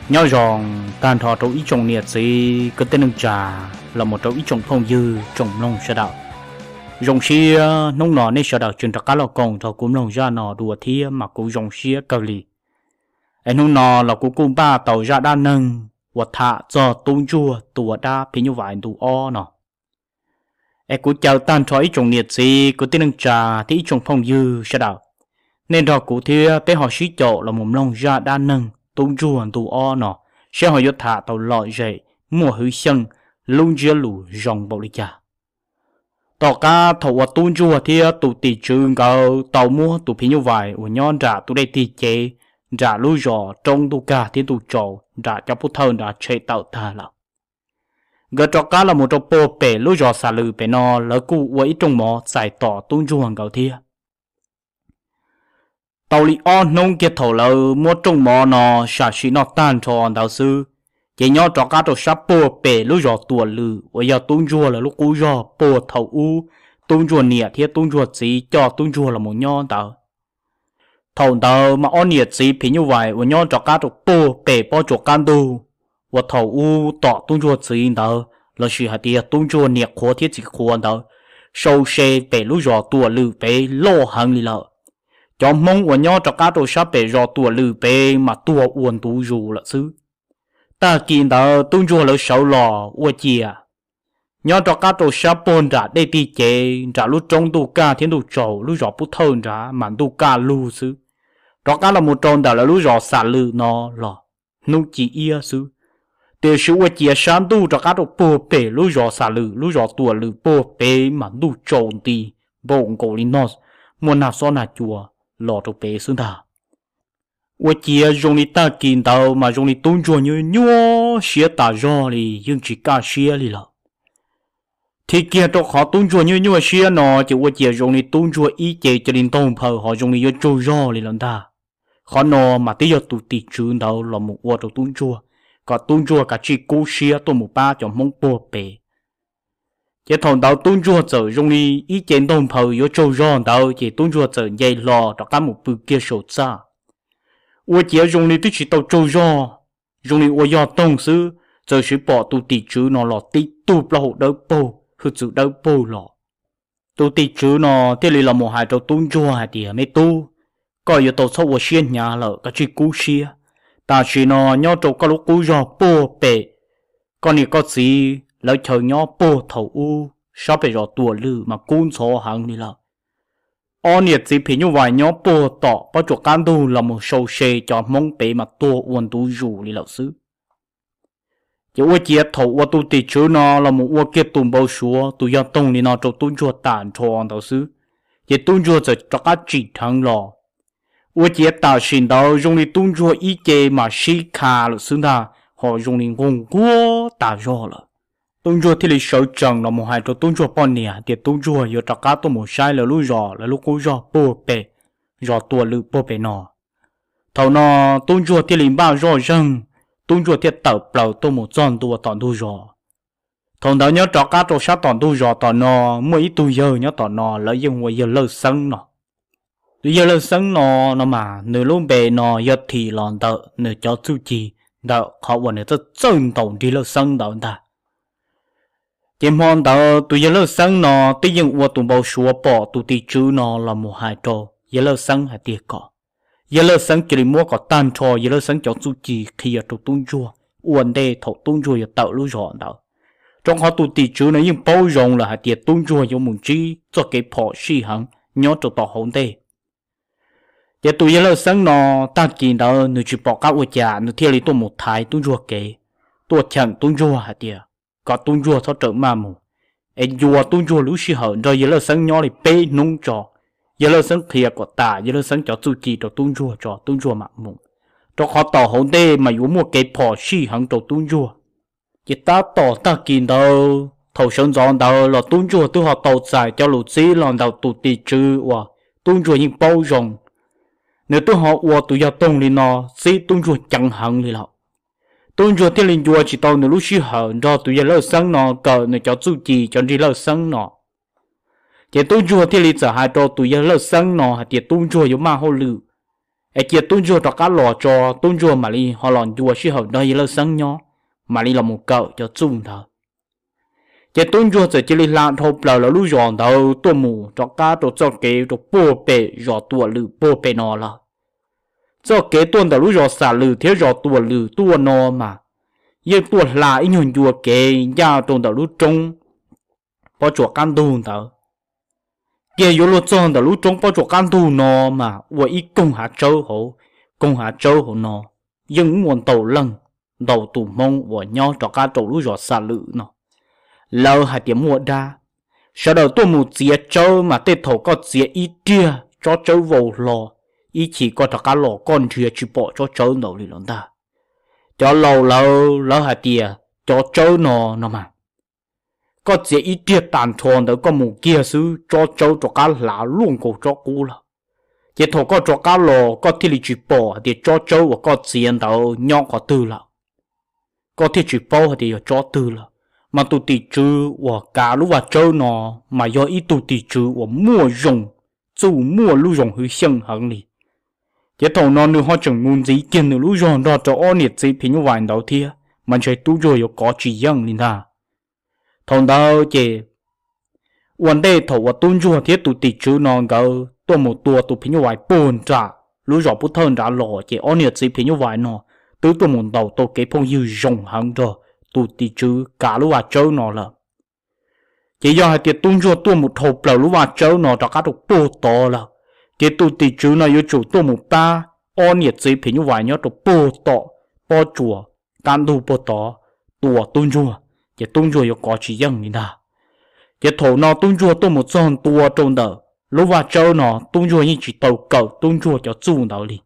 Nyob zoo tag nrho rau ib tsoom niam txiv kwv tij neej tsa los mus rau ib tsoom phooj ywg tsoom mloog sawv daws. Zoo siab hnub no nej sawv daws tseem rov qab los koom nrog kuv mloog zaj no dua thiab mas kuv zoo siab kawg li. Es hnub no los kuv kuj npaj tau zaj dab neeg uas tham txog tub ntsuag tua dab phim nyuj vais ntu ob no. Es kuv caw tag nrho ib tsoom niam txiv kwv tij neej tsa thiab ib tsoom phooj ywg sawv daws, nej nrog kuv thiab peb ho sib caum los mus mloog zaj dab neeg tub ntsuag ntu ob no, seb ho yuav tham tau lom zem, muaj hwv xyeej, lub ntsiab lus zoo npaum li cas. Tom qab thaum uas tub ntsuag thiab tus tim tswv nkawd tau muab tus phim nyuj vais uas nyob nram tus dej tig cev nram lub zos roob ntuj kag thiab ntuj tsaus nram cov pub thawj nrad tshem tawm tag lawm, nkawd rov qab los mus rau puag pem lub zos Xam Lwm pem no lawv kuj ua ib rooj mov txais tos tub ntsuag nkawd thiab. Tau li ob hnub kiag thaum lawv muab rooj mov no sam sim noj tag nrho ntawd xwb, ces nyob rov qab rau sab puag pem lub zos Tuam Lwm uas yog tub ntsuag lawv lub qub zog puag thaum ub, tub ntsuag niam thiab tub ntsuag txiv coj tub ntsuag los mus nyob ntawd. Thaum ntawd mas ob niam txiv phim nyuj vais uas nyob rov qab rau puag pem pob tsuas qab ntug uas thaum ub tom tub ntsuag txiv ntawd lossis hais tias yog tub ntsuag niam qhuav thiab txiv qhuav ntawd sau se pem lub zos Tuam Lwm pem loj heev li lawm. Cov Hmoob uas nyob rov qab rau sab pem zos Tuam Lwm pem mas tuag ua ntu zus lawm xwb. Tag kis ntawd tub ntsuag lawv sawv los ua ciav nyob rov qab rau sab puag nram dej tig cev nram lub roob ntuj kaj thiab ntuj tsaus lub zos pub thawj nrad mas ntuj kaj lug xwb. Rov qab los mus rau ntawm lawv lub zos Xam Lwm no los hnub ci iab xwb, tiam sis ua ciav sab ntuj rov qab rau puag pem lub zos Xam Lwm lub zos Tuam Lwm puag pem mas ntuj tsaus nti npaum nkaus li no, muaj nag xob nag cua los rau pem xwb ntag. Ua ciav zoo li tag kis ntawd mas zoo li tub ntsuag nyuaj nyuaj siab tas zog li yeej tsis kaj siab li lawm. Thiab kiag rau qhov tub ntsuag nyuaj nyuaj siab no ces ua ciav zoo li tub ntsuag ib ce cia li ntaug nphaws ho zoo li yuav tsaug zog li lawm ntag. Qhov no mas twb yog tus tim tswv ntawd los mus ua rau tub ntsuag, kom tub ntsuag kav tsij kub siab tuaj mus pab cov Hmoob puag pem. Ces thaum ntawd tub ntsuag txawm zoo li ib ce ntaug nphaws yuav tsaug zog ntawd ces tub ntsuag txawm nce hlo rov qab mus pw kiag saum txaj. Ua ciav zoo li twb tsis tau tsaug zog, zoo li ua yog toog xwb, txawm sis pom tus tim tswv no los tib tug plaub hau dawb paug hwj txwv dawb paug los. Tus tim tswv no thiaj li los mus hais rau tub ntsuag hais tias, Me tub, koj yuav tau txhob ua siab hnyav lawm, koj tsij kub siab. Tam sim no nyob rau koj lub qub zog puag pem, koj niam koj txiv lawv chaw nyob puag thaum ub sab pem zos Tuam Lwm mas kub ntxhov heev li lawm. Ob niam txiv phim nyuj vais nyob puag tom pob tsuas qab ntug los mus sau se cov Hmoob pem mas tuag ua ntu zus li lawm xwb. Ces ua ciav thaum uas tus tim tswv no los mus ua kiag tus npau suav tus yog toog li no rau tub ntsuag tas nrho ntawd xwb, ces tub ntsuag txawm rov qab tsim dheev los. Ua ciav tam sim ntawd zoo li tub ntsuag ib ce mas sib kha lawm xwb ntag, ho zoo li nquag nquag tas zog lawm. Tub ntsuag thiaj li sawv tsees los mus hais rau tub ntsuag poj niam hais tias tub ntsuag yuav rov qab tuaj mus saib lawv lub zos, lawv lub qub zog puag pem, zos Tuam Lwm puag pem no. Thaum no tub ntsuag thiaj li npaj zoj zeeg, tub ntsuag thiaj tawm plaws tuaj mus txog ntua tom ntug zos. Thaum ntawd nyob rov qab rau sab tom ntug zos tom no, muaj ib tug yawg nyob tom no lawv yeej hu ua yawg Lawj Xeeb no. Tus yawg Lawj Xeeb no, no mas nws lub npe no yog thim los ntawm nws cov txuj ci ntawm qhov uas nws txawj txawj ntaus nrig Lawj Xeeb ntawd ntag. Ces hmo ntawd tus yawg Lawj Xeeb no twb yeej ua tus npau suav pom tus tim tswv no los mus hais rau yawg Lawj Xeeb hais tias kom yawg Lawj Xeeb cia li muab kom tag nrho yawg Lawj Xeeb cov txuj ci qhia rau tub ntsuag ua ntej thaum tub ntsuag yuav tawm lub zos ntawd, rau qhov tus tim tswv no yeej paub zoo lawm hais tias tub ntsuag yuav mus ntsib txoj kev phom sij heev nyob rau tom hauv ntej. Ces tus yawg Lawj Xeeb no tag kis ntawd nws tsis pom qab ua cas nws thiaj li tuaj mus thaiv tub ntsuag kev, tuaj cheem tub ntsuag hais tias kom tub ntsuag txhob rawm maj mus, es ncua tub ntsuag lub sij hawm nrog yawg Lawj Xeeb nyob li peb hnub tso, yawg Lawj Xeeb qhia kom tas yawg Lawj Xeeb cov txuj ci rau tub ntsuag tso tub ntsuag mam mus, rau qhov tom hauv ntej mas yuav muaj kev phom sij heev rau tub ntsuag. Ces tab tom tag kis ntawd thaum sawv ntxov ntawd los tub ntsuag twb ho tau txais cov lus txib los ntawm tus tim tswv uas tub ntsuag yeej paub zoo. Nws twb ho ua tus yog toog li no txib tub ntsuag ceev heev li lawm. Tub ntsuag thiaj li ncua tsis tau nws lub sij hawm nrog tus yawg Lawj Xeeb no kawm nws cov txuj ci cov nrig Lawj Xeeb no. Ces tub ntsuag thiaj li txawm hais rau tus yawg Lawj Xeeb no hais tias tub ntsuag yuav maj hauj lwm, es cia tub ntsuag rov qab los tso, tub ntsuag mam li ho los ncua sij hawm nrog yawg Lawj Xeeb nyob, mam li los mus kawm cov txuj ntawd. Ces tub ntsuag txawm cia li hla dhau plaws lawv lub zos ntawd tuaj mus rov qab rau txoj kev rau puag pem zos Tuam Lwm puag pem no lawm. Txoj kev tuaj ntawm lub zos Xam Lwm thiab zos Tuam Lwm tuaj no mas yeej tuaj hla ib nyuag ncua kev ncaj rau ntawm lub roob Pob Tsuas Qab Ntug ntawd. Kiag yuav luag txog ntawm lub roob Pob Tsuas Qab Ntug no mas ua ib koog hav tsawb hauv, koog hav tsawb hauv no yeej muaj ntau leej, ntau tus Hmoob uas nyob rov qab rau lub zos Xam Lwm no. Lawv hais tias muaj dab, sawv daws tuaj mus txiav tsawb mas tej thaum koj txiav ib riag tsob tsawb vau hlo, ib chim koj rov qab los koj nrhiav tsis pom tsob tsawb ntawd li los ntag. Cov laus lawv, lawv hais tias cov tsawb no no mas koj txiav ib riag tag nrho ntawd koj mus kiag xwb tsob tsawb rov qab hlav luaj nkaus tsob qub lawm. Ces thaum koj rov qab los koj thiaj li tsis pom hais tias tsob tsawb uas koj txiav ntawd nyob qhov twg lawm. Koj thiaj tsis paub hais tias yog tsob twg lawm. Mas tus tim tswv uas kav lub vaj tsawb no mas yog ib tug tim tswv uas muaj zoo txuj muaj lub zoo hwv xyeej heev li. Ces thaum no nws ho tseem mus ntxiv kiag nws lub zog nrog rau ob niam txiv phim nyuj vais ntawd thiab, mas ntshe tub ntsuag yuav kov tsis yeej li ntag. Thaum ntawd ces ua ntej thaum uas tub ntsuag thiab tus tim tswv no nkawd tuaj mus tua tus phim nyuj vais puag nram lub zos Pub Thawj nrad los ces ob niam txiv phim nyuj vais no twb tuaj mus ntaus tau kev phooj ywg zoo heev nrog tus tim tswv kav lub vaj tsawb no lawm. Ces yog hais tias tub ntsuag tuaj mus dhau plaws lub vaj tsawb no rov qab rau puag tod lawm, ces tus tim tswv no yuav tsum tuaj mus pab ob niam txiv phim nyuj vais nyob rau puag tom Pob Tsuas Qab Ntug puag tod tua tub ntsuag, ces tub ntsuag yuav kov tsis yeej li ntag. Ces thaum no tub ntsuag tuaj mus txog ntua rau ntawm lub vaj tsawb no tub ntsuag yeej tsis tau kawm tub ntsuag cov txuj ntawd li.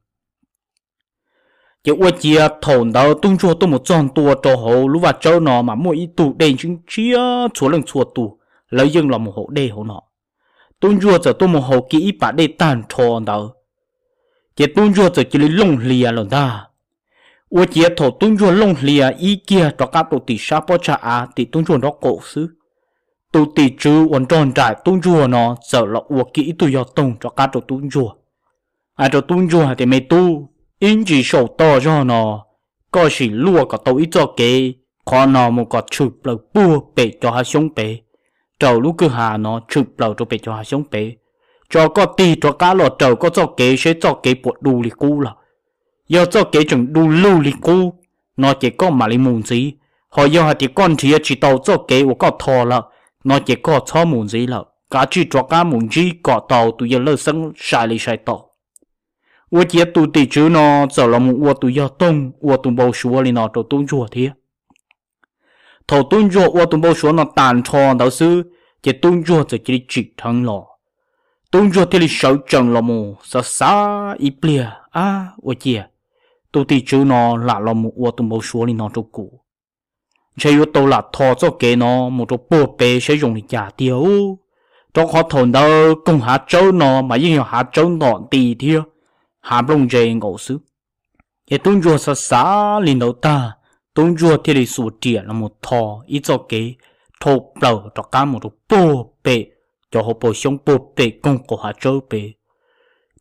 Ces ua ciav thaum ntawd tub ntsuag tuaj mus txog ntua rau hauv lub vaj tsawb no mas muaj ib tug dej ntshiab ntshiab txhua leej txhua tus, lawv yeej los mus haus dej hauv no. Tub ntsuag txawm tuaj mus haus kiag ib pas dej tag nrho ntawd, ces tub ntsuag txawm cia li looj hlias lawm ntag. Ua ciav thaum tub ntsuag looj hlias ib kiag rov qab rau tim sab pob tsag av tim tub ntsuag nraub qaum xwb, tus tim tswv uas nrog nraim tub ntsuag no txawm los ua kiag ib tug yog toog rov qab rau tub ntsuag, hais rau tub ntsuag hais tias, Me tub, ib ntsis saum toj zog no koj sim luaj kom tau ib txoj kev, qhov no mus kom tshwm plaws puag pem cov hav xyoob pem, raws lub kwj ha no tshwm plaws rau pem cov hav xyoob pem, tso koj tig rov qab los raws koj txoj kev seb txoj kev puas du li qub lawm. Yog txoj kev tseem du lug li qub no ces koj mam li mus ntxiv, ho yog hais tias koj nrhiav tsis tau txoj kev uas koj tho lawm no ces koj txhob mus ntxiv lawm, kav tsij rov qab mus ntsib kom tau tus yawg Lawj Xeeb sai li sai tau. Ua ciav tus tim tswv no txawm los mus ua tus yog toog ua tus npau suav li no rau tub ntsuag thiab. Thaum tub ntsuag ua tus npau suav no tas nrho ntawd xwb, ces tub ntsuag txawm cia li tsim dheev los. Tub ntsuag thiaj li sawv tsees los mus xav xav ib pliag, Ab, ua ciav tus tim tswv no lam los mus ua tus npau suav li no rau kuv, ntshe yuav tau lam tho txoj kev no mus rau puag pem saib zoo li cas tiag ub, rau qhov thaum ntawd koog hav tsawb no mas yeej yog hav tsawb ntom nti thiab hav nplooj ntse nkaus xwb. Ces tub ntsuag xav xav li ntawd tag, tub ntsuag thiaj li xuas riam los mus tho ib txoj kev dhau plaws rov qab mus rau puag pem cov hauv paus xyoob puag pem koog qaum hav tsawb pem.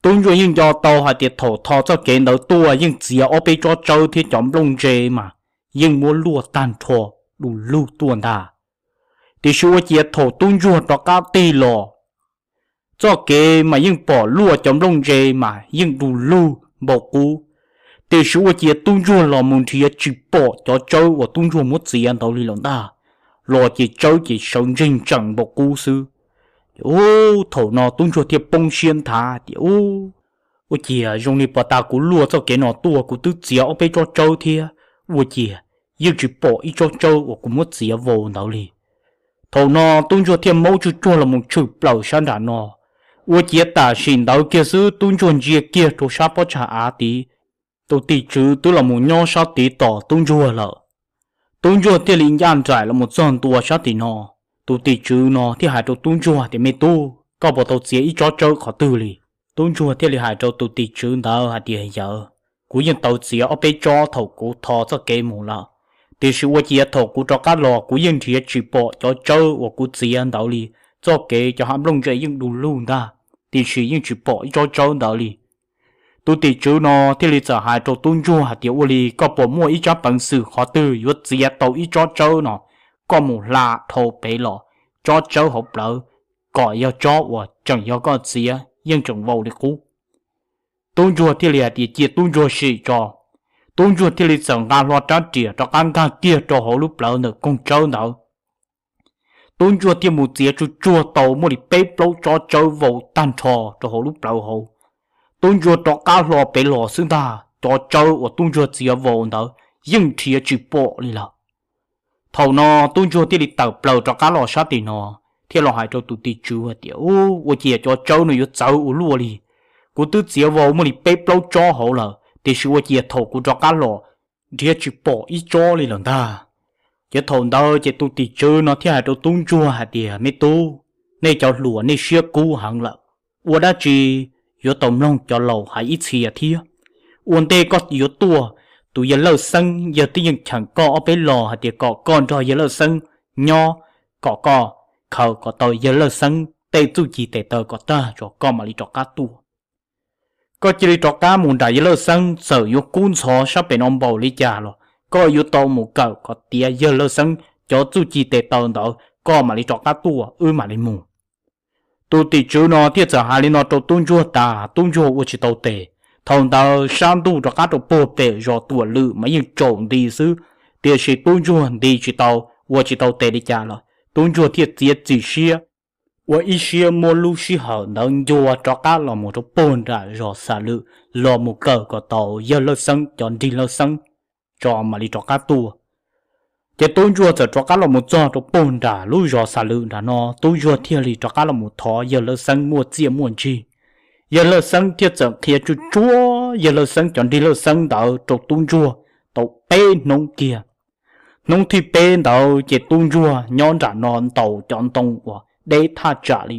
Tub ntsuag yeej nco tau hais tias thaum tho txoj kev ntawd tuaj yeej txiav ob peb tsob tsawb thiab cov nplooj ntse mas yeej muab luaj tag nrho du lug tuaj ntag. Tiam sis ua ciav thaum tub ntsuag rov qab tig los, txoj kev mas yeej pom luaj cov nplooj ntse mas yeej du lug npau qub. Tiam sis ua ciav tub ntsuag los mus nrhiav tsis pom cov tsawb uas tub ntsuag muab txiav ntawd li los ntag, los ces tsawb ces sawv ntseg tseem npau qub xwb. Ub, thaum no tub ntsuag thiaj poob siab nthav tias, Ub, ua ciav zoo li puag ta kuv luaj txoj kev no tuaj kuv twb txiav ob peb tsob tsawb thiab, ua ciav yeej tsis pom ib tsob tsawb uas kuv muab txiav vau ntawd li. Thaum no tub ntsuag thiaj maub tsuj tsuag los mus tshwm plaws sab nram no. Ua ciav tam sim ntawd kiag xwb tub ntsuag ntsia kiag rau sab pob tsag av tid, tus tim tswv twb los mus nyob sab tid tos tub ntsuag lawm. Tub ntsuag thiaj li ncaj nraim los mus txog ntua sab tim no. Tus tim tswv no thiaj hais rau tub ntsuag tias, Me tub, koj puas tau txiav ib tsob tsawb qhov twg li? Tub ntsuag thiaj li hais rau tus tim tswv ntawd hais tias, Yawg, kuv yeej tau txiav ob peb tsob thaum kuv tho txoj kev mus lawm, tiam sis ua ciav thaum kuv rov qab los kuv yeej nrhiav tsis pom cov tsawb uas kuv txiav ntawd li. Txoj kev cov hav nplooj ntse yeej du lug ntag, tiam sis yeej tsis pom ib tsob tsawb ntawd li. Tus tim tswv no thiaj li txawm hais rau tub ntsuag hais tias, ua li koj puas muaj ib tsab peev xwm qhov twg yuav txiav tau ib tsob tsawb no, koj mus hla dhau pem los, tsob tsawb hauv plawv, kom yog tsob uas tseem yog koj txiav yeej tseem vau li qub. Tub ntsuag thiaj li hais tias cia tub ntsuag sim tso. Tub ntsuag thiaj li txawm nqa hlo rab riam rov qab nkag kiag rau hauv lub plawv ntawm koog tsawb ntawd. Tub ntsuag thiaj mus txiav tsuj tsuag tau muaj li peb plaub tsob tsawb vau tag nrho rau hauv lub plawv hauv. Tub ntsuag rov qab hlo pem los xwb ntag, cov tsawb uas tub ntsuag txiav vau ntawd yeej nrhiav tsis pom li lawm. Thaum no tub ntsuag thiaj li tawm plaws rov qab los sab tim no, thiaj los hais rau tus tim tswv hais tias, u, ua ciav cov tsawb no yuav txawv ua luaj li. Kuv twb txiav vau muaj li peb plaub tsob hauv lawm, tiam sis ua ciav thaum kuv rov qab los nrhiav tsis pom ib tsob li lawm ntag. Ces thaum ntawd ces tus tim tswv no thiaj hais rau tub ntsuag hais tias, me tub, nej cov hluas nej siab kub heev lawm, ua dab tsi yuav tau mloog cov laus hais ib txhia thiab. Ua ntej koj yuav tuaj, tus yawg Lawj Xeeb yawg twb yeej cheem koj ob peb los hais tias kom koj nrog yawg Lawj Xeeb nyob, kom koj khaws kom tau yawg Lawj Xeeb tej txuj ci tes taw kom tag tso koj mam li rov qab tuaj. Koj cia li rov qab mus nram yawg Lawj Xeeb, txawm yuav kub ntxhov sab pem no npaum li cas los koj yuav tau mus kawm kom tiav yawg Lawj Xeeb cov txuj ci tes taw ntawd koj mam li rov qab tuaj wb mam li mus. Tus tim tswv no thiaj txawm hais li no rau tub ntsuag tas, tub ntsuag ua tsis tau tes. Thaum ntawd sab ntuj rov qab rau puag pem zos Tuam Lwm mas yeej tsaus nti xwb, tiam sis tub ntsuag nti tsis tau, ua tsis tau tes li cas los tub ntsuag thiaj txiav txim siab ua ib siab muab lub sij hawm ntawd ncua rov qab los mus rau puag nram zos Xam Lwm los mus kawm kom tau yawg Lawj Xeeb cov nrig Lawj Xeeb tso mam li rov qab tuaj. Ces tub ntsuag txawm rov qab los mus txog rau puag nram lub zos Xam Lwm nram no, tub ntsuag thiaj li rov qab los mus thov yawg Lawj Xeeb muaj txiaj muaj ntsig. Yawg Lawj Xeeb thiaj txawm qhia tsuj tsuag yawg Lawj Xeeb cov nrig Lawj Xeeb ntawd rau tub ntsuag tau peb hnub kiag. Hnub thib peb ntawd ces tub ntsuag nyob nram no ntaus cov ntoo uas deb thaj tsam li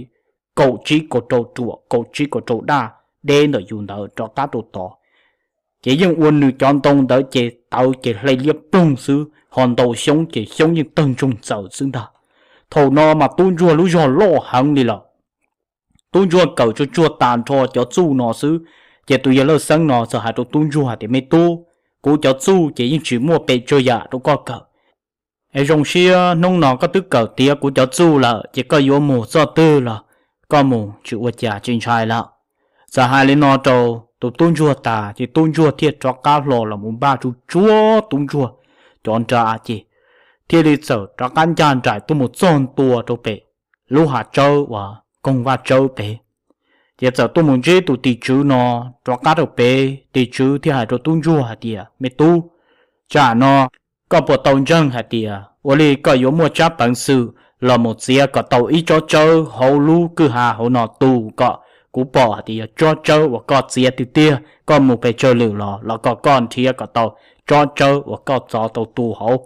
kaum tsib kaum rau ruam kaum tsib kaum rau daj deb ntawm yus ntawd rov qab rau tod. Ces yeej ua nws cov ntoo ntawd ces tawv ces hle liab ploog xwb, ho ntaus xyoob ces xyoob yeej tawg ntsoog txawm xwb ntag. Thaum no mas tub ntsuag lub zog loj heev li lawm. Tub ntsuag kawm tsuj tsuag tas nrho cov txuj no xwb, ces tus yawg Lawj Xeeb no txawm hais rau tub ntsuag hais tias, me tub, kuv cov txuj ces yeej tsis muaj pes tsawg yam rau koj kawm. Es zoo siab hnub no koj twb kawm tiav kuv cov txuj lawm ces koj yuav mus txoj twg los koj mus tsis ua cas tsis ntshai lawm. Txawm hais li no rau tus tub ntsuag tas ces tub ntsuag thiaj rov qab hlo los mus npaj tsuj tsuag tub ntsuag cov nra ces thiaj li txawm rov qab ncaj nraim tuaj mus txog ntua rau pem lub hav tsawb uas koog vaj tsawb pem. Ces txawm tuaj mus ntsib tus tim tswv no rov qab rau pem, tim tswv thiaj hais rau tub ntsuag hais tias, me tub, tsam no koj puas tau ntseeg hais tias ua li koj yuav muaj tsab peev xwm los mus txiav kom tau ib tsob tsawb hauv lub kwj ha hauv no tu kom kuv pom hais tias yog tsob tsawb uas koj txiav tiag tiag, koj mus pes tsawg lwm los los kom koj nrhiav kom tau tsob tsawb uas koj txov tau tu hauv.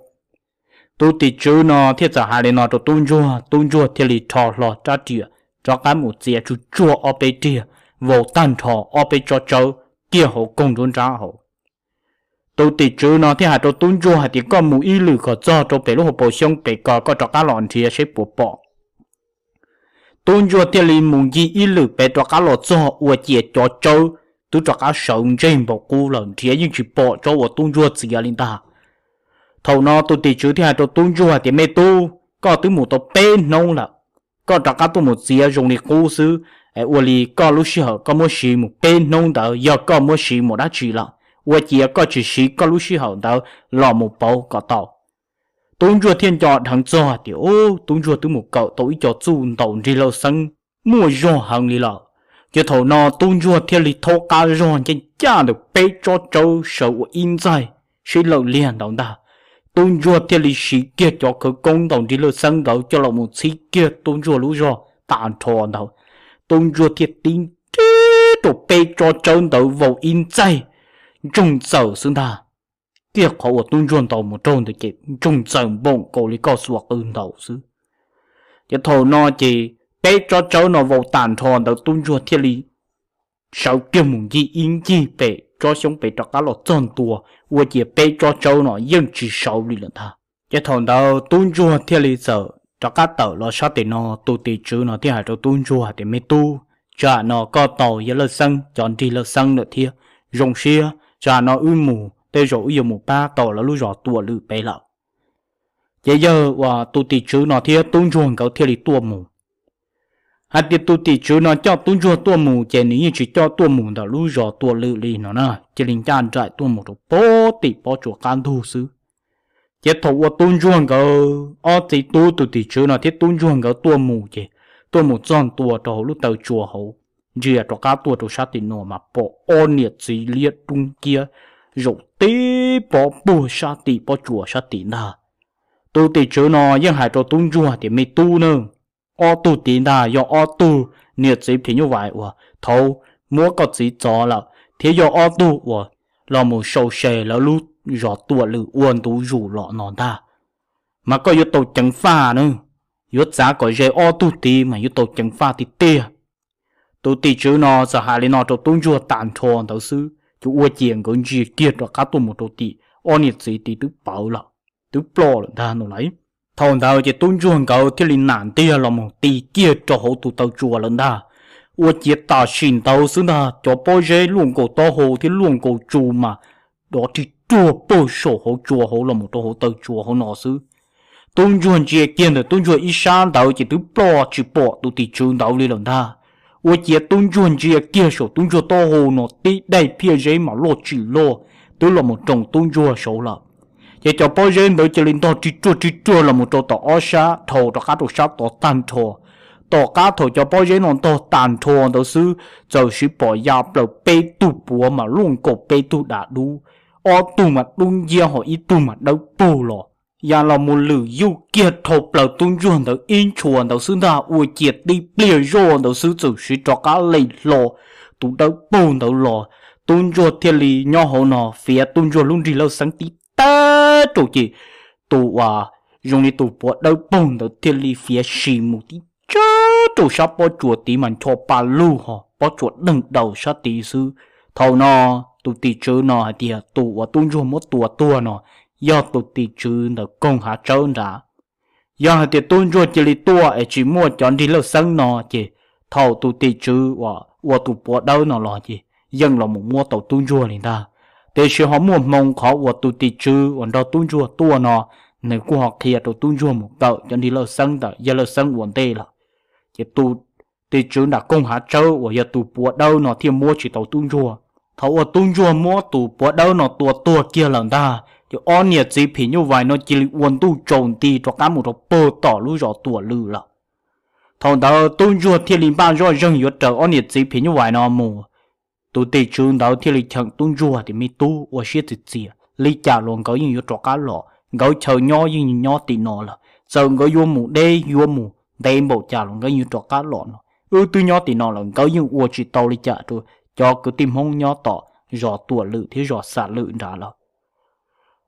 Tus tim tswv no thiaj txawm hais li no rau tub ntsuag, tub ntsuag thiaj li rho hlo rab riam rov qab mus txiav tsuj tsuag ob peb riag, vau tag nrho ob peb tsob tsawb kiag hauv koog nruab nrab hauv. Tus tim tswv no thiaj hais rau tub ntsuag hais tias koj mus ib lwm kom txog rau pem lub hauv paus xyoob pem ko koj rov qab los nrhiav seb puas pom. Tub ntsuag thiaj li mus ncig ib lwm pem rov qab los txog ua ciav cov tsawb twb rov qab sawv ntseg npaum qub lawm, nrhiav yeej tsis pom tsob uas tub ntsuag txiav li ntag. Thaum no tus tim tswv thiaj hais rau tub ntsuag hais tias me tub, koj twb mus tau peb hnub lawm, koj rov qab tuaj mus txiav zoo li qub xwb, es ua li koj lub sij hawm koj muab siv mus peb hnub ntawd yog koj muab siv mus dab tsi lawm, ua ciav koj tsis siv koj lub sij hawm ntawd los mus pauv kom tau. Tub ntsuag thiaj nco dheev txog tias ub, tub ntsuag twb mus kawm tau ib co txuj ntaus nrig lawj xeeb muaj zog heev li lawm. Ces thaum no tub ntsuag thiaj li thaub qab zog ncaj ncaj ntawm peb tsob tsawb sawv ua ib ntxaig sib lawm liag ntawd ntag. Tub ntsuag thiaj li siv kiag cov khawv koob ntaus nrig lawj xeeb ntawd coj los mus txhib kiag tub ntsuag lub zog tas nrho ntawd. Tub ntsuag thiaj tib nrig rau peb tsob tsawb ntawd vau ib ntxaig ntsoog txawm xwb ntag. Kiag qhov uas tub ntsuag ntaus mus raug ntawd ces ntsoog txawm npaum nkaus li koj xuas qws ntaus xwb. Ces thaum no ces peb tsob tsawb no vau tas nrho ntawd tub ntsuag thiaj li sawv kiag mus ncig ib ncig pem tsob xyoob pem rov qab los txog ntua, ua ciav peb tsob tsawb no yeej tsis sawv li lawm ntag. Ces thaum ntawd tub ntsuag thiaj li txawm rov qab tawm los sab tes no, tus tim tswv no thiaj hais rau tub ntsuag hais tias me tub, tsam no koj tau yawg lawj xeeb cov nrig lawj xeeb lawm thiab, zoo siab, tsam no wb mus tej zaum wb yuav mus pab tau lawv lub zos Tuam Lwm pem lawm. Ces yawg uas tus tim tswv no thiab tub ntsuag nkawd thiaj li tuaj mus. Hais tias tus tim tswv no coj tub ntsuag tuaj mus ces nws yeej tsis coj tuaj mus ntawm lub zos Tuam Lwm li no na, cia li ncaj nraim tuaj mus rau pem tim pob tsuas qab ntug xwb. Ces thaum uas tub ntsuag nkawd ob txiv tub, tus tim tswv no thiab tub ntsuag nkawd tuaj mus ces tuaj mus txog ntua rau hauv lub taw tsua hauv, ntsia rov qab tuaj rau sab tim no mas pom ob niam txiv liab dub nciab zaum tib pob puag sab tim pob tsuas sab tim ntag. Tus tim tswv no yeej hais rau tub ntsuag tias, me tub na, ob tug tid ntag yog ob tug niam txiv phim nyuj vais uas thaud muab koj txiv txov lawm, thiab yog ob tug uas los mus sau se lawv lub zos Tuam Lwm ua ntu zus los no ntag. Mas koj yuav tau ceev faj na, yuav txav kom ze ob tug tid mas yuav tau ceev faj tiag tiag. Tus tim tswv no txawm hais li no rau tub ntsuag tas nrho ntawd xwb, ces ua ciav nkawd ntsia kiag rov qab tuaj mus rau tim ob niam txiv tid twb pawv lawm, twb ploj lawm ntag no lauj. Thaum ntawd ces tub ntsuag nkawd thiaj li nam ntiag los mus ti kiag rau hauv tus taw tsua lawm ntag. Ua ciav tam sim ntawd xwb ntag cov pob zeb luaj nkaus taub hau thiab luaj nkaus tsu mas dov rig ruag puag saum hauv tsua hauv los mus rau hauv taw tsua hauv no xwb. Tub ntsuag ntsia kiag ntawm tub ntsuag ib sab ntawd ces twb ploj tsis pom tus tim tswv ntawd li lawm ntag. Ua ciav tub ntsuag ntsia kiag saum tub ntsuag taub hau no tib daim phiaj zeb mas loj tsis loj twb los mus roos tub ntsuag saud lawm. Ces cov pob zeb ntawd cia li ntog rig ruag rig ruag los mus rau tom ob sab dhau rov qab rau sab tod tag nrho. Tom qab thaum cov pob zeb no ntog tas nrho ntawd xwb, txawm siv pom ya plaws peb tug puav mas luaj nkaus peb tug dav dub, ob tug mas dub nciab ho ib tug mas dawb paug los. Ya los mus lwm yuj kiag dhau plaws tub ntsuag ntawd ib ntshua ntawd xwb ntag, ua ciav tib pliag zoj ntawd xwb txawm siv rov qab li hlo tus dawb paug ntawd los. Tub ntsuag thiaj li nyob hauv no fiav tub ntsuag lub nrig lawj xeeb tib tag rau ces tus uas zoo li tus puav dawb paug ntawd thiaj li fiav si mus tib tsab rau sab pob tsuas tid mas ncho pa lug ho pob tsuas deeg daws sab tid xwb. Thaum no tus tim tswv no hais tias tus uas tub ntsuag muab tua tuag no yog tus tim tswv ntawm koog hav tsawb nrad. Yog hais tias tub ntsuag cia li tuaj es tsis muaj cov nrig lawj xeeb no ces thaum tus tim tswv uas ua tus puav dawb no los ces yeej los mus muab tau tub ntsuag li ntag. Tiam sis ho muaj hmoo qhov uas tus tim tswv uas nrog tub ntsuag tuaj no, nws kuj ho qhia rau tub ntsuag mus kawm cov nrig lawj xeeb ntawm yawg lawj xeeb ua ntej lawm. Ces tus tim tswv nram koog hav tsawb uas yog tus puav dawb no thiaj muab tsis tau tub ntsuag. Thaum uas tub ntsuag muab tus puav dawb no tua tuag kiag lawm ntag ces ob niam txiv phim nyuj vais no cia li ua ntuj tsaus nti rov qab mus rau puag tom lub zos Tuam Lwm lawm. Thaum ntawd tub ntsuag thiaj li npaj zoj zeeg yuav raws ob niam txiv phim nyuj vais no mus. Tus tim tswv ntawd thiaj li cheem tub ntsuag tias, me tub, ua siab txias txias, li cas los nkawd yeej yuav rov qab los, nkawd chaw nyob yeej nyob tim no lawm, txawm nkawd yuav mus deb yuav mus ntev npaum cas los nkawd yeej yuav rov qab los no. Wb twb nyob tim no lawm nkawd yeej ua tsis tau li cas rau cov kwv tij Hmoob nyob tom zos Tuam Lwm thiab zos Xam Lwm nrad lawm.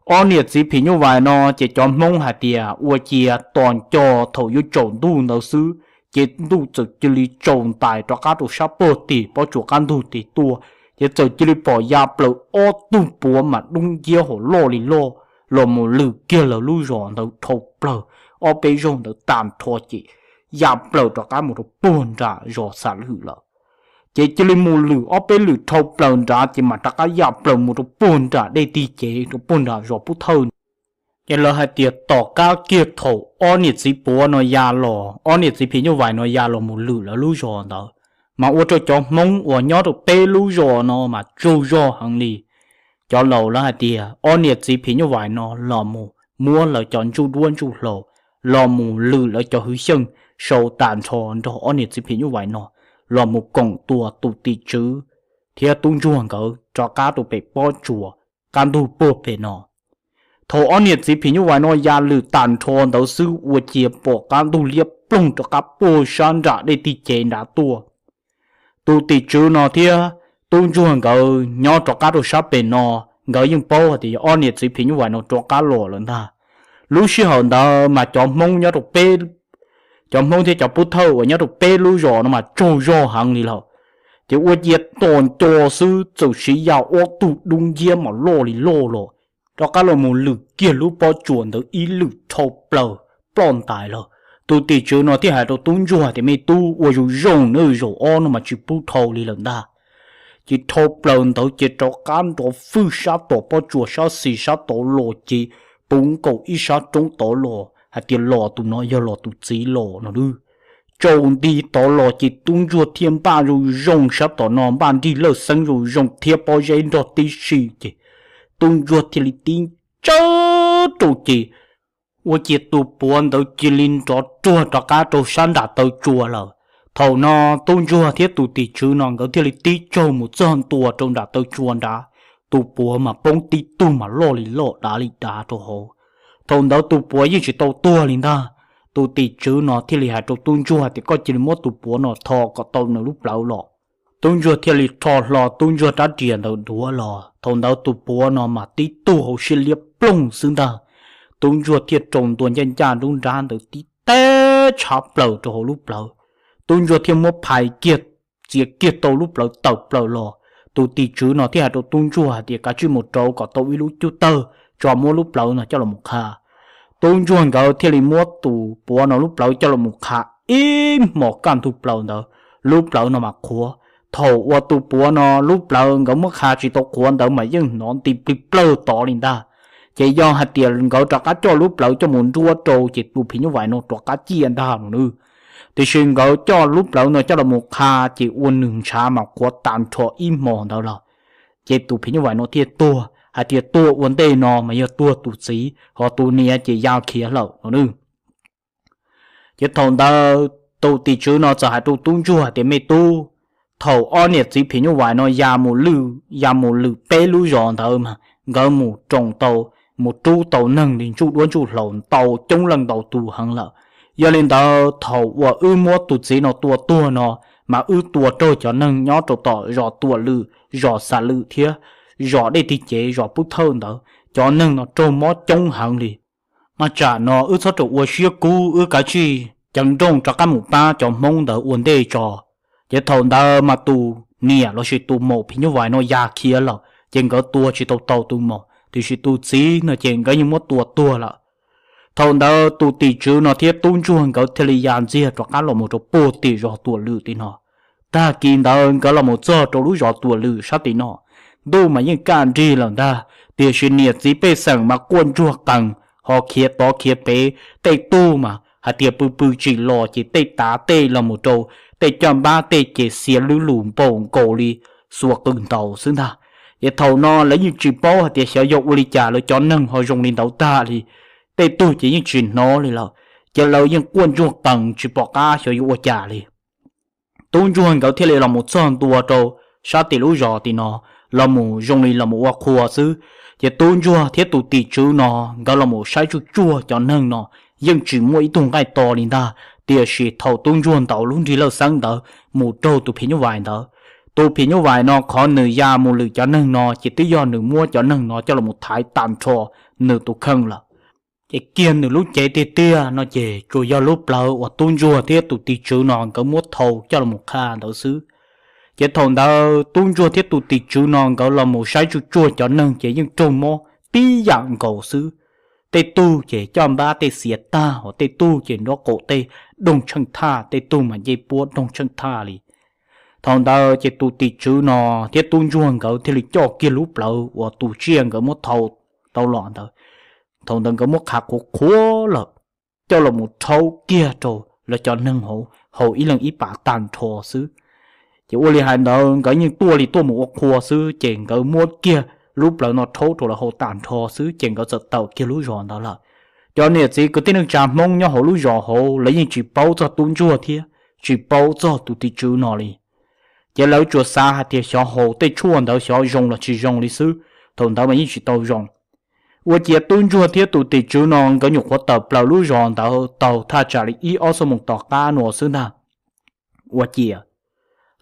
Ob niam txiv phim nyuj vais no ces cov Hmoob hais tias ua cia tos nco thaum yuav tsaus ntuj ntawd xwb, ces ntuj txawm cia li tsaus ntais rov qab rau sab puag tim pob tsuas qab ntug tim tuaj, ces txawm cia li pom ya plaws ob tug puav mas dub nciab hauv loj li loj los mus lwm kiag lawv lub zos ntawd dhau plaws ob peb zaug ntawd tag nrho ces ya plaws rov qab mus rau puag nram zos Xam Lwm lawm. Ces cia li mus lwm ob peb lwm dhau plaws nrad ces mam rov qab ya plaws mus rau puag nram dej tig cev rau puag nram zos Pub Thawj. Ces lawv hais tias tom qab kiag thaum ob niam txiv puav no ya los, ob niam txiv phim nyuj vais no ya los mus lwm lawv lub zos ntawd, mas ua rau cov Hmoob uas nyob rau peb lub zos no mas tsaug zog heev li. Cov laus lawv hais tias ob niam txiv phim nyuj vais no los mus muab lawv cov ntsuj duab ntsuj hlauv los mus lwm lawv cov hwv xyeej sau tag nrho nrog ob niam txiv phim nyuj vais no los mus koom tua tus tim tswv thiab tub ntsuag nkawd rov qab rau pem pob tsuas qab ntug puag pem no. Thaum ob niam txiv phim nyuj vais no ya lwm tag nrho ntawd xwb ua cia pom qab ntug liab ploog rov qab puag sab nram dej tig cev nrad tuaj. Tus tim tswv no thiab tub ntsuag nkawd nyob rov qab rau sab pem no, nkawd yeej paub hais tias yog ob niam txiv phim nyuj vais no rov qab los lawm ntag. Lub sij hawm ntawd mas cov Hmoob nyob rau peb, cov Hmoob thiab cov Pub Thawj uas nyob rau peb lub zos no mas tsaug zog heev li lawm. Ces ua cia tos nco xwb txawm siv ya ob tug dub nciab mas loj li loj los rov qab los mus lwm kiag lub pob tsuas ntawd ib lwm dhau plaws ploj ntais lawm. Tus tim tswv no thiaj hais rau tub ntsuag tias, me tub, ua zoo zoo nawb, zaum ob no mas tsis pub dhau li lawm ntag. Ces dhau plaws ntawd ces rov qab nrov fwj sab tom pob tsuas sab xis sab tod los ces puv nkaus ib sab roob tod los hais tias los tus no yog los tus txiv los no. Tsaus nti tod los ces tub ntsuag thiaj npaj zoo zoo sab tom no, npaj nrig lawj xeeb zoo zoo thiab pob zeb nrog tib si ces tub ntsuag thiaj li tib ntsawj rau ces ua ciav tus puav ntawd cia li nrov ruag rov qab rau sab nram taw tsua lawm. Thaum no tub ntsuag thiab tus tim tswv no nkawd thiaj li tib tsaug mus txog ntua rau nram taw tsua nrad, tus puav mas poob tib tug mas loj li loj dav li dav rau hauv. Thaum ntawd tus puav yeej tsis tau tuag li ntag. Tus tim tswv no thiaj li hais rau tub ntsuag tias koj cia li muab tus puav no tho kom tau nws lub plawv los. Tub ntsuag thiaj li rho hlo tub ntsuag rab riam ntawd duav los. Thaum ntawd tus puav no mas tib tug hauv siab liab ploog xwb ntag. Tub ntsuag thiaj rau ntua ncaj ncaj nruab nrab ntawd tib teb tshav plaws rau hauv lub plawv. Tub ntsuag thiaj muab phais kiag, txiav kiag tau lub plawv tawm plaws los. Tus tim tswv no thiaj hais rau tub ntsuag hais tias kav tsij mus rauv kom tau ib lub cub tawg tso muab lub plawv no coj los mus qha. Tub ntsuag nkawd thiaj li muab tus puav no lub plawv coj los mus qha ib hmos kaj ntug plaws ntawd, lub plawv no mas qhuav. Thaum uas tus puav no lub plawv nkawd muab qha tsis tau qhuav ntawd mas yeej hnov nti plig plawg tod li ntag. Ces yog hais tias nkawd rov qab coj lub plawv coj mus nruab rau ces tus phim nyuj vais no rov qab ciaj ntag no nawb. Tiam sis nkawd coj lub plawv no coj los mus qha ces ua nws ntshav mas qhuav tag nrho ib hmos ntawd lawm. Ces tus phim nyuj vais no thiaj tuag, hais tias tuag ua ntej no mas yog tuag tus txiv, ho tus niam ces ya khiav lawm no nawb. Ces thaum ntawd tus tim tswv no txawm hais rau tub ntsuag tias me tub, thaum ob niam txiv phim nyuj vais no ya mus lwm, ya mus lwm peb lub zos ntawd mas nkawd mus roos tau, mus rub tau neeg li ntsuj duab ntsuj hlauv ntau coob leej ntau tus heev lawm. Yog li ntawd thaum uas wb muab tus txiv no tua tuag no mas wb tua raug cov neeg nyob rau tom zos Tuam Lwm, zos Xam Lwm thiab zos Dej Tig Cev, zos Pub Thawj ntawd cov neeg no raug mob coob heev li. Mas tsam no wb txhob rau ua siab kub, wb kav tsij ceev nrooj rov qab mus pab cov Hmoob ntawd ua ntej tso. Ces thaum ntawd mas tus niam lossis tus maum phim nyuj vais no ya khiav lawm ces nkawd tua tsis tau tau tus maum, tiam sis tus txiv no ces nkawd yeej muab tua tuag lawm. Thaum ntawd tus tim tswv no thiab tub ntsuag nkawd thiaj li ya ntxiag rov qab los mus rau puag tim zos Tuam Lwm tim no. Tag kis ntawd nkawd los mus txog rau lub zos Tuam Lwm sab tim no, ntuj mas yeej kaj nrig lawm ntag, tiam sis niam txiv pej xeem mas quaj ntsuag qees, ho khiav tod khiav pem, tej tug mas hais tias pw pw tsis los ces tej tav tej los mus rau tej caj npab tej ces xiav lwb lus npaum nkaus li xuas qws ntaus xwb ntag. Ces thaum no lawv yeej tsis paub hais tias xyov yog ua li cas lawv cov neeg ho zoo li ntawd tag li. Tej tug ces yeej tsis hnov li lawm, ces lawv yeej quaj ntsuag qees tsis pom qab xyov yuav ua cas li. Tub ntsuag nkawd thiaj li los mus txog ntua rau sab tim lub zos tim no, los mus zoo li los mus ua qhua xwb. Ces tub ntsuag thiab tus tim tswv no nkawd los mus saib tsuj tsuag cov neeg no yeej tsis muaj ib tug nqaij to li ntag, tiam sis thaum tub ntsuag ntaus lub nrig lawj xeeb ntawd mus raug tus phim nyuj vais ntawd, tus phim nyuj vais no qhov nws ya mus lwm cov neeg no ces twb yog nws muab cov neeg no coj los mus thaiv tag nrho nws tus kheej lawm. Ces kiag nws lub cev tiag tiag no ces tsuas yog lub plawv uas tub ntsuag thiab tus tim tswv no nkawd muab thau coj los mus qha ntawd xwb. Ces thaum ntawd tub ntsuag thiab tus tim tswv no nkawd los mus saib tsuj tsuag cov neeg ces yeej raug mob tib yam nkaus xwb. Tej tug ces caj npab tej xiav tag, ho tej tug ces nraub qaum tej doog tsheej thaj, tej tug mas ncej puab doog tsheej thaj li. Thaum ntawd ces tus tim tswv no thiab tub ntsuag nkawd thiaj li coj kiag lub plawv uas tus tsiaj nkawd muab thau tau los ntawd, thaum ntawd nkawd muab qha qhuav qhuav lawm, coj los mus rhaub kiag rau lawv cov neeg hauv, haus ib leeg ib pas tag nrho xwb. Ces ua li hais ntawd nkawd yeej tuaj li tuaj mus ua qhua xwb, ces nkawd muab kiag lub plawv no rhaub rau lawv haus tag nrho xwb ces nkawd txawm tawm kiag lub zos ntawd lawm. Cov niam txiv kwv tij neej tsa Hmoob nyob hauv lub zos hauv lawv yeej tsis paub txog tub ntsuag thiab tsis paub txog tus tim tswv no li. Ces lawv tsuas xav hais tias xyov haus tej tshuaj ntawd xyov zoo los tsis zoo li xwb, thaum ntawd mas yeej tsis tau zoo. Ua ciav tub ntsuag thiab tus tim tswv no nkawd nyuam qhuav tawm plaws lub zos ntawd tau thaj tsam li ib ob xuab moos tom qab no xwb ntag. Ua ciav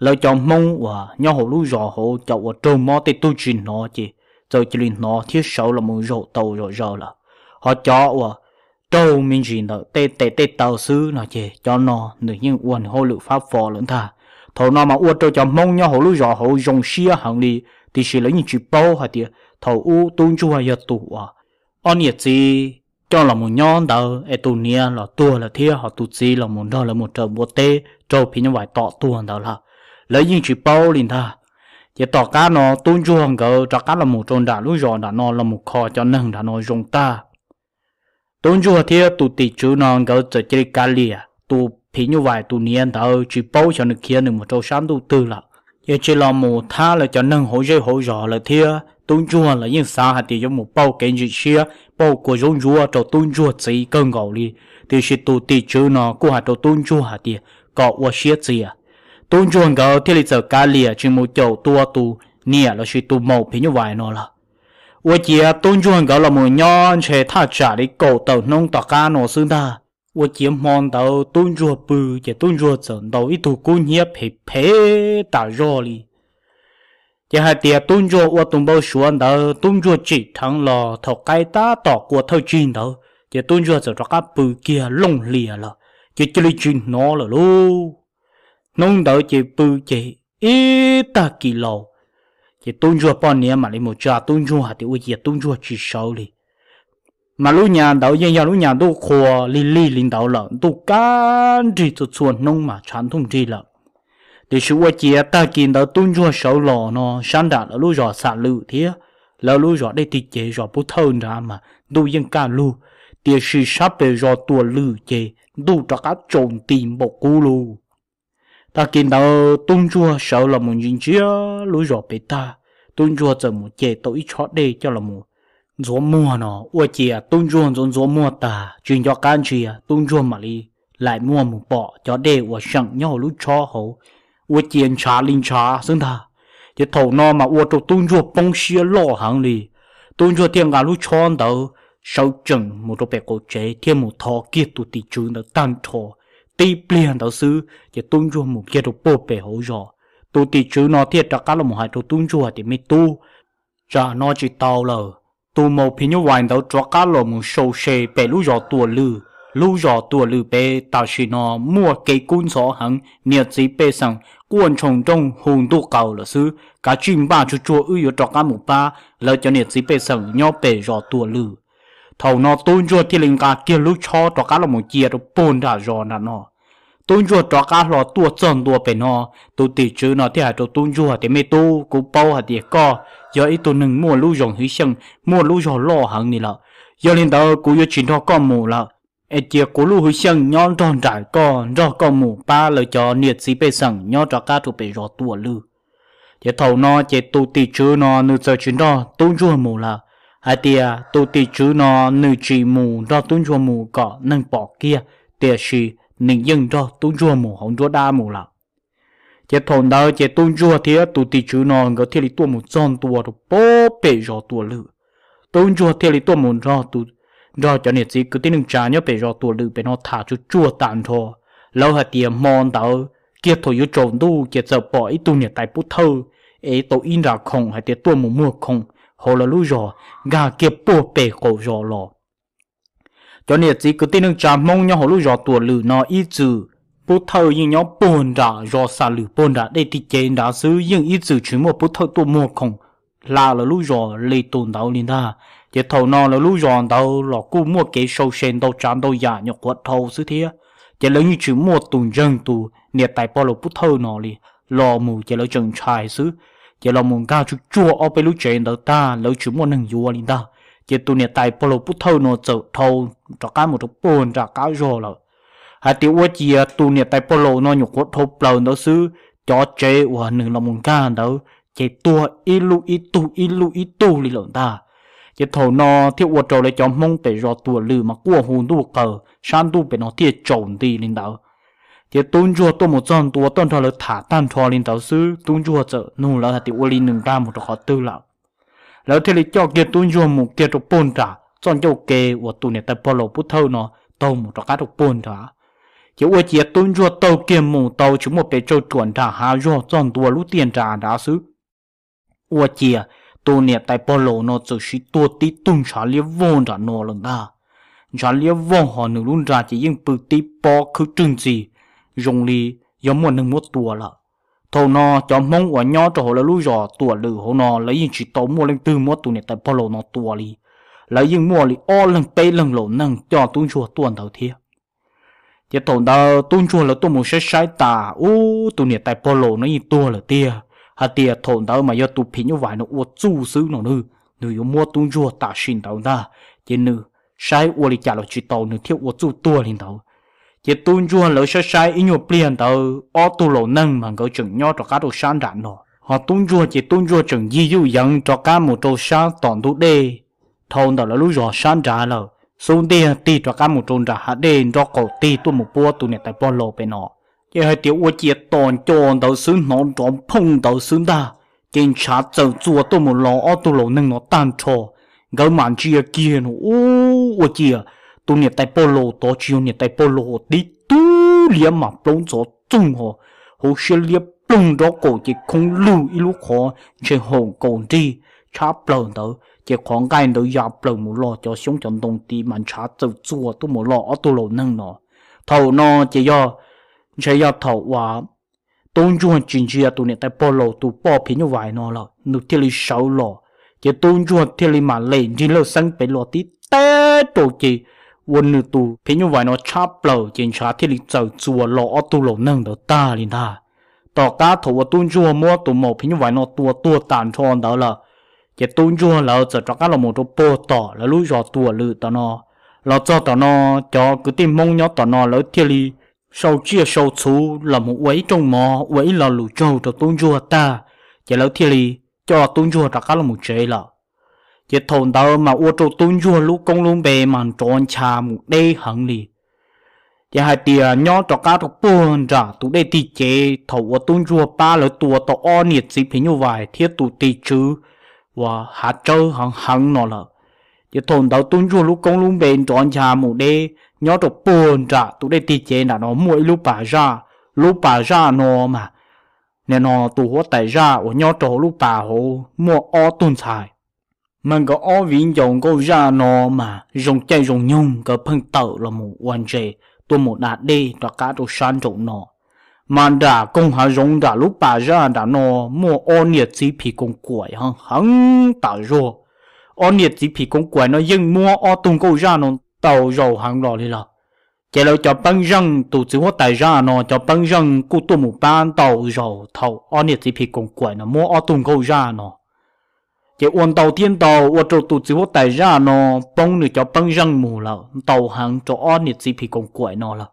lawv cov Hmoob uas nyob hauv lub zos hauv cov uas raug mob tej tug tsis hnov ces txawm cia li hnov thiab sawv los mus zaum tau zom zaws lawm. Ho cov uas raug me ntsis ntawm tej tes tej taw xwb no ces cov no nws yeej ua nws hauj lwm fab fo lawm ntag. Thaum no mas ua rau cov Hmoob nyob hauv lub zos hauv zoo siab heev li, tiam sis lawv yeej tsis paub hais tias thaum ub tub ntsuag yog tus uas ob niam txiv coj los mus nyob ntawd es tus niam los tuag lawm thiab ho tus txiv los mus nrog lawv mus raws npua teb raug phim nyuj vais tom tuag ntawd lawm. Lawv yeej tsis paub li ntag. Ces tom qab no tub ntsuag nkawd rov qab los mus rau nram lub zos nram no los mus kho cov neeg nram no zoo tag, tub ntsuag thiab tus tim tswv no nkawd txawm cia li kav liam, tus phim nyuj vais tus niam ntawd tsis paub xyov nws khiav nws mus rau sab ntuj twg lawm, ces tsis los mus thab lawv cov neeg hauv zej hauv zos lawm thiab. Tub ntsuag los yeej xav hais tias yuav mus pauj kev ntsim siab pauj kua zaub ntsuab rau tub ntsuag txiv kawg nkaus li, tiam sis tus tim tswv no kuj hais rau tub ntsuag hais tias kom ua siab txias. Tub ntsuag nkawd thiaj li txawm kav liam tsis mus caum tua tus niam lossis tus maum phim nyuj vais no lawm. Ua ciav tub ntsuag nkawd los mus nyob ntshe thaj tsam li kaum tawm hnub tom qab no xwb ntag. Ua ciav hmo ntawd tub ntsuag pw, ces tub ntsuag txawm ntaus ib tug kub hnyiab phem phem tas zog li. Ces hais tias tub ntsuag ua tus npau suav ntawd, tub ntsuag tsim dheev los thaum qaib tab tom qua thawj tsig ntawd, ces tub ntsuag txawm rov qab pw kiag looj hlias lawm, ces cia li tsis hnov lawm lauj. Hnub ntawd ces pw ces ib tag kis laus, ces tub ntsuag poj niam mam li mus tsa tub ntsuag hais tias ua ciav tub ntsuag tsis sawv li. Mas lub nyas ntawd yeej yog lub nyas ntuj qhua lig lig li ntawd lawm, ntuj kab nrig txhua txhua hnub mas tshav ntuj nrig lawm. Tiam sis ua ciav tag kis ntawd tub ntsuag sawv los no sab nram lawv lub zos Xam Lwm thiab lawv lub zos Dej Tig Cev zos Pub Thawj nrad mas ntuj yeej kaj lug, tiam sis sab pem zos Tuam Lwm ces ntuj rov qab tsaus nti npaum qub lug. Tag kis ntawd tub ntsuag sawv los mus ntsia ntsia lub zos pem tag, tub ntsuag txawm mus ce tau ib tshob dej coj los mus ntxuav muag no. Ua ciav tub ntsuag ntxuav ntxuav muag tag tsis nco qab ntsia, tub ntsuag mam li laim muaj mus pom cov dej uas seem nyob hauv lub tshob hauv, ua ciav ntshav li ntshav xwb ntag. Ces thaum no mas ua rau tub ntsuag poob siab loj heev li. Tub ntsuag thiaj nqa lub tshob ntawd sawv tsees mus rau pem qaum tsev thiab mus thov kiag tus tim tswv ntawd tag nrho. Tib pliag ntawd xwb ces tub ntsuag mus kiag rau puag pem hauv zos. Tus tim tswv no thiaj rov qab los mus hais rau tub ntsuag tias, me tub, tsam no tsis tau lawm. Tus maum phim nyuj vais ntawd rov qab los mus sau se pem lub zos Tuam Lwm. Lub zos Tuam Lwm pem tam sim no muaj kev kub ntxhov heev, niam txiv pej xeem quaj ntshoo nrooj hu ntuj qaws lawm xwb. Kav tsij npaj tsuag tsuag, wb yuav rov qab mus pab lawv cov niam txiv pej xeem nyob pem zos Tuam Lwm. Thaum no tub ntsuag thiaj li nqa kiag lub tshob rov qab los mus cia rau puag nram zos nram no. Tub ntsuag rov qab hlo tuaj txog ntua pem no, tus tim tswv no thiaj hais rau tub ntsuag tias, me tub, kuv paub hais tias koj yog ib tug neeg muaj lub zog hwv xyeej, muaj lub zog loj heev li lawm. Yog li ntawd kuv yuav tsis nrog koj mus lawm, es cia kuv lub hwv xyeej nyob nrog nraim koj, nrog koj mus pab lawv cov niam txiv pej xeem nyob rov qab rau pem zos Tuam Lwm. Ces thaum no ces tus tim tswv no nws txawm tsis nrog tub ntsuag mus lawm, hais tias tus tim tswv no nws tsis mus nrog tub ntsuag mus kom neeg pom kiag, tiam sis nws yeej nrog tub ntsuag mus hauv nruab dab mus lawm. Ces thaum ntawd ces tub ntsuag thiab tus tim tswv no nkawd thiaj li tuaj mus txog ntua rau puag pem zos Tuam Lwm. Tub ntsuag thiaj li tuaj mus nrog cov niam txiv kwv tij neej tsa nyob pem zos Tuam Lwm pem no tham tsuag tsuag tag nrho. Lawv hais tias hmo ntawd kiag thaum yuav tsaus ntuj ces txawm pom ib tug niam tais pub thawj ev tau ib nra khoom hais tias tuaj mus muag khoom hauv lawv lub zos nkag kiag puag pem qaum zos los. Cov niam txiv kwv tij neej tsa Hmoob nyob hauv lub zos Tuam Lwm no ib txwm pub thawj yeej nyob puag nram zos Xam Lwm puag nram dej tij cev nrad xwb, yeej ib txwm tsis muaj pub thawj tuaj muag khoom hla lawv lub zos li tus ntawd li ntag. Ces thaum no lawv lub zos ntawd los kuj muaj kev sau se ntau tsav ntau yam nyuam qhuav dhau xwb thiab, ces lawv yeej tsis muaj tus ntseeg tus niam tais pog laus pub thawj no li. Los mus ces lawv tseem ntshai xwb, ces los mus nkag tsuag tsuag ob peb lub tsev ntawd tag lawv tsis muaj neeg yuav li ntag. Ces tus niam tais pog laus pub thawj no txawm dhau rov qab mus rau puag nram qab zog lawm. Hais tias ua ciav tus niam tais pog laus no nyuam qhuav dhau plaws ntawd xwb, cov tsev uas nws los mus nkag ntawd ces tuag ib lub ib tug ib lub ib tug li lawm ntag. Ces thaum no thiaj ua rau lawv cov Hmoob pem zos Tuam Lwm mas quaj hu ntuj qaws, sab ntuj pem no thiaj tsaus nti li ntawd. Ces tub ntsuag tuaj mus txog ntua tuaj nrog lawv tham tag nrho li ntawd xwb, tub ntsuag txawm nug lawv hais tias ua li nws nkag mus rau qhov twg lawm. Lawv thiaj li coj kiag tub ntsuag mus kiag rau puag nram txoj ncauj ke uas tus niam tais pog laus pub thawj no taug mus rov qab rau puag nrad. Ces ua ciav tub ntsuag taug kiag mus tau tsis muaj pes tsawg ruam nram hav zog txog ntua lub tiaj nrad nrad xwb, ua ciav tus niam tais pog laus no txawm siv tuag tib tug ntshav liab vog nram no lawm ntag. Ntshav liab vog ho nws lub nra ces yeej pw tib pob khwb rwg ntxis zoo li yog muaj neeg muab tua lawm. Thaum no cov Hmoob uas nyob rau hauv lawv lub zos Tuam Lwm hauv no lawv yeej tsis tau muaj leej twg muab tus niam tais pog laus no tua li. Lawv yeej muaj li ob leeg peb leeg laus neeg coj tub ntsuag tuaj ntawd thiab. Ces thaum ntawd tub ntsuag lawv tuaj mus saib saib tas, ub, tus niam tais pog laus no yeej tuag lawm tiag. hais tias thaum ntawd mas yog tus phim nyuj vais no ua txuj xwb no, nws yuav muab tub ntsuag tam sim ntawd ntag, ces nws saib ua li cas los tsis tau, nws thiaj ua txuj tuag li ntawd. Ces tub ntsuag lawv saib saib ib nyuag pliag ntawd ob tug laus neeg mas nkawd tseem nyob rov qab rau sab nram no, ho tub ntsuag ces tub ntsuag tseem yig yuj yeev rov qab mus rau sab tom ntug dej. Dhau ntawm lawv lub zos sab nrad lawm, xub ntiag tig rov qab mus rau nram hav dej nrob qaum tig tuaj mus puab tus niam tais pog laus pem no. Ces hais tias ua ciav tos nco ntawd xwb, hnov nrov phooj ntawd xwb ntag, ces ntshav txawm txuas tuaj mus los ob tug laus neeg no tag nrho. Nkawd mam ntsia kiag no, ua ciav tus niam tais pog laus tod tsis yog niam tais pog laus, tib tug liab mas plaub ntxhov txoog ho, hauv siab liab ploog, nrob qaum ces khoob lug ib lub qhov ntshe haum nkaus nrig tshab plaws ntawd, ces qhov nqaij ntawd ya plaws mus los cov xyoob cov ntoo tid mas ntshav txawm txuas tuaj mus los ob tug laus neeg no. Thaum no ces yog, ntshe yog thaum uas tub ntsuag tsis ntsia tus niam tais pog laus tus poj phim nyuj vais no lawm, nws thiaj li sawv los. Ces tub ntsuag thiaj li mam lem nrig lawj xeeb pem los tib teb rau ces ua nws tus phim nyuj vais no tshab plaws, ces ntshav thiaj li txawm txuas los ob tug laus neeg ntawd tag li ntag. Tom qab thaum uas tub ntsuag muab tus maum phim nyuj vais no tua tuag tas nrho ntawd lawm, ces tub ntsuag lawv txawm rov qab los mus rau puag tom lawv lub zos Tuam Lwm tom no. Los txog tom no, cov kwv tij Hmoob nyob tom no lawv thiaj li sau tsiaj sau txhuv los mus ua ib rooj mov, ua ib lo lus tsaug rau tub ntsuag tag, ces lawv thiaj li coj tub ntsuag rov qab los mus tsev lawm. Ces thaum ntawd mas ua rau tub ntsuag lub koob lub npe mas nrov ncha mus deb heev li. Ces hais tias nyob rov qab rau puag nram tus dej tig cev thaum uas tub ntsuag pab lawv tua tau ob niam txiv phim nyuj vais thiab tus tim tswv uas hav tsawb heev heev no lawm, ces thaum ntawd tub ntsuag lub koob lub npe nrov ncha mus deb. Nyob rau puag nram tus dej tig cev nram no muaj ib lub pas zaj. Lub pas zaj no mas, nim no tus huab tais zaj uas nyob rau hauv lub pas hauv muaj ob tug ntxhais, mas nkawd ob viv ncaus nkauj zaj no mas zoo caij zoo nyoog nkawd pheej tawm los mus ua ntses tuaj mus da dej rov qab rau sab nraum no. Mas nram koog hav zoov nram lub pas zaj nram no muaj ob niam txiv phim koos kaim heev heev tas zog. Ob niam txiv phim koos kaim no yeej muab ob tug nkauj zaj no ntau zaus heev los li lawm. Ces lawv cov peeb zeej, tus txiv huab tais zaj no cov peeb zeej kuj tuaj mus pab ntau zaus thaum ob niam txiv phim koos kaim no muab ob tug nkauj zaj no. Ces ua ntau thiab ntau ua rau tus txiv huab tais zaj no poob nws cov peeb zeej mus lawm ntau heev rau ob niam txiv phim koos kaim no lawm.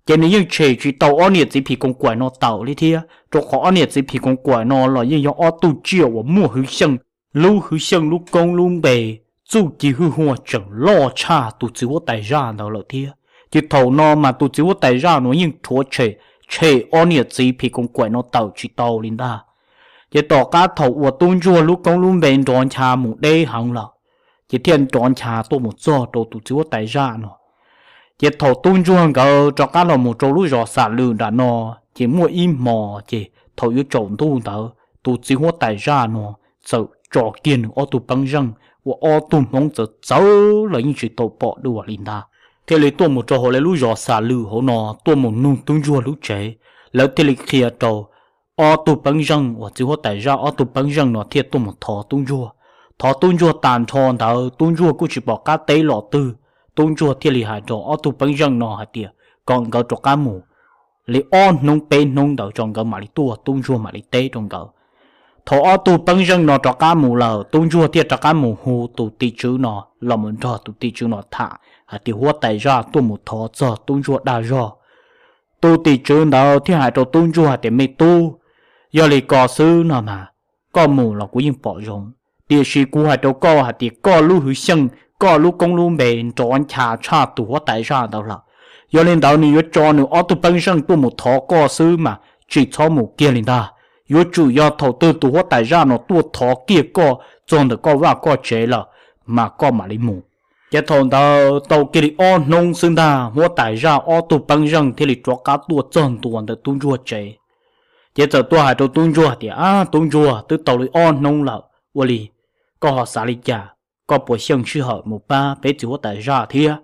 Ces nws yeej tshem tsis tau ob niam txiv phim koos kaim no tawm li thiab, rau qhov ob niam txiv phim koos kaim no los yeej yog ob tug tsiaj uas muaj hwv xyeej. Lub hwv xyeej lub koob lub npe, txuj ci hwj huam tseem loj tshaj tus txiv huab tais zaj ntawd lawm thiab. Ces thaum no mas tus txiv huab tais zaj no yeej rhuav tshem, tshem ob niam txiv phim koos kaim no tawm tsis tau li ntag. Ces tom qab thaum uas tub ntsuag lub koob lub npe nrov ncha mus deb heev lawm, ces thiaj nrov ncha tuaj mus txog rau tus txiv huab tais zaj no. Ces thaum tub ntsuag nkawd rov qab los mus rau lub zos Xam Lwm nram no, ces muaj ib hmo, ces thaum yuav tsaus ntuj ntawd tus txiv huab tais zaj no txawm tso kiag nws ob tug peeb zeej uas ob tug hmoob txawv txawv los yeej tsis tau pom dua li ntag, thiaj li tuaj mus rau hauv lawv lub zos Xam Lwm hauv no tuaj mus nug tub ntsuag lub tsev. Lawv thiaj li qhia rau ob tug peeb zeej uas txiv huab tais zaj ob tug peeb zeej no thiaj tuaj mus thov tub ntsuag. Thov tub ntsuag tas nrho ntawd tub ntsuag kuj tsis pom qab teb los twg, tub ntsuag thiaj li hais rau ob tug peeb zeej no hais tias kom nkawd rov qab mus li ob hnub peb hnub ntawd tso nkawd mam li tuaj, tub ntsuag mam li teb rau nkawd. Thaum ob tug peeb zeej no rov qab mus lawm, tub ntsuag thiaj rov qab mus hu tus tim tswv no los mus nrog tus tim tswv no tham hais tias huab tais zaj tuaj mus thov txog tub ntsuag dag zog. Tus tim tswv ntawd thiaj hais rau tub ntsuag hais tias me tub, yog li ko xwb no mas, koj mus los kuv yeej pom zoo, tiam sis kuv hais rau koj hais tias koj lub hwv xyeej, koj lub koob lub npe nrov ncha tshaj tus huab tais zaj ntawd lawm. Yog li ntawd nws yuav tso nws ob tug peeb zeej tuaj mus thov koj xwb mas tsis txhob mus kiag li ntag. Yuav tsum yog thaum twg tus huab tais zaj no tuaj thov kiag koj txog ntawm koj vaj koj tsev lawm, mas koj mam li mus. Ces thaum ntawd tau kiag li ob hnub xwb ntag huab tais zaj ob tug peeb zeej thiaj li rov qab tuaj txog ntua ntawm tub ntsuag tsev. Ces txawm tuaj hais rau tub ntsuag tias, Ab tub ntsuag, twb tau li ob hnub lawm, ua li koj ho xav li cas? Koj puas xyeej sij hawm mus pab peb txiv huab tais zaj thiab?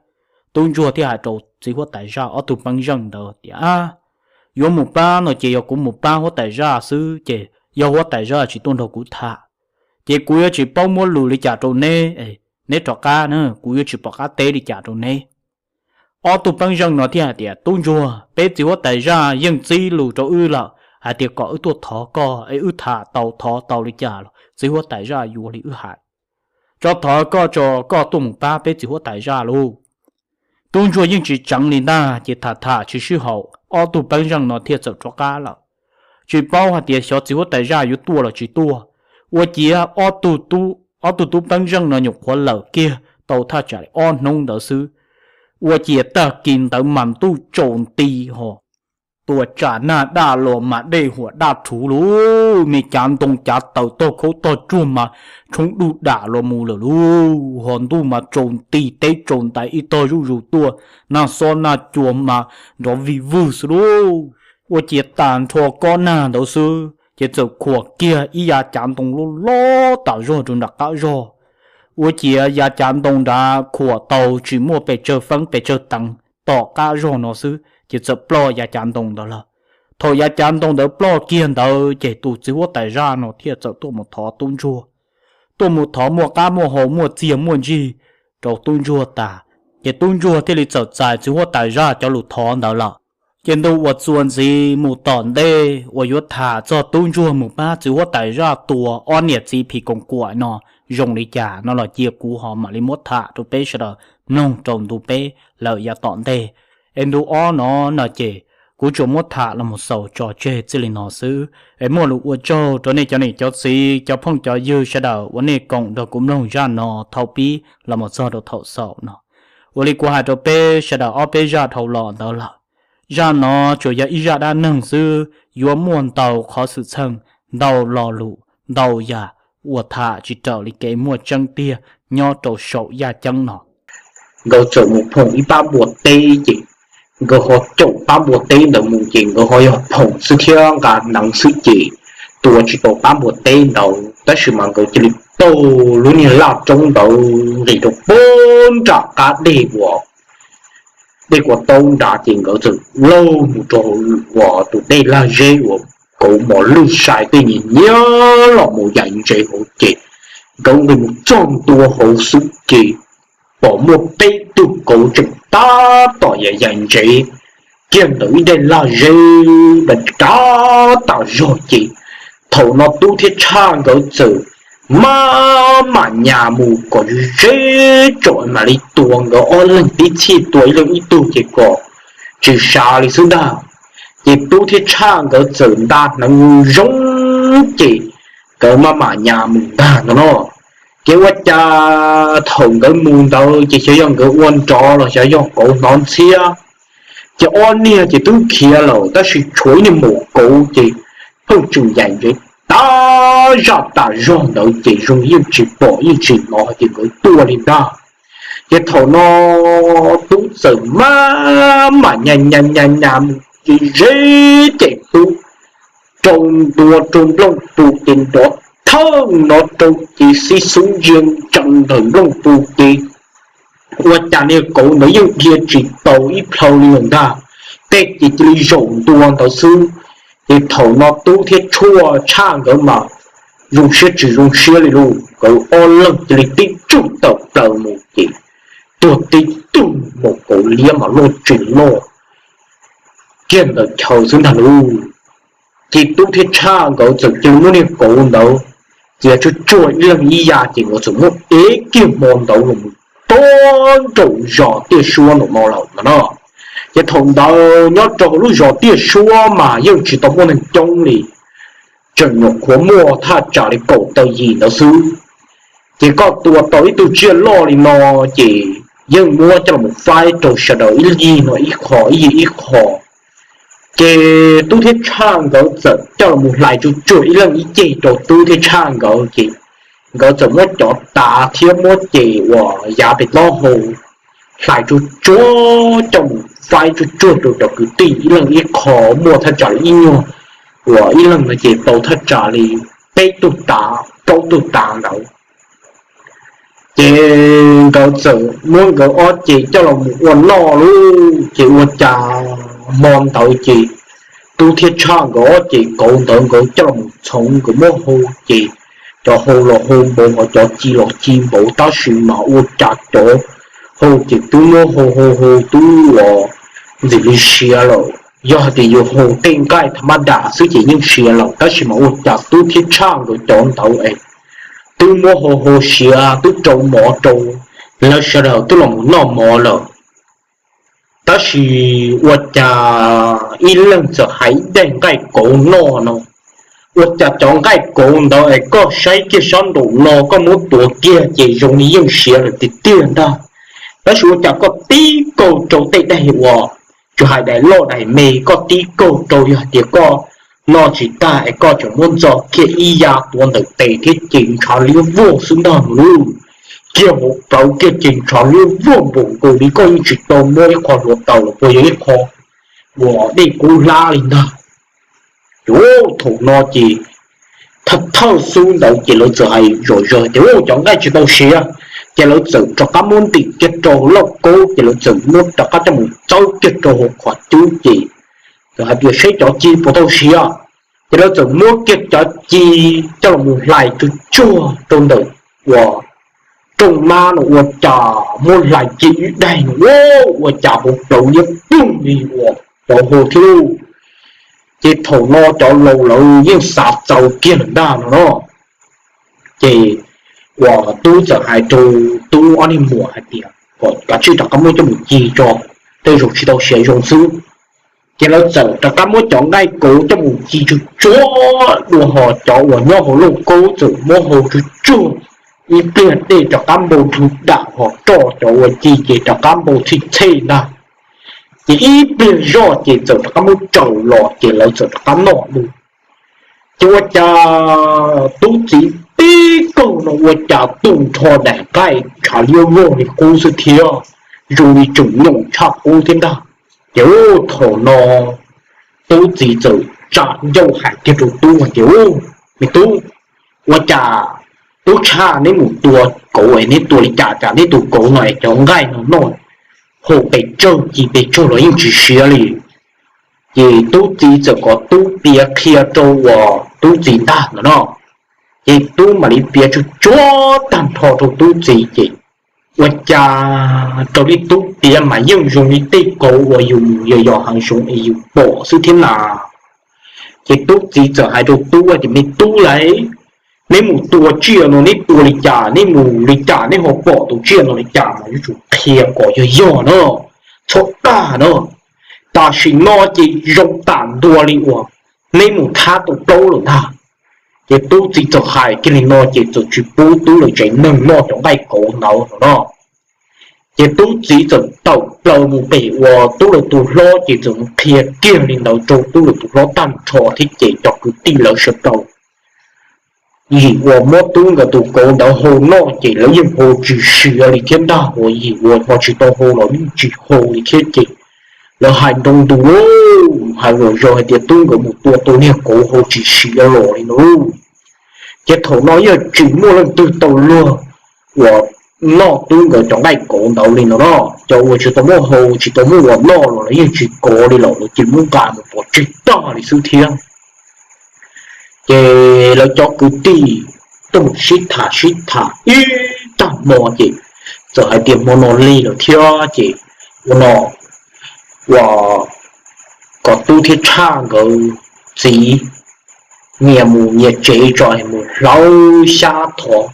Tub ntsuag thiaj hais rau txiv huab tais zaj ob tug peeb zeej ntawd tias, Yuav mus pab no ces yog kuv mus pab huab tais zaj xwb, ces yog huab tais zaj tsis tuaj nrog kuv tham, ces kuv yuav tsis paub muab lus li cas rau neb, neb rov qab na, kuv yuav tsis pom qab teb li cas rau neb. Ob tug peeb zeej no thiaj hais tias, Tub ntsuag, peb txiv huab tais zaj yeej txib lus rau wb lawm, hais tias kom wb tuaj thov koj es wb tham tau thov tau li cas los txiv huab tais zaj yuav li wb hais. Tso thov koj tso, koj tuaj mus pab peb txiv huab tais zaj lauj. Tub ntsuag yeej tsis tseev li ntag, ces tham tham tsis sib haum ob tug peeb zeej no thiaj txawm rov qab lawm. Tsis paub hais tias xyov txiv huab tais zaj yuav tuaj los tsis tuaj. Ua ciav ob tug tub peeb zeej no nyuam qhuav lawm kiag tau thaj tsam li ob hnub ntawd xwb, ua ciav tag kis ntawd mas ntuj tsaus nti ho, tua tsam nag daj los mas dej huam daj rhuv lauj, me cav ntoo cav taws tog khaub tog tsuag mas tshoob dug dam los mus lawm lauj, ho ntuj mas tsaus nti teb tsaus ntais ib tog zuj zus tuaj, nag xob nag cua mas nrov vij vwg xwb lauj. Ua ciav tas nrho kob nag ntawd xwb ces txawm khuam kiag ib yav cav ntoo loj loj tas zog rau nram qab zog. Ua ciav yav cav ntoo nrad khuam tau tsis muaj pes tsawg feeb pes tsawg teev tom qab zog no xwb ces txawm ploj yav cav ntoo ntawd lawm. Thaum yav cav ntoo ntawd ploj kiag ntawd ces tus txiv huab tais zaj no thiaj txawm tuaj mus thov tub ntsuag. Tuaj mus thov muaj qab muaj hau muaj txiag muaj ntsig rau tub ntsuag tas, ces tub ntsuag thiaj li txawm txais txiv huab tais zaj cov lus thov ntawd lawm. Ces ntu uas txuas ntxiv mus tom ntej uas yuav tham txog tub ntsuag mus pab txiv huab tais zaj tua ob niam txiv phim koos kuam no zoo li cas no los cia kuv ho mam li muab tham rau peb sawv daws mloog rau ntu peb lawm yav tom ntej. Es ntu ob no no ces kuv tsuas muab tham los mus xaus tso tseg txij li no xwb. Es muaj lus ua tsaug rau nej cov niam cov txiv cov phooj cov ywg sawv daws uas nej koom nrog kuv mloog zaj no thaum pib los mus txog rau thaum xaus no. Ua li kuv hais rau peb sawv daws ob peb zaj dhau los ntawd lawm, zaj no tsuas yog ib zaj dab neeg xwb, yuav muaj ntau qhov xwm txheej, ntau lo lus, ntau yam uas tham tsis raws li kev muaj tseeb tiag nyob rau saum yaj ceeb no. Nkawd txawm mus phoom ib pab npua teb ces nkawd ho caum pab npua teb ntawd mus ces nkawd ho yog phoom xwb thiab nqa hneev xwb ces tua tsis tau pab npua teb ntawd, tab sis mas nkawd cia li taug lub niag laj roob ntawd nqis rau pem nram qab dej uas dej Kuav Taub nrad ces nkawd txawm laug mus rau uas tus dej lag zeb uas kauv mos lwj sai tej nyias nyiab los mus yaim ntsev hauv ces nkawd nqis mus txog ntua hauv xwb ces pom muaj peb tug kauv tseem tab tom yaim yaim ntsev kiag ntawm ib daim lag zeb rab tas zog ces thaum no Tub thiab Tshaj nkawd txawm maj mam nyas mus kom ze tsom mam li tua nkawd ob leeg tib txhij tua ib leeg ib tug ces kom tsis sav li xwb ntag. Ces Tub thiab Tshaj nkawd txawm nta hneev zoo ces nkawd maj mam nyas mus ntag no no. Ces ua cas thaum nkawd mus ntawd ces xyov yog nkawd ua nrov los xyov yog kauv hnov ntxhiab, ces ob niag ces twb khiav lawm tab sis tshuav ib niag maum kauv ces pheej tseem yaim ntsev tab zaj tas zog ntawd ces zoo yeej tsis pom yeej tsis hnov hais tias nkawd tuaj li ntag. Ces thaum no Tub txawm maj mam nyas nyas nyas mus ces ze ces Tub rau ntua rau nplooj pus ces nrov thawj no rau ces xib xub ntsia ntsees ntawm nplooj pus ces ua cas niag kauv ntawd yeej dhia tsis tau ib plhaw li lawm ntag, tej ces cia li zaum ntua ntawd xwb. Ces thaum no Tub thiab Tshaj nkawd mas zoo siab tsis zoo siab li lauj, nkawd ob leeg cia li tib tsuj tawm plaws mus ces tuag tib tug, maum kauv liab mas loj tsis loj kiag ntawm chaw xwb ntag lauj. Ces Tub thiab Tshaj nkawd txawm cia li muab niag kauv ntawd txiav tsuag tsuag ib leeg ib yav ces nkawd txawm muab ev kiag hmo ntawd los mus rau nraum zos Tiaj Suab nraum no lawm no no. Ces thaum ntawd nyob rau hauv lub zos Tiaj Suab mas yeej tsis tau muaj neeg coob li, tseem nyuam qhuav muaj thaj tsam li kaum tawm yim ntawd xwb. Ces koj tua tau ib tug tsiaj loj li no ces yeej muab coj los faib rau sawv daws ib yig no ib qho ib yig ib qho. Ces Tub thiab Tshaj nkawd txawm coj los hlais tsuag tsuag ib leeg ib ceg rau Tub thiab Tshaj nkawd ces nkawd txawm muab cov tav thiab muab ces uas yav pem taub hau hlais tsuag tsuag coj mus faib tsuag tsuag rau cov kwv tij ib leeg ib qho, muaj thaj tsam li ib nyuag uas ib leeg no ces tau thaj tsam li peb tug tav plaub tug tav ntawd. Ces nkawd txawm muab nkawd ob ces coj los mus ua noj lauj. Ces ua cas hmo ntawd ces Tub thiab Tshaj nkawd ob ces kauv ntawd nkawd coj los mus txhoov nkawd muab hau ces cov hau los hau npaum ho cov ci los ci npaum tab sis mas ua cas cov hau ces twb muab hau hau hau twb uas ntxim li siav lawm. Yog hais tias yus haus tej nqaij tha mab das xwb ces yeej siav lawm, tab sis mas ua cas tub thiab tshaj nkawd cov ntawd es twb muab hau hau siav twb rau mov rau lawv sawv daws twb los mus noj mov lawm. Tab sis ua cas ib leeg txawm hais ib daim nqaij kauv noj no, ua cas cov nqaij kauv ntawd es koj saib kiag sab nraum no koj muab tuav kiag ces zoo li yeej siav lawm tiag tiag ntag. Tab sis ua cas koj tib kaug rau tej daim uas tsis hais daim loj daim me, koj tib kaug rau yog hais tias koj noj tsis tag es koj tseem muab ntxo kiag ib ya tuav ntawm tes thiab ces ntshav liab vog xwb ntag no lauj. Kiag hauv plawv kiag ces ntshav liab vog npaum nkaus li koj yeej tsis tau muab ib qho hluav taws los puas yog ib qho uas dej kub hlab li ntag. Ces thaum no ces thawj thawj xub ntawd ces lawv txawm hais zom zaws tias cov nqaij tsis tau siav, ces lawv txawm rov qab muab ntim kiag rau lauj kaub ces lawv txawm muab rov qab coj mus txawb kiag rau hauv qhov cub ces txawm hais tias seb cov ci puas tau siav. Ces lawv txawm muab kiag cov ci coj los mus hlais tsuag tsuag rau ntawm uas rooj mab no ua cas muab hlais kiag ib daim no ua cas hauv plawv liab ploog li uas cov hau thiab lauj. Ces thaum no cov laus lawv yeej xav txaus kiag lawm ntag no no. Ces uas tub txawm hais rau tub ob niag muam hais tias kom kav tsij rov qab muab coj mus ci tso, tej zaum tsis tau siav zoo xwb. Ces lawv txawm rov qab muab cov nqaij kauv coj mus ci tsuag tsuag dua hos cov uas nyob hauv lauj kaub txawm muab hau tsuag tsuag ib pliag tej rov qab npau nrhw dam hos roj cov uas ci ces rov qab npau txhij txhej ntag. Ces ib pliag zoj ces txawm rov qab muab tsaws los ces lawv txawm rov qab noj dua. Ces ua cas tub txiv tib kaug no ua cas tu nrho daim nqaij ntshav liab vog li qub xwb thiab, zoo li tseem nyoos tshaj qub thiab ntag. Ces thaum no tub txiv txawm tsa ncauj hais kiag rau tub hais tias, Me tub, ua cas tub tshaj neb mus tua kauv es neb tua li cas cas neb tus kauv no es cov nqaij no noj hau pes tsawg ci pes tsawg los yeej tsis siav li. Ces tub txiv txawm kom tub piav qhia rau uas tub txiv ntag no no. Ces tub mam li piav tsuag tsuag tag nrho rau tub txiv ces ua cas raws li tub piav mas yeej zoo li tej kauv uas yus mus yos yos hav zoov es yus pom xwb thiab na. Ces tub txiv txawm hais rau tub tias, Me tub lauj, neb mus tua tsiaj no neb tua li cas, neb mus li cas neb ho pom tus tsiaj no li cas mas yuav tsum qhia kom yog yog na, txhob dag na. Tam sim no ces zoo tam ntua li uas neb mus thab tau plaub lawm ntag. Ces tub txiv txawm hais kiag li no ces txawm tsis pub tub lawv tsev neeg noj cov nqaij kauv ntawd no no. Ces tub txiv txawm tawm plaws mus pem uas tub lawv tus hlob ces txawm mus qhia kiag li ntawd rau tub lawv tus hlob tag nrho thiab ces cov kwv tij lawv sawv daws yim uas muab tub nkawd tus kauv ntawd hau noj ces lawv yeej hau tsis siav li thiab ntag, uas yim uas ho tsis tau hau los yeej tsis hau li thiab ces lawv hais nroo ntus lauj, hais zom zaws hais tias tub nkawd mus tua tau niag kauv hau tsis siav los li no lauj. Ces thaum no yeej tsis muaj leej twg tau luag uas noj tub nkawd cov nqaij kauv ntawd li no no. Cov uas tsis tau muaj hau tsis tau muaj uas noj los lawv yeej tsis kov li lawm, lawv cia li muab nqa mus pov tseg tag li xwb thiab. Ces lawv cov kwv tij tuaj mus sib tham sib tham ib tag hmo ces txawm hais tias hmo no lig lawm thiab ces ua no, uas kom tub thiab tshaj nkawd txiv nyias mus nyias tsev tso es mus hlawv xyab thov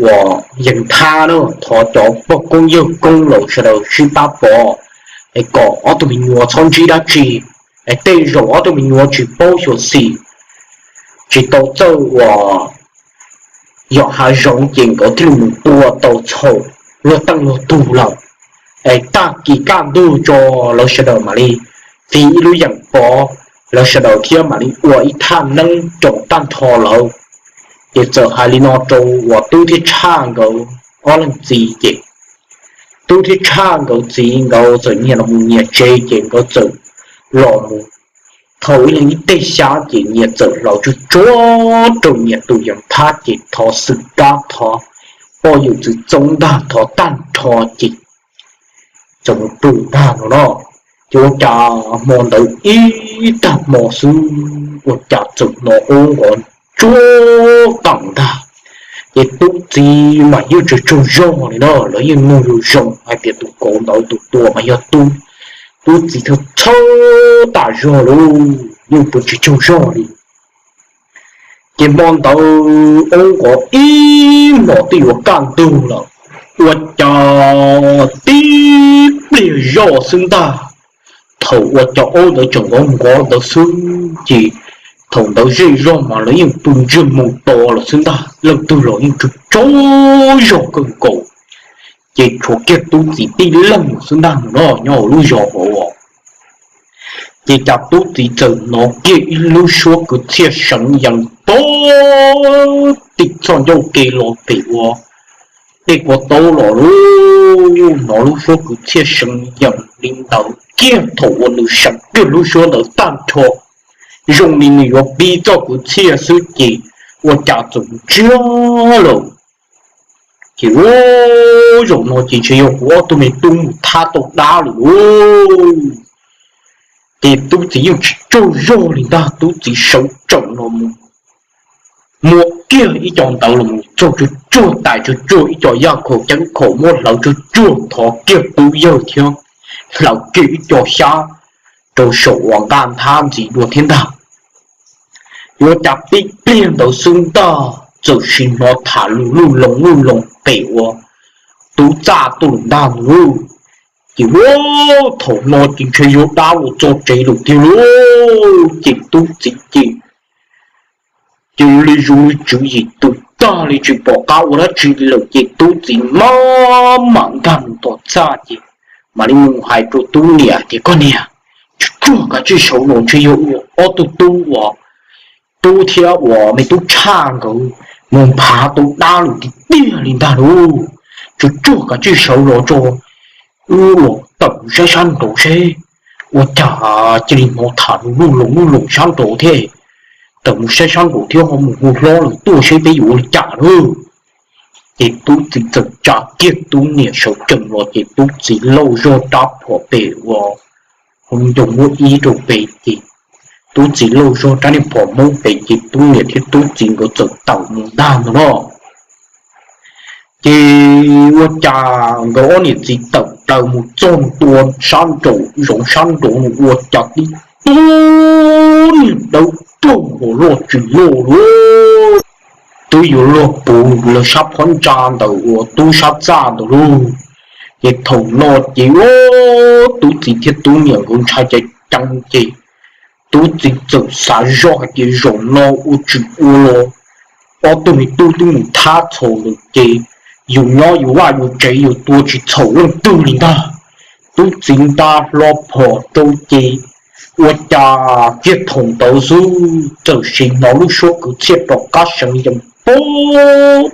uas yees thab na, thov cov pog koob yawg koob lawv sawv daws sib pab pov es kom ob tug me nyuam txhob ntsib dab tsi, es tej zaum ob tug me nyuam tsis paub xyuam xim, tsis tau txawj uas yos hav zoov ces nkawd thiaj li mus tua tau txhaum luag teej luag tug lawm. Es tag kis kaj ntug tso lawv sawv daws mam li txiv ib lub yeem pov, lawv sawv daws thiab mam li ua ib thaj neeb roos tag nrho lawm. Ces txawm hais li no rau uas tub thiab tshaj nkawd ob leeg txiv ces tub thiab tshaj nkawd txiv nkawd txawm nyias los mus nyias tsev ces nkawd txawm los mus thau ib leeg ib teg xyab ces nyias txawm hlawv tsuag tsuag rau nyias tus yees thab ces thov xwm kab thov poj yawm txwv txoob ntag thov tag nrho ces txawm mus pw ntag no no. Ces ua cas hmo ntawd ib tag hmo xwb ua cas txawm hnov aub nqov tsuag qees ntag. Ces tub txiv mas yeej tsaug tsaug zog li no, lawv yeej mloog zoo zoo hais tias tus kauv ntawd tus tua mas yog tub Tub txiv txhawj txhawj tas zog lauj, yeej pw tsis tsaug zog li. Ces hmo ntawd oob nqov ib hmos twb yuav kaj ntug lawm, ua cas tib pliag zoj xwb ntag. Thaum ua cas oob ntawd tseem nqov nqov ntawd xwb ces thaum ntawd zej zog mas lawv yeej pw ntsiag moo to lawm xwb ntag, leej twg los yeej tsaug tsaug zog kawg nkaus. Ces tshuav kiag tub txiv tib leeg xwb ntag no nyob hauv lub zos hauv. Ces cas tub txiv txawm hnov kiag ib lub suab kwv txhiaj seev yees pog tim txoj ncauj ke los pem ua dej kua taub los lauj. Hnov lub suab kwv txhiaj seev yees li ntawd kiag thaum uas nws seev kiag lub suab ntawd tag nrho, zoo li nws yuav pib txoj kwv txhiaj xwb ces ua cas txawm ntsiag lawm. Ces ua zaum no ces ntshe yog kuv ob tug me tub mus thab tau dab lawm lauj. Ces tub txiv yeej tsis tsaug zog li ntag, tub txiv sawv tsees los mus muab kiag ib co ntawd los mus txog tsuag tsuag tais tsuag tsuag ib co yaj khaum ceeb khaum, muab hlawv tsuag tsuag thov kiag tub yawg thiab hlawv kiag ib co xyab rau saum uas nqaj nthab ntxiv dua thiab ntag. Yuav cas tib pliag ntawd xwb ntag txawm sim hnov tham lus luj loos luj loos pem ua tub txaj tuaj lawm ntag lauj. Ces ua thaum no ces ntshe yog dab los txog tsev lawm tiag lauj. Ces tub txiv ces cia li zoo li tswv yim tus tag li tsis pom qab ua dab tsi lawm ces tub txiv maj mam nkag mus tom txaj ces mam li mus hais rau tub niam tias, Koj niam, tsuag tsuag kav tsij sawv los, ntshe yog ob tug tub uas tub thiab uas me tub tshaj nkawd mus nphav tau dab lawm tiag tiag li ntag lauj. Tsuag tsuag kav tsij sawv los tso, wb los tawm mus saib sab nraud seb. Ua cas cia li hnov tham lus luj loos luj loos sab nraud thiab. Tawm mus saib sab nraud thiab ho mus hu hlob lawm tuaj seb peb yuav ua li cas lauj. Ces tub txiv txawm tsa kiag tub niam sawv tsees los ces tub txiv lauj zog rab phom pem ua hauv ncoo muab ib rau pem ces tub txiv lauj zog rab niag phom hmoob pem ces tub niam thiab tub txiv nkawd txawm tawm mus ntag ntag no. Ces ua cas nkawd ob niam txiv tawm plaws mus txog ntua sab nraum zoov sab nraud no ua cas tib tug niag dawb paug hos loj tsis loj lauj, twb yuav luag puv lawv sab phab ntsa ntawm uas tub sab txaj ntawd lauj. Ces thaum no ces ua tub txiv thiab tub niam nkawd ntshai ceev ceev ces tub txiv txawm xav zoj hais tias zaum no ua tsis ua los ob tug me tub twb mus thab txhaum lawm ces yus nyob yus vaj yus tsev yus tua tsis txhaum leej twg li ntag. Tub txiv nta hlo phom rau ces ua cas kiag thaum ntawd xwb txawm sim hnov lub suab kwv txhiaj rov qab seev yees pog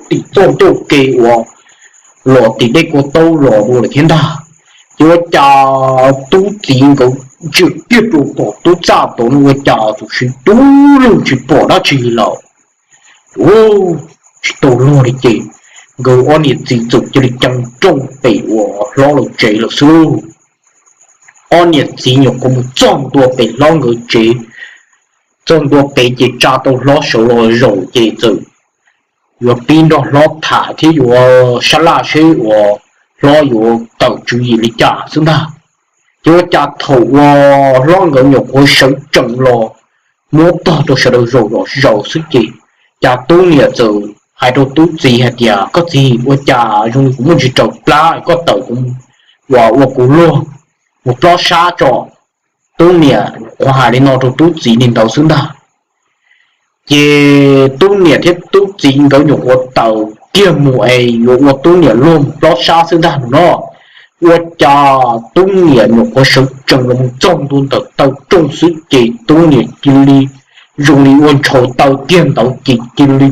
tim txoj ncauj ke uas los tim dej kua taub los dua lawm thiab ntag. Ces ua cas tub txiv nkawd ntsia kiag rau tom tub txaj tod no ua cas txawm sim dub lug tsis pom dab tsi lawm. Tsis tau luag li ces nkawd ob niam txiv txawm cia li cees rooj pem uas hlob lawv tsev lawm xwb lauj. Ob niam txiv nyuam qhuav mus txog ntua pem hlob nkawd tsev, txog ntua pem ces tsa tau hlob sawv los zaum ces txawm yuav pib nrog hlob tham thiab yuav sab laj seb uas hlob yuav tawm tswv yim li cas xwb ntag. Ces ua cas thaum uas hlob nkawd nyuam qhuav sawv tsees los muab tog rau sawv daws zaum zom zaws xwb ces cas tub niam txawm hais rau tub txiv hais tias, Koj txiv, ua cas zoo li kuv muaj ntsis raws plab, koj tawm kuv uas ua kuv luag mus plob sab tso. Tub niam qhuav hais li no rau tub txiv li ntawd xwb ntag. Ces tub niam thiab tub txiv nkawd nyuam qhuav tawm kiag mus es yuav ua tub niam luag mus plob sab xwb ntag no. Ua cas tub niam nyuam qhuav sawv tsees los mus txog ntua ntawm taw rooj xwb ces tub niam cia li zoo li ua ntshaus taw kiag ntawd ces cia li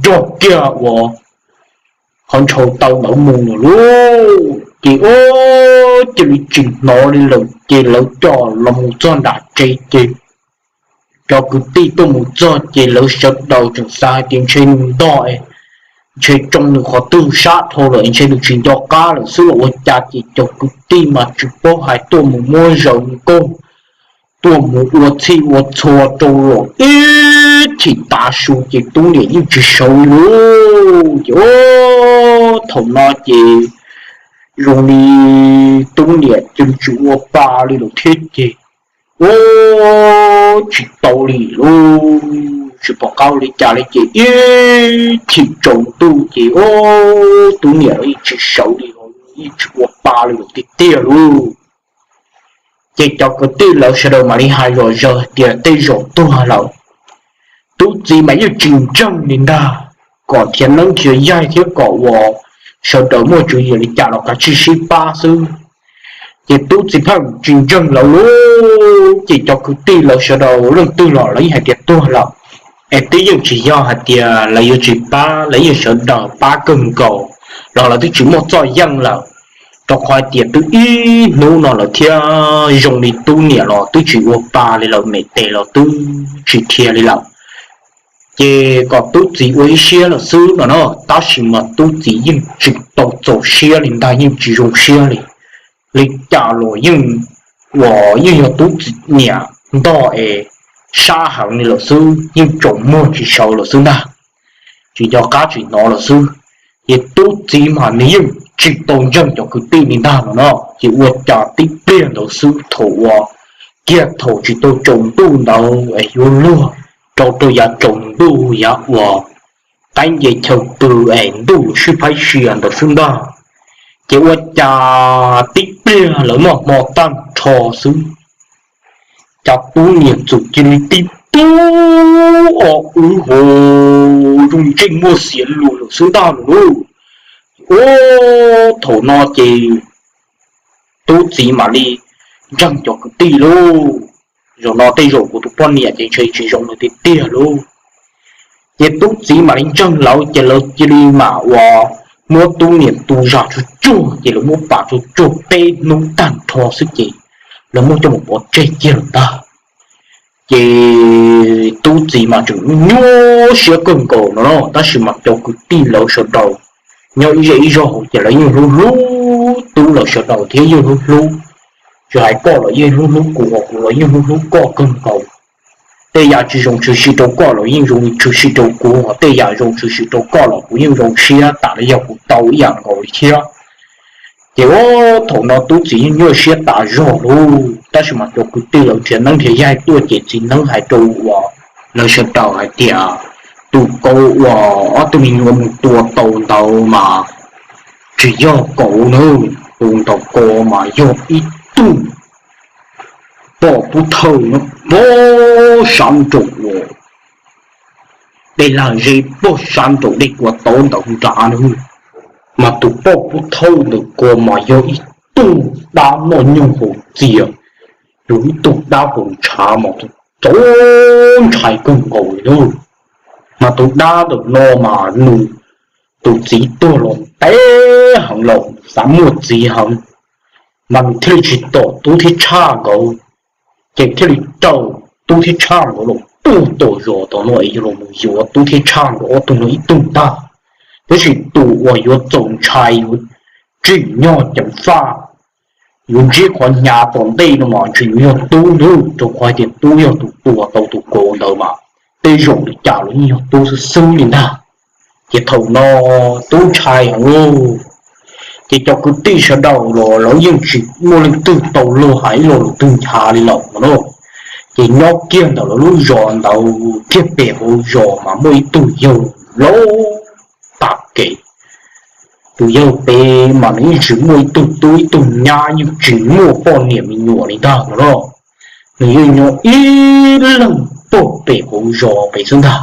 nrog kiag uas qhov ntshaus taw ntawd mus lawm lauj. Ces ua cia li tsis hnov li lawm ces lawv coj los mus txog nram tsev ces cov kwv tij tuaj mus txog ces lawv sawv daws tseem xav hais tias ntshe nws ntog, ntshe tsoo nws qhov twg sab dhau lawm, ntshe nws tsis nco qab lawm xwb los ua cas ces cov kwv tij mas tsis paub hais tuaj mus muab zaws nkauj, tuaj mus ua txhij ua txhua rau los ib chim tav su ces tub niam yeej tsis sawv li lauj. Ces thaum no ces zoo li tub niam cia li tsis ua pa li lawm thiab ces, ua tsis tau li lauj, tsis pom qab ua li cas li ces ib chim tsaus ntuj ces ua tub niam los yeej tsis sawv li, yeej tsis ua pa li lawm tiag tiag lauj. Ces cov kwv tij lawv sawv daws mam li hais zom zaws hais tias tej zaum tuag lawm. Tub txiv mas yeej tsis ntseeg li ntag, kom nrhiav neeb nrhiav yaig thiab kom uas sawv daws muaj tswv yim li cas los kav tsij sib pab xwb. Ces tub txiv pheej tsis ntseeg lawv lauj, ces cov kwv tij lawv sawv daws leej twg los lawv yeej hais tias tuag lawm, es twb yeej tsis yog hais tias lawv yuav tsis pab, lawv yeej sawv daws pab kawg nkaus los lawv twb tsis muaj txoj yeej lawm, rau qhov hais tias twb ib hnub no lawm thiab zoo li tub niam los twb tsis ua pa li lawm, me tes los twb tsis dhia li lawm. Ces kom tub txiv ua ib siab lawm xwb no na, tab sis mas tub txiv yeej tsis tau txaus siab li ntag, yeej tsis zoo siab li. Li cas los yeej, uas yeej yog tub txiv niam ntog es sab heev li lawm xwb, yeej tsaus muag tsis sawv lawm xwb ntag, tsis nco qab tsis hnov lawm xwb. Ces tub txiv mas nws yeej tsis tau ntseeg cov kwv tij li ntag no na, ces ua cas tib pliag ntawd xwb thaum uas kiag thaum tsis tau tsaus ntuj ntawd es yuav luag rau rau yav tsaus ntuj yav uas qaib nce chaw pw es ntuj yuav sib phaib sia ntawd xwb ntag, ces ua cas tib pliag lawv noj hmo tag nrho xwb, cas tub niam txawm cia li tib tug o wb ho zoo ntsej muag xiav luag lawm xwb ntag lauj. Ua thaum no ces tub txiv mam li ntseeg cov kwv tij lauj, zaum no tej zaum kuv tus poj niam ces ntshe tsis zoo li tiag tiag lauj. Ces tub txiv mam li ntseeg lawv ces lawv cia li mam uas muab tub niam tu zam tsuag tsuag, ces lawv muab pam tsuag tsuag peb hnub tag nrho xwb ces lawv muab coj mus pov tseg kiag lawm ntag. Ces tub txiv mas tseem nyuaj siab kawg nkaus no, tab sis mas cov kwv tij lawv sawv daws nyob ib zej ib zog hauv ces lawv yeej hlub hlub tub lawv sawv daws thiab yeej hlub hlub, tsis hais koj los yeej hlub hlub kuv, kuv los yeej hlub hlub koj kawg nkaus. Tej yam tsis zoo tshwm sim rau koj los yeej zoo tshwm sim rau kuv, tej yam zoo tshwm sim rau koj los kuv yeej zoo siab tas li yog kuv tau ib yam nkaus li thiab. Ces ua thaum no tub txiv yeej nyuaj siab tas zog lauj, tab sis mas cov kwv tij lawv nrhiav neeb nrhiav yaig tuaj ces txiv neeb hais rau uas lawv sawv daws hais tias tus kauv uas ob tug me nyuam mus tua tau ntawd mas tsis yog kauv na, tus ntawd ko mas yog ib tug poj pub thawj nyob pog sab nraum uas dej lag zeb pog sab nraum dej kua tau ntawd nrad na. Mas tus poj pub thawj ntawd ko mas yog ib tug dab noj nyoog haus txias, yog ib tug dab haus ntshav mas txaus ntshai kawg nkaus li na. Mas tus dab ntawm no mas nws tus txiv tuag los ntev heev lawm, xav muaj txiv heev, mas nws thiaj li tsis tom tub thiab tshaj nkawd, ces thiaj li raws tub thiab tshaj nkawd los puag tom zos tom no es yog los mus yuav tub thiab tshaj nkawd ob tug no ib tug ntag. Tab sis tus uas yuav txaus ntshai yuav tsim nyog ceev faj, yuav ntsib qhov hnyav tom ntej no mas ntshe yuav yog tub nawb, rau qhov hais tias tub yog tus tua tau tus kauv ntawd mas tej zaum li cas los yeej yog tub xwb xwb li ntag. Ces thaum no tub ntshai heev lauj, ces cov kwv tij sawv daws los lawv yeej tsis muaj leej twg tau luag hais ib lo lus twg nchav li lawm no. Ces nyob kiag ntawm lawv lub zos ntawd kiag pem hauv zos mas muaj ib tug yawg laus tag kev. Tus yawg pem mas nws yeej tsis muaj ib tug tub ib tug nyab, yeej tsis muaj poj niam me nyuam li ntag no. Nws yeej nyob ib leeg pog pem hauv zos pem xwb ntag.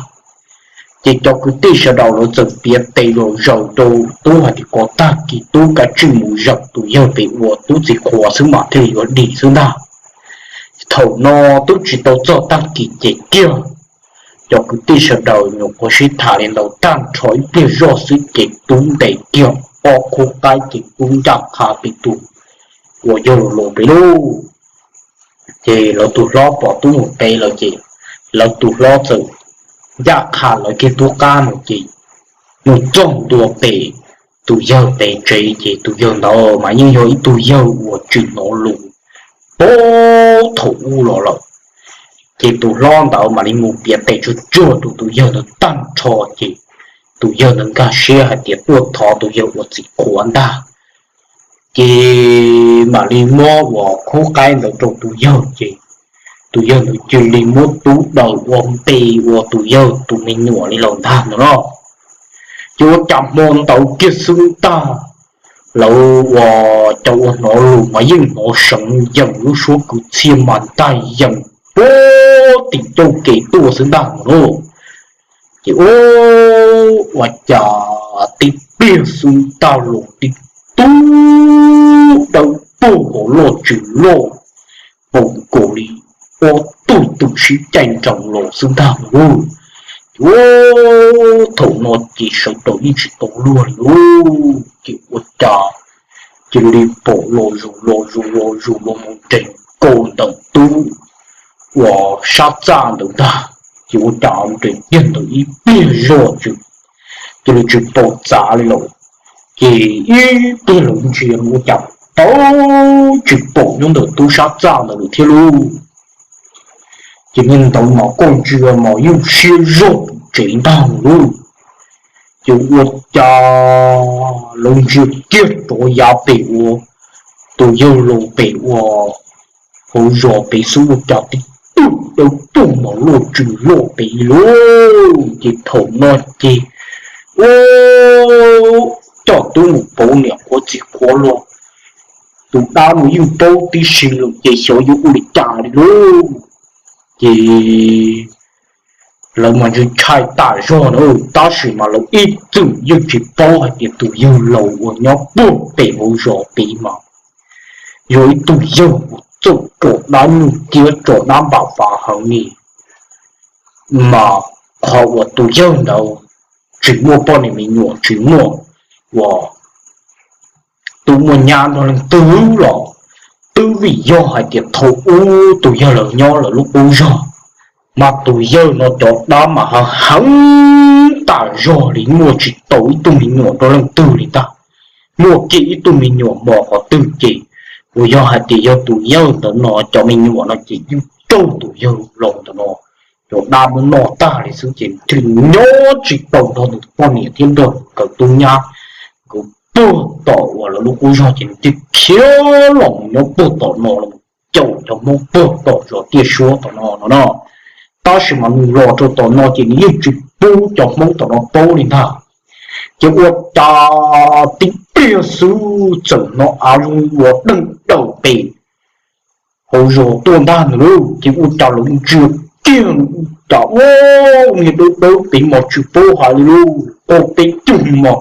Ces cov kwv tij sawv daws lawv txawm piav tes zom zaws rau tub hais tias kom tag kis tub kav tsij mus zaum tus yawg pem ua tub txiv qhua xwb mas thiaj li yuav dim xwb ntag. Thaum no twb tsis tau txog tag kis ces kiag cov kwv tij sawv daws nyuam qhuav sib tham li ntawd tag nrho ib pliag zoj xwb ces tub ntes kiag ob khub qaib ces tub ncaj qha pem tus uas yawg laus pem lauj. Ces lawv tus hlob pom tub mus pem lawm ces lawv tus hlob txawm ncaj qha lawv kiag tub qab mus ces mus txog ntua pem tus yawg pem tsev ces tus yawg ntawd mas yeej yog ib tug yawg uas tsis hnov lus puag thaum ub los lawm. Ces tus hlob ntawd mam li mus piav tes tsuag tsuag rau tus yawg ntawd tag nrho ces tus yawg ntawd nkag siab hais tias tuaj thov tus yawg ua txiv qhua ntag. Ces mam li muab uas khub qaib ntawd rau tus yawg ces tus yawg ntawd cia li muab tub daws ua npe ua tus yawg tus me nyuam li lawm ntag no no. Ces ua cas hmo ntawd kiag xwb ntag, lawv ua cov uas hnov lus mas yeej hnov seev yees, lub suab kwv txhiaj mas ntag yees puag tim ncauj kev tuaj xwb ntag no. Ces ua cas tib pliag xwb ntag los tib tug dawb paug hauv loj tsuas loj, paum nkaus li ob tug twm sib caij nroos los xwb ntag no. Ces thaum no ces sawv daws yeej tsis tau luag li lauj, ces ua cas cia li pom los zus los zus los zus los mus nres nkaus ntawm tub uas sab txaj ntawd ntag. Ces ua cas nres kiag ntawd ib pliag zoj tsuas cia li tsis pom txav li lawm. Ces ib pliag lawv ntsia ua cas tau tsis pom nyob ntawm tub sab txaj ntawd lawm thiab lauj. Ces niag ntawd mas koj ntsia mas yeej siab zog pum tsev ntag lauj. Ces ua cas lawv ntsia kiag rov yav pem ua tus yawg laus pem ua hauv zos pem xwb ua cas tib tug dawb paug mas loj tsuas loj pem lauj. Ces thaum no ces ua coj tub mus pauv niam qhuav txiv qhuav los, tus dab no yeej paub tib si lawm ces xyov yuav ua li cas li lauj. Ces lawv mas ntshai tas zog na, tab sis mas lawv ib txwm yeej tsis paub hais tias tus yawg laus uas nyob puag pem hauv zos pem mas yog ib tug yawg uas txawj tso dab nyuj ciab tso dab npam fav heev li. Mas qhov uas tus yawg ntawd tsis muaj poj niam me nyuam tsis muaj uas tub muaj nyab nrog leej twg los twb vim yog hais tias thaum ub tus yawg laus nyob lawv lub qub zog, mas tus yawg no cov dab mas heev tas zog li, muaj tsis tau ib tug me nyuam nrog leej twg li ntag. Muaj kiag ib tug me nyuam mos qhov twg ces uas yog hais tias yog tus yawg ntawd no cov me nyuam no ces yeej raug tus yawg laus ntawm no cov dab muab noj tag li xwb ces thiaj li nyob tsis tau nrog nws poj niam thiab nrog nkawd tub nyab. Nkawd puag tom uas lawv lub qub zog ces nws thiaj khiav los mus nyob puag tom no los caum cov Hmoob puag tom zos Tiaj Suab tom no no no. Tab sis mas nws los rau tom no ces nws yeej tsis pub cov Hmoob tom no paub li ntag. Ces ua cas tib pliag xwb txawm hnov av zoo ua deej daws pem hauv zos tuaj ntag nws lauj. Ces ua cas lawv ntsia kiag ua cas ua niag dawb dawb pem mas tsis paub hais li lauj, ua peb cug mos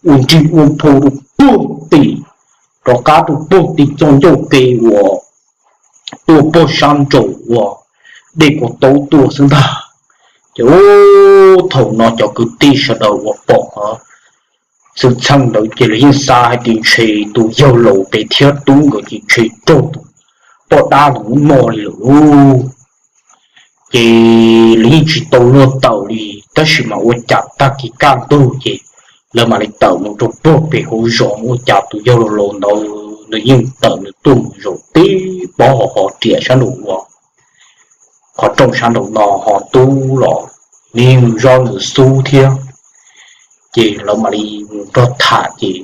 ua nrig ua phau rau puag tim rov qab rau puag tim txoj ncauj ke uas tuaj puag sab nraum uas dej Kua Taub tuaj xwb ntag. Ces thaum no cov kwv tij sawv daws uas pom qhov xwm txheej ntawd ces lawv yeej xav hais tias ntshe tus yawg laus pem thiab tub nkawd ces ntshe raug tus poj dab ntawd muab noj li lawm lauj. Ces lawv yeej tsis tau luag tawm li, tab sis mas ua cas tag kis kaj ntug ces lawv mam li tawm mus rau puag pem hauv zos, ua cas tus yawg laus laus ntawd nws yeej tawm nws tuaj mus zaum tib pob hauv riam sab nraum uas qhov rooj sab nraum no, ho tub los nws yeej zaub nws xub thiab. Ces lawv mam li mus nrog tham ces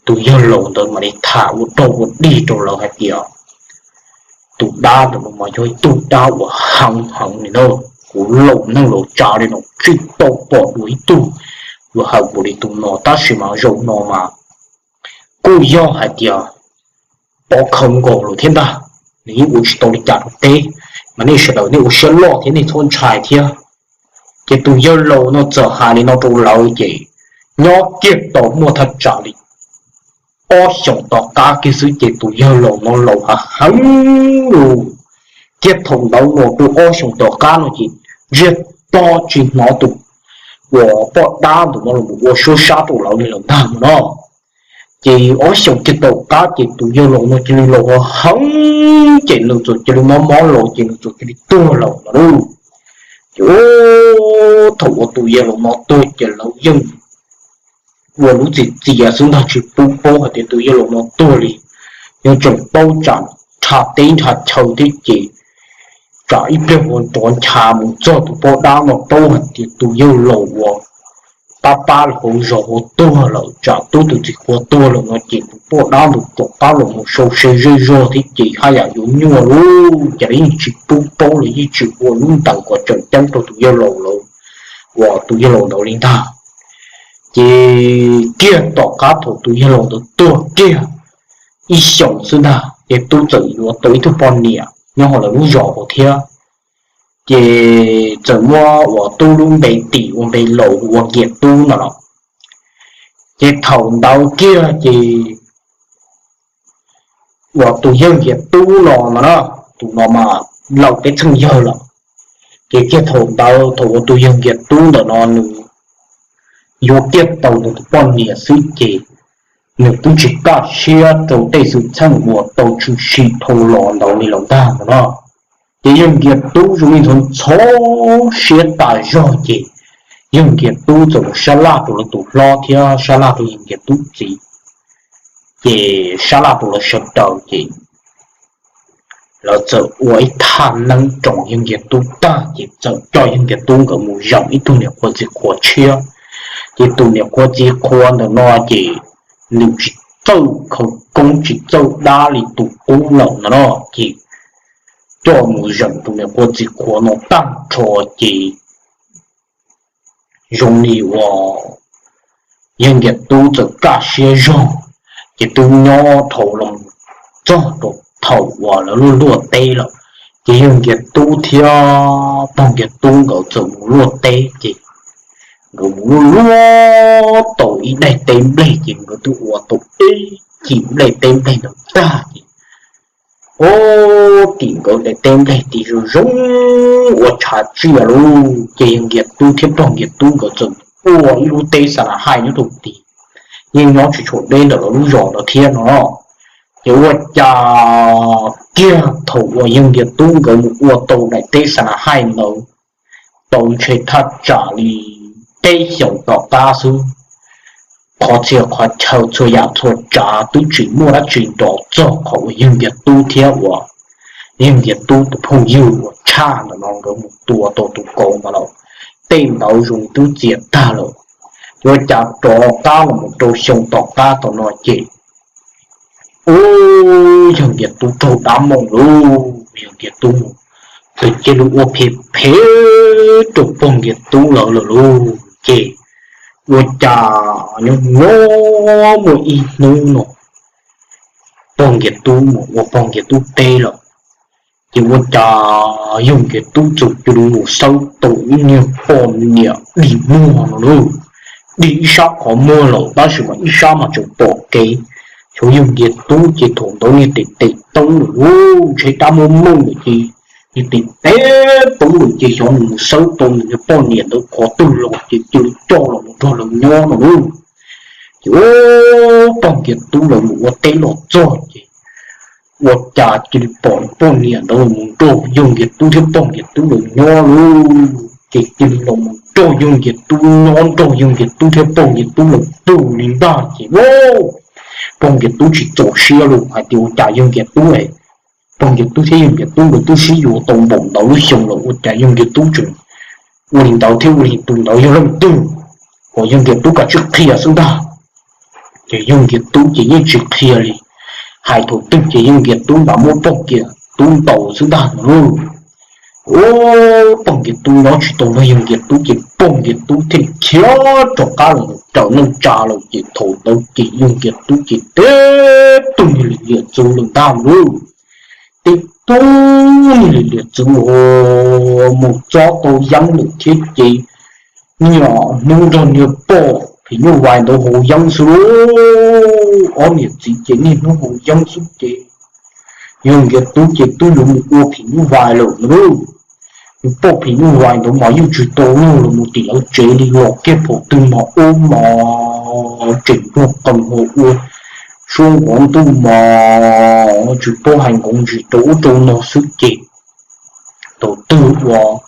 tus yawg laus ntawd mam li tham ua rau ua dig rau lawv hais tias tus dab ntawm no mas yog ib tug dab uas heev heev li na. Kuv laus neeg laus tsav li no tsis tau pom dua ib tug uas heev npaum li tus no, tab sis mas zaum no mas kuj yog hais tias pov khawv nkaus lawm thiab ntag. Nws yeej ua tsis tau li cas rau peb, mas nej sawv daws nej ua siab loj thiab nej txhob ntshai thiab. Ces tus yawg laus no txawm hais li no rau lawv ces nyob kiag tau muaj thaj tsam li ob xyoos tom qab kiag xwb ces tus yawg laus no laus hav heev lawm. Kiag thaum ntawd los rau ob xyoos tom qab no ces ntsiag to tsis hnov tus uas poj dab ntawm no los ua suab sab rau lawv li lawm ntag no. Ces ob xyoos kiag tom qab ces tus yawg laus no cia li laus hav heev ces nws txawm cia li mob mob los ces nws txawm cia li tuag lawm no lauj. Ces thaum uas tus yawg laus no tuag ces lawv yeej ua lub txim txias xwb ntag, tsis pub paub hais tias tus yawg laus no tuag li. Yeej tseem paub tsam nrha teb nrha chaw thiab ces tsam ib pliag ua rov ncha mus txog tus poj dab no paub hais tias tus yawg laus uas pab pab los hauv zos ua tuag lawm, tsam tub tus txiv qhua tuag lawm no ces tus poj dab ntawd rov qab los mus sau se zej zog thiab ces haj yam yuav nyuaj lawm, ces lawv yeej tsis pub paub, lawv yeej tsis ua lub ntaws kom tseem ceeb rau tus yawg laus lawm, uas tus yawg laus ntawd li ntag. Ces kiag tom qab thaum tus yawg laus ntawd tuag kiag ib xyoos xwb ntag ces tub txawm yuav tau ib tug poj niam nyob hauv lawv lub zos hauv thiab. Ces txawm muab uas tub lub npe tim ua npe laus hu ua Nkias Tub no los. Ces thaum ntawd kiag ces uas tus yawg Nkias Tub no no na, tus no mas laus peb txheej yawg lawm. Ces kiag thaum ntawd thaum uas tus yawg Nkias Tub ntawm no nws yuav kiag tau nws tus poj niam xwb ces nws twb tsis kaj siab rau tej xwm txheej uas tau tshwm sim dhau los ntawd li los ntag no na. Ces yawg Nkias Tub zoo li ntxhov ntxhov siab tas zog ces yawg Nkias Tub txawm mus sab laj rau lawv tus hlob thiab sab laj rau yawg Nkias Tub txiv, ces sab laj rau lawv sawv daws ces lawv txawm ua ib thaj neeb roos yawg Nkias Tub tag ces txawm coj yawg Nkias Tub nkawd mus zeem ib tug niam qhuav txiv qhuav tshiab. Ces tus niam qhuav txiv qhuav ntawm no ces nws tsis txawj khawv koob tsis txawj dab li tus qub lawm no no, ces coj mus zeem tus niam qhuav txiv qhuav no tag nrho ces zoo li uas yawg Nkias Tub txawm kaj siab zog, ces twb nyob dhau los txog rau thaum uas lawv luaj luaj teb lawm. Ces yawg Nkias Tub thiab pog Nkias Tub nkawd txawm mus luaj teb ces nkawd mus luaj luaj tau ib daim teb nplej ces nkawd twb ua tau ib cim nplej teb nplej ntawd tag ces ua tim nkawd daim teb nplej tim zoo zoo ua tshav tsiaj lauj. Ces yawg Nkias Tub thiab pog Nkias Tub nkawd txawm ua ib lub teb xa na haij nyob rau tid, yeej nyob tsis tshua deb ntawm lawv lub zos ntawd thiab no. Ces ua cas kiag thaum uas yawg Nkias Tub nkawd mus ua tau daim teb xa na haij ntawd tau ntshe thaj tsam li peb xyoos tom qab xwb, qhov txhia qhov chaw txhua yam txhua tsav twb tsis muaj dab tsi nrov txog qhov uas yawg Nkias Tub thiab uas yawg Nkias Tub tus phooj ywg uas tshaj ntawm no nkawd mus tua tau tus kauv ntawd lawm. Tej ntawd zoo twb txias tag lawm. Ua cas rov qab los mus rau xyoo tom qab tom no ces ub, yawg Nkias Tub raug dab mooj lauj. Yawg Nkias Tub mus tus cia li ua phem phem rau pog Nkias Tub lawv lawm lauj. Ces ua cas nyob nyob muaj ib hnub no pog Nkias Tub mus ua pog Nkias Tub teb lawm, ces ua cas yawg Nkias Tub txawm cia li mus xawb tau ib niag poj niam dig muag no lauj. Dig ib sab qhov muag lawm tab sis mas ib sab mas tseem pom kev. Xyov yawg Nkias Tub ces thaum ntawd niag tes tes teeb lawm lauj, ntshe dab muaj mooj lawm ces niag tes tes teeb lawm ces xyov nws mus xawb tau nws niag poj niam ntawd qhov twg los ces cia li coj los mus nrog lawv nyob no lauj. Ces ua pog Nkias Tub lawv mus ua teb los txog ces ua cas cia li pom poj niam ntawd los mus nrog yawg Nkias Tub thiab pog Nkias Tub lawv nyob lauj. Ces cia li los mus nrog yawg Nkias Tub nyob, nrog yawg Nkias Tub thiab pog Nkias Tub lawv tug li ntag ces pog Nkias Tub tsis txaus siab lauj, hais tias ua cas yawg Nkias Tub, pog Nkias Tub thiab yawg Nkias Tub nkawd twb sib yuav tau npaum ntawd lub xyoo lawm ua cas yawg Nkias Tub tseem ua li ntawd thiab ua li tus ntawd yog leej twg, kom yawg Nkias Tub kav tsij qhia xwb ntag. Ces yawg Nkias Tub ces yeej tsis qhia li, hais thaum twg ces yawg Nkias Tub nrad muab pog Nkias Tub ntaus xwb ntag no lauj. Ua pog Nkias Tub nyob tsis tau nrog yawg Nkias Tub ces pog Nkias Tub thiaj li khiav rov qab los raws neej tsa lawm ces thaum ntawd ces yawg Nkias Tub ces teb tug niag lim liam txwv lawm ntag lauj. Teb tug niag lim liam txwv mus txob tau yeeb lawm thiab ces niaj hnub nrog niag poj phim nyuj vais ntawd haus yeeb xwb lauj. Ob niam txiv ces niaj hnub haus yeeb xwb ces yawg Nkias Tub ces twb yuav mus ua phim nyuj vais lawm no lauj. Niag poj phim nyuj vais ntawd mas yeej tsis tau luag los mus tim lawv tsev li, los kiag phaum twg mas ub mas tseem nruag qees ho ua suab nqov ntuj mas tsis paub hais nkoos ntsis rau ub rau no xwb ces thaum twg uas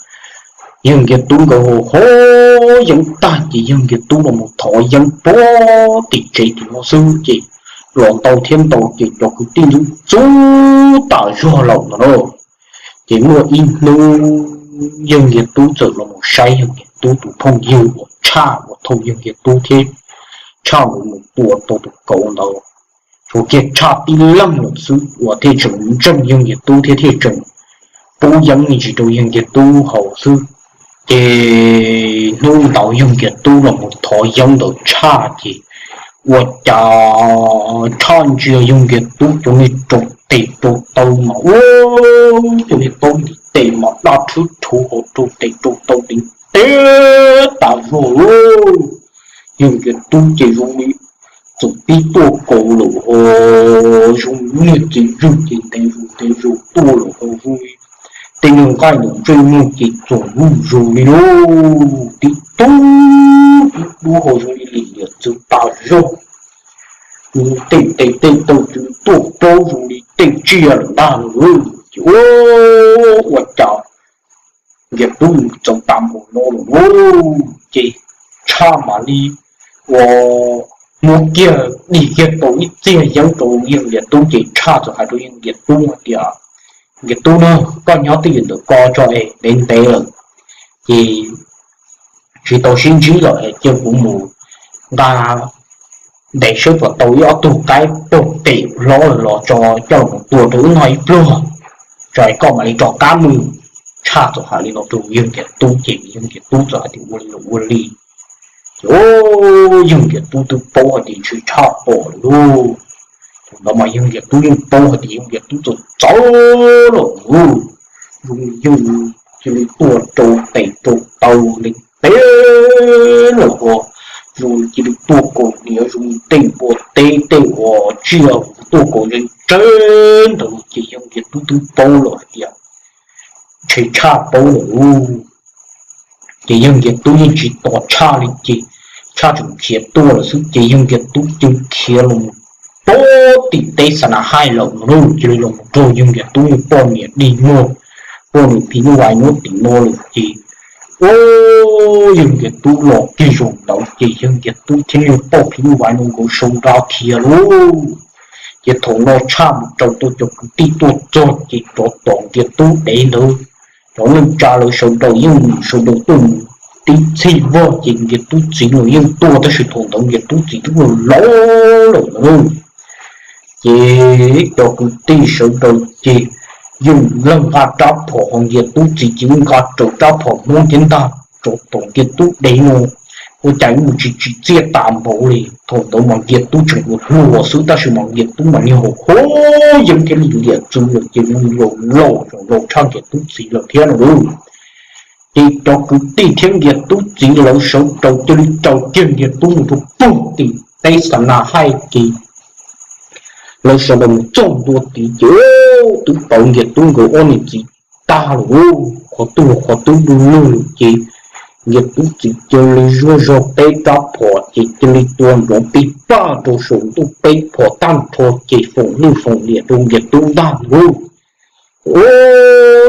yawg Nkias Tub nkawd haus haus yeeb tag ces yawg Nkias Tub los mus thov yeeb puag tim tsev tim no xwb ces los ntau thiab ntau ces cov kwv tij ntxub ntxub tas zog lawm no lauj. Ces muaj ib hnub yawg Nkias Tub txawm los mus saib yawg Nkias Tub tus phooj ywg uas Tshaj uas thaum yawg Nkias Tub thiab Tshaj nkawd mus tua tau tus kauv ntawd, tshuav kiag Tshaj tib leeg lawm xwb uas thiaj tseem ntseeg yawg Nkias Tub thiab thiaj tseem pub yeeb me ntsis rau yawg Nkias Tub haus xwb. Ces hnub ntawd yawg Nkias Tub los mus thov yeeb ntawm Tshaj ces ua cas Tshaj ntsia yawg Nkias Tub cov niag rau tes rau taw mas ua cov niag taub ntiv tes mas daj rhwb rhuv hauv rau tes rau taw ntev tas zog lauj. Yawg Nkias Tub ces zoo li txawm pib tuaj kaus lawm ho zoo niag txiv zwg ces ntev zus ntev zus tuaj lawm ho zoo li tej nyuag nqaij ntawm ntsej muag ces txoom zuj zus li lauj, tib tug tib dub ho zoo li lim liam txwv tas zog. Tej tes tej taw txwv tuaj plaub zoo li tej tsiaj lawm ntag lauj. Ces ua cas Nkias Tub txawv tas npaum no lawm lauj, ces Tshaj mam li ua muab kiag dim kiag tau ib txiag yeeb rau yawg Nkias Tub ces Tshaj txawm hais rau yawg Nkias Tub hais tias, Nkias Tub na, koj nyob twj ywm ntawm ko tso es ntev ntev lawm ces tsis tau sib ntsib lawm es cia kuv mus nqa ntes saib puas tau ib ob tug qaib pog pem hlob los tso coj los tua rau wb noj ib pluag, tso es koj mam li rov qab mus. Tshaj txawm hais li no rau yawg Nkias Tub ces yawg Nkias Tub txawm hais tias ua li los ua li. Ces yawg Nkias Tub twb paub hais tias ntshe Tshaj pom lawm lauj. Thaum ntawd mas yawg Nkias Tub yeej paub hais tias yawg Nkias Tub txawm txawv lawm lauj, zoo li yawg cia li tuaj rau tes rau taw ntev ntev lawm ho zoo li cia li tuaj kaus hniav zoo li tej npua teb tej uas tsiaj tuaj kaus zeeg tsawv ntawd ces yawg Nkias Tub twb paub lawm hais tias ntshe Tshaj paub lawm lauj. Ces yawg Nkias Tub yeej tsis tos Tshaj li ces Tshaj tseem khiav tuaj lawm xwb ces yawg Nkias Tub cia li khiav los mus pem tim teb Xa Na Haij lawm no lauj. Cia li los mus raug yawg Nkias Tub niag poj niam dig muag, poj niam phim nyuj vais nyob tim no lawm ces ua yawg Nkias Tub los kiag zaum ntawd ces yawg Nkias Tub thiab niag poj phim nyuj vais no nkawd sau nra khiav lauj. Ces thaum no Tshaj mus raws tau cov kwv tij tuaj txog ces rov tom Nkias Tub dev ntawd, cov neej tsa lawv sawv daws yeej sawv daws tuaj mus tib txhij vog ces Nkias Tub txiv los yeej tuaj tab sis thaum ntawd Nkias Tub txiv twb laus lawm ntag lauj. Ces cov kwv tij sawv daws ces yeej leeg nqa rab phom ho Nkias Tub txiv ces yeej nqa raws rab phom Hmoob thiab ntag rov tom Nkias Tub dev no. Ua cas mus tsis tsim txiaj tas npaum li, thaum ntawd mas Nkias Tub tseem hluas xwb tab sis mas Nkias Tub mas niag hau hau yeeb thiab lim liam txwv lawm ces mus laus laus tseem laus tshaj Nkias Tub txiv lawm thiab no lauj. Ces cov kwv tij thiab Nkias Tub txiv lawv sawv daws cia li raws kiag Nkias Tub mus rau puag tim teb Xa Na Haij ces lawv sawv daws mus txog ntua tid ces twb pom Nkias Tub nkawd ob niam txiv tag lawm lauj, qhov twg los qhov twb du lug lawm ces Nkias Tub txiv cia li zuaj zog peb rab phom ces cia li tua nrov pij paj rau saum ntuj peb phom tag nrho ces foom lwj foom liam rau Nkias Tub ntag lauj. Ua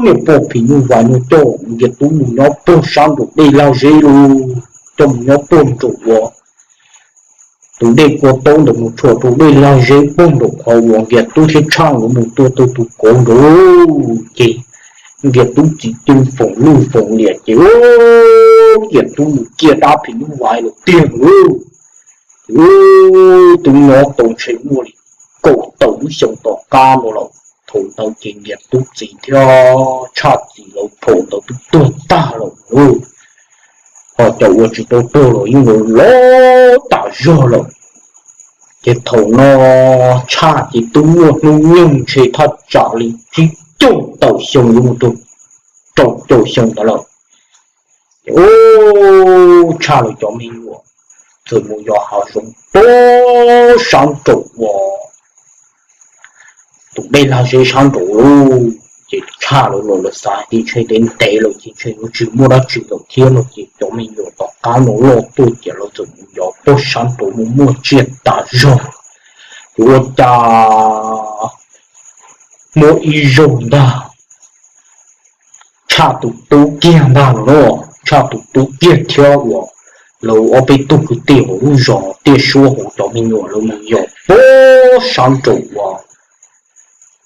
niag poj phim nyuj vais no coj Nkias Tub mus nyob puag sab nraum dej lag zeb lauj, coj mus nyob puag nraum uas tus dej kua taub ntawd mus tshua rau dej lag zeb puag nraum qhov uas Nkias Tub thiab Tshaj nkawd mus tua tau tus kauv nraud ces Nkias Tub txiv cia li foom lwj foom liam ces Nkias Tub mus ciaj dab phim nyuj vais lawm tiag lauj. Ces twb nyob tau ntshe muaj li kaum tawm lub xyoo tom qab no lawm. Thaum ntawd ces Nkias Tub txiv thiab Tshaj txiv lawv phaum ntawd twb tuag tag lawm lauj, ho cov uas tsis tau tuag los yeej laus laus tas zog lawm. Ces thaum no Tshaj ces twb muaj hnub nyoog ntshe thaj tsam li tsib caug tawm xyoo yuav mus rau rau caum xyoo ntawd lawm. Ces Tshaj lawv cov me nyuam txawm mus yos hav zoov puag sab nraum uas tus dej lag zeb sab nraum lauj. Ces Tshaj lawv los lawv xav tias ntshe ntev ntev lawm ces ntshe yuav tsis muaj dab tsi lawm thiab no ces cov me nyuam tom qab no loj tuaj ces lawv txawm mus yos puag sab nraud mus muaj tsiaj tas zog. Ces ua cas muaj ib zaug ntag Tshaj tus tub kiag ntag no, Tshaj tus tub kiag thiab uas lawv ob peb tug kwv tij hauv lub zos Tiaj Suab hauv cov me nyuam lawv mus yos puag sab nraum uas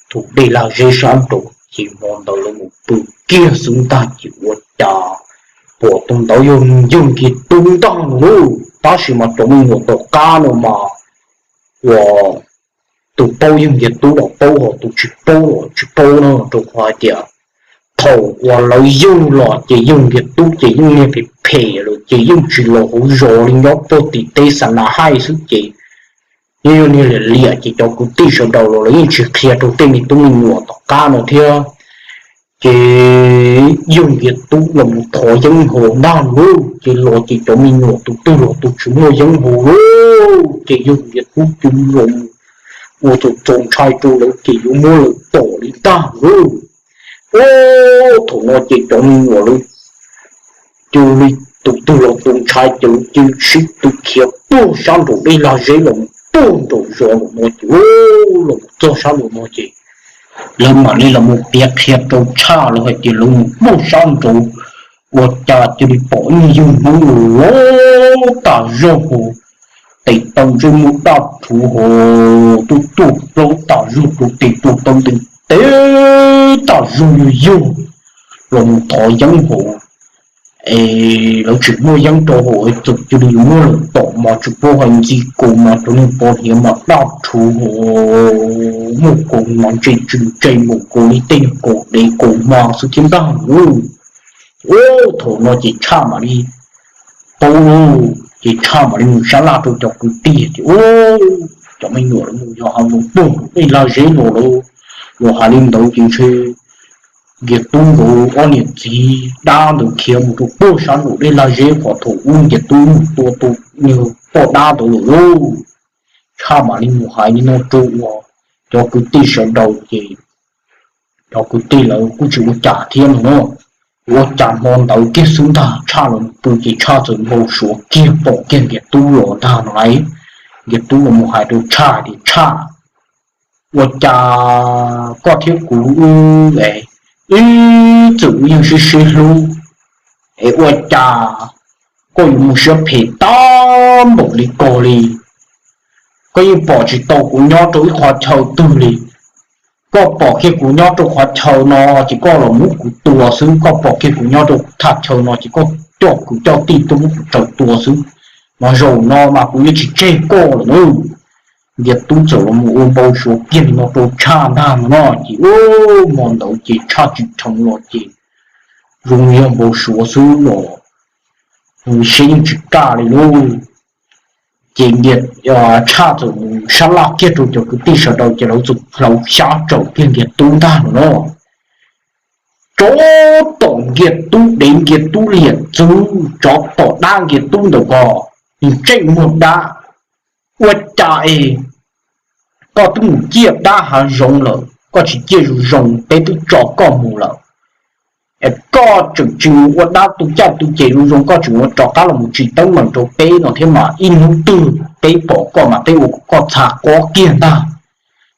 tus dej lag zeb sab nraud ces hmo ntawd lawv mus pw kiag xwb ntag ces ua cas pom tus ntawd yog yawg Nkiag Tub ntag no lauj. Tab sis mas cov me nyuam tom qab no mas uas tus paub yawg Nkiag Tub los paub, ho tus tsis paub los tsis paub no, rau qhov hais tias thaum uas lawv yug los ces yawg Nkiag Tub ces yeej niag phem phem lawm ces yeej tsis los hauv zos li, nyob puag tim teb xa na haij xwb ces yeej yog niag liam liam ces cov kwv tij sawv daws los lawv yeej tsis qhia rau tej me tub me nyuam tom qab no thiab. Ces yawg Nkiag Tub los mus thov yeeb haus ntag lauj, ces los ces cov me nyuam tus twg los tus tsis muaj yeeb haus lauj, ces yawg Nkiag Tub cia li los ua txaus ntshai rau lawv ces yuav muab lawv tom li ntag lauj. Ua thaum no ces cov me nyuam lawv cia li tus twg los tus ntshai ces lawv cia li sib tw khiav puag sab nraum dej lag zeb los puag nraum zos los no ces, los txog sab nraum no ces lawv mam li los mus piav qhia rau Tshaj lawv hais tias lawv mus puag sab nraud ua cas cia li pom ib yawg Hmoob los tas zog hos, tes taw ntsej muag daj rhuv hos, tuaj tuaj plaub tas zog rau tes, tuaj taw ntees tes tas zog yog yog los mus thov yeeb hos. Es lawv tsis muaj yeeb rau hos es txawm cia li muab lawv tom mas tsis paub hais ntxi kaus mas cov niag pov hniav mas daj rhuv hos, muaj kaus mas ntse tsw ntse npaum nkaus li tej niag kaus dev kaus hma xwb thiab ntag lauj. Ua thaum no ces Tshaj mam li paub lauj, ces Tshaj mam li mus sab laj rau cov kwv tij tias, Ub, cov me nyuam lawv mus yos hav zoov puag nraum dej lag zeb los lawm. Los hais li ntawd ces ntshe Nkiag Tub nkawd ob niam txiv dab ntawd khiav mus rau puag sab nraum dej lag zeb qhov thaum ub Nkiag Tub mus tua tus niag poj dab ntawd lawm lauj. Tshaj mam li mus hais li no rau uas cov kwv tij sawv daws ces cov kwv tij lawv kuj tsis ua cas thiab no na. Ua cas hmo ntawd kiag xwb ntag Tshaj los pw ces Tshaj txawm npau suav kiag pom kiag Nkiag Tub los ntag no lauj. Nkiag Tub los mus hais rau Tshaj tias, Tshaj, ua cas koj thiab kuv wb, wb txawm wb yeej sib sib hlub, es ua cas koj yuav mus siab phem tag npaum li ko li? Koj yeej pom tsis tau kuv nyob rau ib qhov chaw twg li. Koj pom kiag kuv nyob rau qhov chaw no ces koj los muab kuv tua xwb, koj pom kiag kuv nyob rau thaj chaw no ces koj coj kwv coj tij tuaj muab kuv raws tua xwb. Mas zaum no mas kuv yuav tsis tseg koj lawm na. Nkiag Tub txawm los mus ua npau suav kiag li no rau Tshaj ntag no no ces, ub, hmo ntawd ces Tshaj tsim dheev los ces zoo yog npau suav xwb los zoo siab yeej tsis kaj li lauj. Ces Nkiag, Tshaj txawm mus sab laj kiag rau cov kwv tij sawv daws ces lawv txawm hlawv xyab tsaum kiag Nkiag Tub ntag no no. Tsov tom Nkiag Tub dev, Nkiag Tub liam txwv, tsov tom dab, Nkiag Tub ntawm ko ntsej muag dab. Ua cas es koj twb mus ciaj dab hav zoov lawm, koj tsis ciaj zoo zoo, peb twb tso koj mus lawm, es koj tseem tsis mus ua dab tu caj tu ces zoo zoo, koj tseem ua rov qab los mus tsis teeb meem rau peb no thiab mas ib hnub twg peb pom koj mas peb ua kom koj txha qob kiag ntag.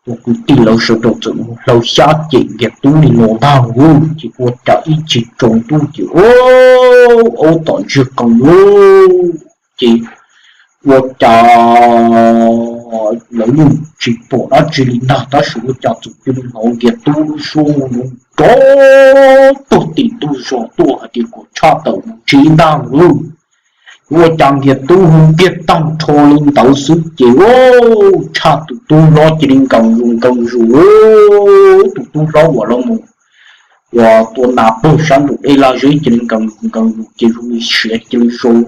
Tus kwv tij lawv sawv daws txawm mus hlawv xyab cem Nkiag Tub li no ntag lauj, ces ua cas ib tsis tsaus ntuj ces aub tom ntsiag qees lauj, ces ua cas lawv yeej tsis pom dab tsi li ntag, tab sis ua cas txawm cia li hnov Nkiag Tub lub suab nrov tuag tim ntug zos tuaj hais tias kom Tshaj tawm mus ntsib ntag lauj. Ua cas Nkiag Tub hu kiag tag nrho li ntawd xwb ces Tshaj tus tub hlob cia li nkees zus nkees zus, tus tub hlob uas los mus uas tua nas puag sab nraum dej laj zeb cia li nkees zus nkees zus ces zoo li siav cia li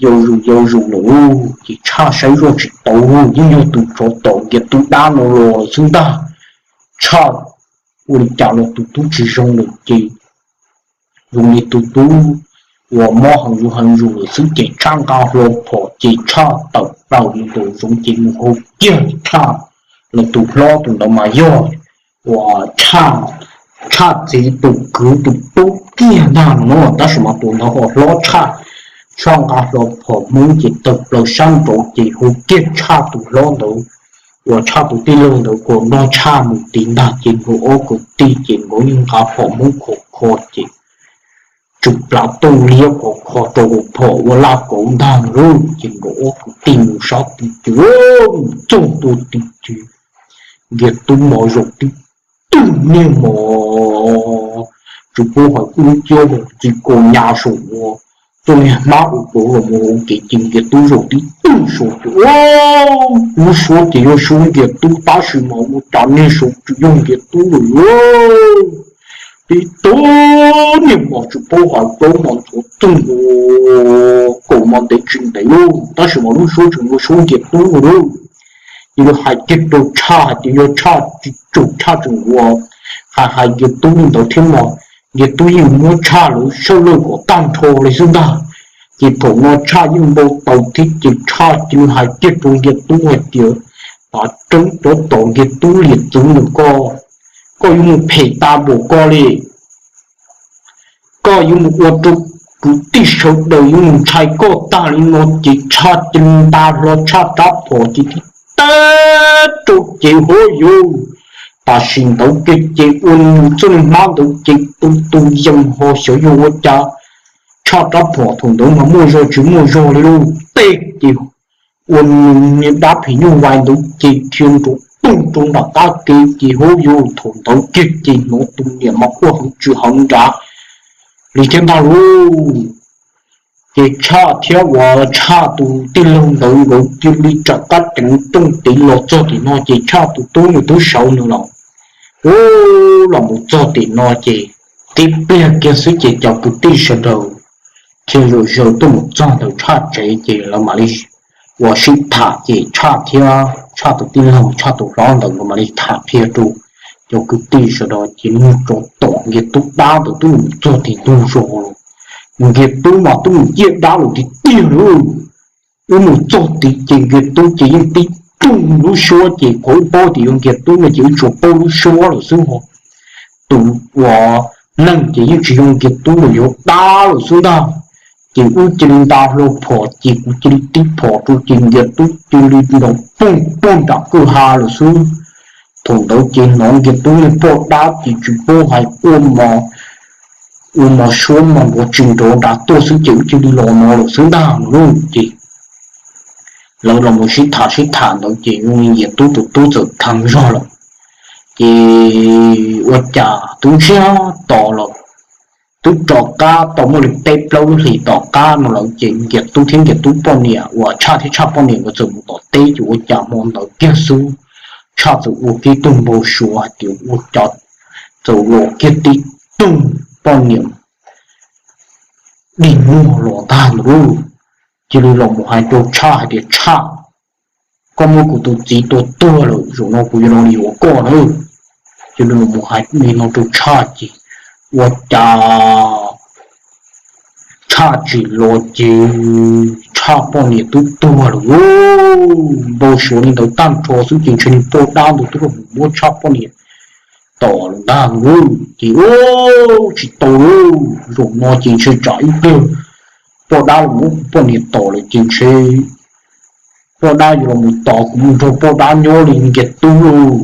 yau zus yau zus lawm. Ces Tshaj saib zoj tsis tau, yeej yog tus tsov tom Nkiag Tub dab no los lawm xwb ntag. Tshaj ua li cas los tus tub tsis zoo lawm ces zoo li tus tub uas mob heev zus heev zus lawm xwb ces Tshaj nqa hlo phom ces Tshaj tawm plaws mus nraum zoov ces mus hu kiag Tshaj los tus hlob tus ntawd mas yog uas Tshaj txiv tus kwv tus tub kiag ntag no na, tab sis mas tus ntawd ho hlob Tshaj. Tshaj nqa hlo phom Hmoob ces tawm plaws sab nraud ces hu kiag Tshaj tus hlob ntawd uas Tshaj tus tij laug ntawd kom nrog Tshaj mus tid ntag ces nkawd ob kwv tij ces nkawd yeej nqa phom Hmoob khov kho ces tsw plav tuj liab khov kho rau hauv phom ua laj kauv ntag lauj. Ces nkawd ob kwv tij mus sab tid ces mus txog ntua tid ces Nkiag Tub mos zaum tib tug niag mos, tsis paub hais ub ciab mus txi kaus nyas saum ua Txoj niag hmab ua rau los mus ua ke ces Nkias Tub zaum tib tug saud ces lub suab ces yog suab Nkias Tub tab sis mas ua cas niag saud tsis yog Nkias Tub lawm. Tib tug niag mos tsis paub hais plaub mos ntxhuav txoog, kaum mos ntev tsis ntev lauj, tab sis mas lub suab tseem ua suab Nkias Tub lauj. Ces lawv hais kiag rau Tshaj hais tias yog Tshaj tsis tsum Tshaj tseem ua hais hais Nkias Tub li ntawd thiab mas Nkias Tub yeej muab Tshaj lawv sawv lawj kom tag nrho li xwb ntag. Ces thaum no Tshaj yeej npau taws thiab ces Tshaj cia li hais kiag rau Nkias Tub hais tias, Tav tseeb cov tom Nkias Tub liam txwv ntawm koj, koj yuav mus phem tas npaum koj li. Koj yuav mus ua rau kwv tij sawv daws yuav mus ntshai koj tag li no. Ces Tshaj cia li nta hlo Tshaj rab phom ces tib teg rau ces hov yus, tam sim ntawd kiag ces ua nws txoj niag hmab ntawd ces tu tu yees ho xyov yog ua cas Tshaj rab phom thaum ntawd mas muaj zog tsis muaj zog li lauj, teg ces ua nws niag dab phim nyuj vais ntawd ces dhia nrov poog rau nram qab kev ces hov yus, thaum ntawd kiag ces hnov tus niam mas quaj heev tsis heev nrad li thiab ntag lauj. Ces Tshaj thiab uas Tshaj tus tij laug ntawd nkawd cia li rov qab ceev rooj tid los txog tim no ces Tshaj tus tub nws twb sawv nws los, ub, los mus txog tim no ces tib pliag kiag xwb ces cov kwv tij sawv daws thiaj zaum zaws tuaj mus txog ntawm Tshaj tsev ces lawv mam li uas sib tham ces Tshaj thiab Tshaj tus tij laug Tshaj tus hlob ntawd nkawd mam li tham qhia rau cov kwv tij sawv daws ces niag tsov tom Nkias Tub dab ntawd twb mus txog tim ntug zos lawm. Nkias Tub mas twb mus ciaj dab lawm tiag tiag lauj. Wb mus txog tid ces Nkias Tub ces yeej tib toog lub suab ces qhov wb paub tias yog Nkias Tub no ces wb tsuas paub lub suab lawm xwb ho. Tus uas neeg ces yeej tsis yog Nkias Tub lawm, yog dab lawm xwb ntag. Ces wb cia li nta hlo phom ces kuv cia li tib phom rau ces Nkias Tub cia li nrov poog puag nram kwj ha lawm xwb. Thaum ntawd ces hnov Nkias Tub niag poj dab ces tsis paub hais ua mos, ua mos suab mos nrov tsis nrov nrad tuaj xwb ces wb cia li los no lawm xwb ntag no lauj. Ces lawv los mus sib tham sib tham ntawd ces Nkias Tub tus tub txawm kheev zog lawm. Ces ua cas twb ntsiag to los, twb rov qab tau muaj li peb plaub lub hlis tom qab no lawm ces Nkias Tub thiab Nkias Tub poj niam uas Tshaj thiab Tshaj poj niam nkawd txawm mus tom teb ces ua cas hmo ntawd kiag xwb Tshaj txawm ua kiag tug npau suav hais tias ua cas txawm los kiag tib tug poj niam dig muag los ntag ntawd lauj. Cia li los mus hais rau Tshaj hais tias Tshaj, koj muab kuv tus txiv tua tuag lawm, zaum no kuv yuav los yuav koj na. Cia li los mus hais li no rau Tshaj ces ua cas Tshaj tsim los ces Tshaj poj niam twb tuag lawm lauj. Npau suav li ntawd tag nrho xwb ces ntshe niag poj dab ntawd twb los mus muab Tshaj poj niam tom lawm ntag lauj. Ces ua tsis tau lauj, zaum no ces ntshe tsam ib pliag poj dab los muab kuv poj niam tom lawm ces ntshe poj dab yuav los mus tos kuv mus nrog poj dab nyob li Nkias Tub lauj.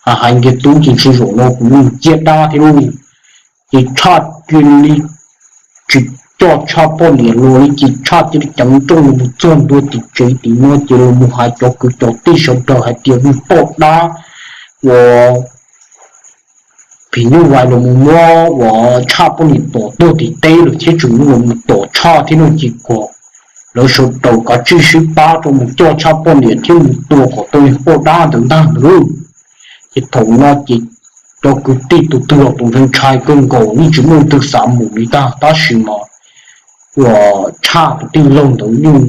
Hais hais Nkias Tub ces ntshe zaum no kuv mus ciaj dab thiab lauj. Ces Tshaj cia li tsis coj Tshaj poj niam los li ces Tshaj cia li ceev nrooj los mus txog ntua tim tsev tim no ces los mus hais cov kwv cov tij sawv daws hais tias niag poj dab uas phim nyuj vais los mus muab uas Tshaj poj niam tom tuag tim teb lawm thiab tseem los mus tom Tshaj thiab no ces kom lawv sawv daws kav tsij sib pab rau mus coj Tshaj poj niam thiab mus tua kom tau niag poj dab ntawd ntag ntag lauj. Ces thaum no ces cov kwv tij tus twg los tus ntshai ntshai kawg nkaus yeej tsis muaj leej twg xav mus li ntag tab sis mas uas Tshaj tus tij laug ntawd yeej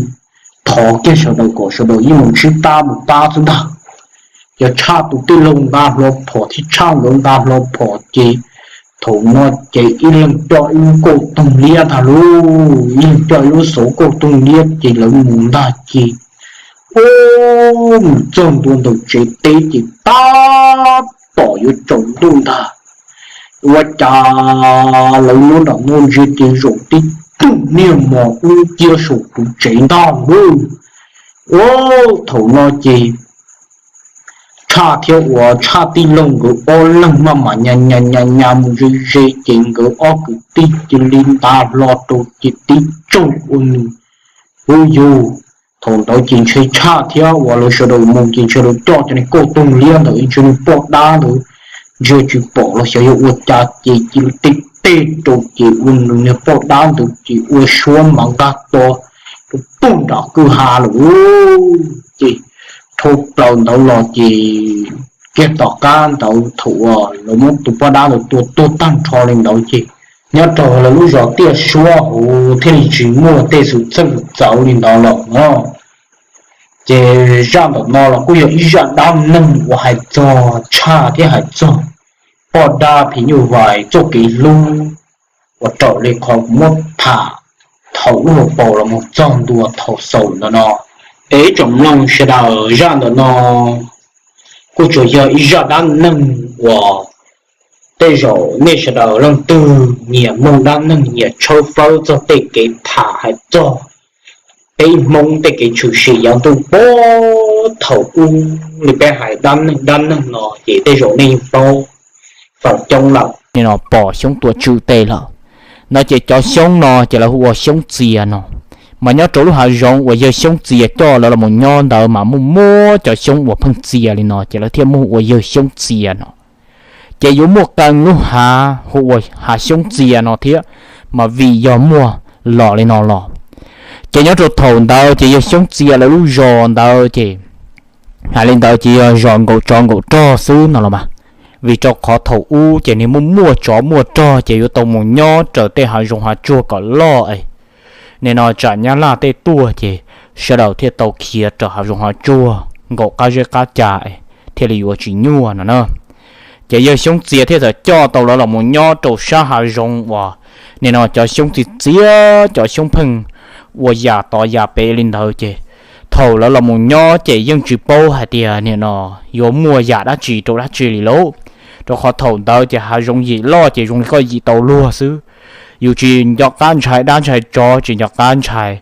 thov kiag sawv daws kom sawv daws yeej mus ntsib pab mus pab xwb ntag. Ces Tshaj tus tij laug nqa hlo phom thiab Tshaj nkawd nqa hlo phom ces thaum no ces ib leeg coj ib lub kauj toog liab ntag lauj, ib leeg coj ib lub xauv kauj toog liab ces lawv mus ntag ces ua mus txog ntua ntawm tsev teb ces tab tom yuav tsaus ntuj ntag. Ua cas lawv nyob nram no ntsia ces zaum tib tug niag mos ub ciab saum tus tsev ntag lauj. Ua thaum no ces Tshaj thiab uas Tshaj tij laug nkawd ob leeg maj mam nyas nyas nyas nyas mus ze ze ces nkawd ob kwv tij cia li nta hlo rau ces tib tsaug ua nws ub yug. Thaum ntawd ces ntshe Tshaj thiab uas lawv sawv daws mus ces ntshe lawv coj cov niag kauj toog liab ntawd ntshe niag poj dab ntawd ntsia tsis pom los xyov yog ua cas ces cia li tib teb rau ces ua nws niag poj dab ntawd ces ua suab mas nqaj to rau pug nram kwj ha lawm. Ces dhau plaws ntawd los ces kiag tom qab ntawd thaum uas lawv muab tus poj dab ntawd tua tuag tag nrho li ntawd ces nyob rau lawv lub zos Tiaj Suab hauv thiaj li tsis muaj tej xwm txheej txawv li ntawd lawm no. Ces zaj ntawm no los kuj yog ib zaj dab neeg uas hais txog tshaj thiab hais txog poj dab phim nyuj vais txoj kev hlub uas raws li qhov kuv muab tham thaum ub hauv paus los mus txog ntua thaum xaus ntawm no. Es ib tsoom mloog sawv daws, zaj ntawm no kuj tsuas yog ib zaj dab neeg uas tej zaum nej sawv daws leej twg nyiam mloog dab neeg nyiam tshawb fawb txog tej kev tham hais txog peb Hmoob tej kev tshwm sim yav ntuj puag thaum ub li peb hais dab neeg dab neeg no ces tej zaum nej yeej paub feem coob lawm. Nim no pom xyoob tuaj tswm tej lawm no ces cov xyoob no ces lawv hu ua xyoob txias no. Mas nyob rau lub hav zoov uas yawg xyoob txias coj lawv los mus nyob ntawd mas muaj muab cov xyoob uas pheej txias li no ces lawv thiaj muab hu ua yawg xyoob txias no. Ces yuav muaj qee lub hav hu ua hav xyoob txias no thiab, mas vim yog muaj los li no los. Ces nyob rau thaum ntawd ces yawg xyoob txias lawv lub zos ntawd ces hais li ntawd ces yog zos nkaum tsov nkaum rog xwb no los mas. Vim rau qhov thaum ub ces nws muaj muaj tsov muaj rog ces yuav tau mus nyob raws tej hav zoov hav tsuag kom loj es nim no tsam nyab laj tej tuaj ces sawv daws thiaj tau khiav raws hav zoov hav tsuag nkaum qab zeb qab ca es thiaj li yuav tsis nyuaj no na. Ces yawg xyoob txias thiaj txawm coj tau lawv los mus nyob rau sab hav zoov uas nim no cov xyoob txias txias cov xyoob pheej ua yam tod yam pem li ntawd ces thaum lawv los mus nyob ces yeej tsis paub hais tias nim no yuav muaj yam dab tsi rau dab tsi li lauj. Rau qhov thaum ntawd ces hav zoov yim loj ces zoo li koj yim tau luag xwb. Yus tsis nco qab ntshai dab ntshai tsov, tsis nco qab ntshai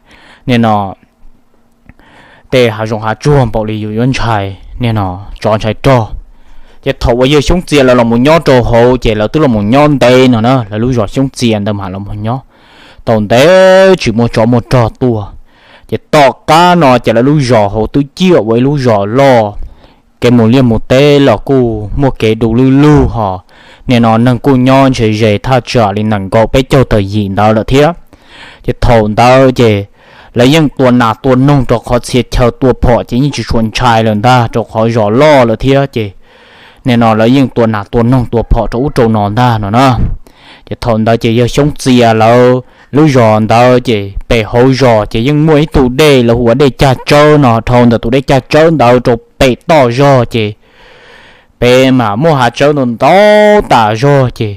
nim no tej hav zoov hav tsuag npaum li yus yuav ntshai nim no tsov ntshai rog. Ces thaum uas yawg xyoob txias lawv los mus nyob rau hauv ces lawv twb los mus nyob ntev no na, lawv lub zos xyoob txias ntawd mas los mus nyob tau ntev tsis muaj tsov muaj rog tuaj. Ces tom qab no ces lawv lub zos hauv twb ciaj ua ib lub zos loj, kev mus liaj mus teb los kuj muaj kev du lwj lug hos nim no neeg kuj nyob ntshe ze thaj tsam li nees nkaum peb caug tawm yim ntawd lawm thiab. Ces thaum ntawd ces lawv yeej tua nas tua noog rau qhov txhia chaw tua phom ces yeej tsis tshua ntshai lawm ntag rau qhov zos loj lawm thiab ces nim no lawv yeej tua nas tua noog tua phom rau ub rau no ntag no na. Ces thaum ntawd ces yawg xyoob txias lawv lub zos ntawd ces pem hauv zos ces yeej muaj ib tug dej lawv hu ua dej cag tsawb no, dhau ntawm tus dej cag tsawb ntawd rau pem toj zog ces pem mas muaj hav tsawb ntau ntau tas zog ces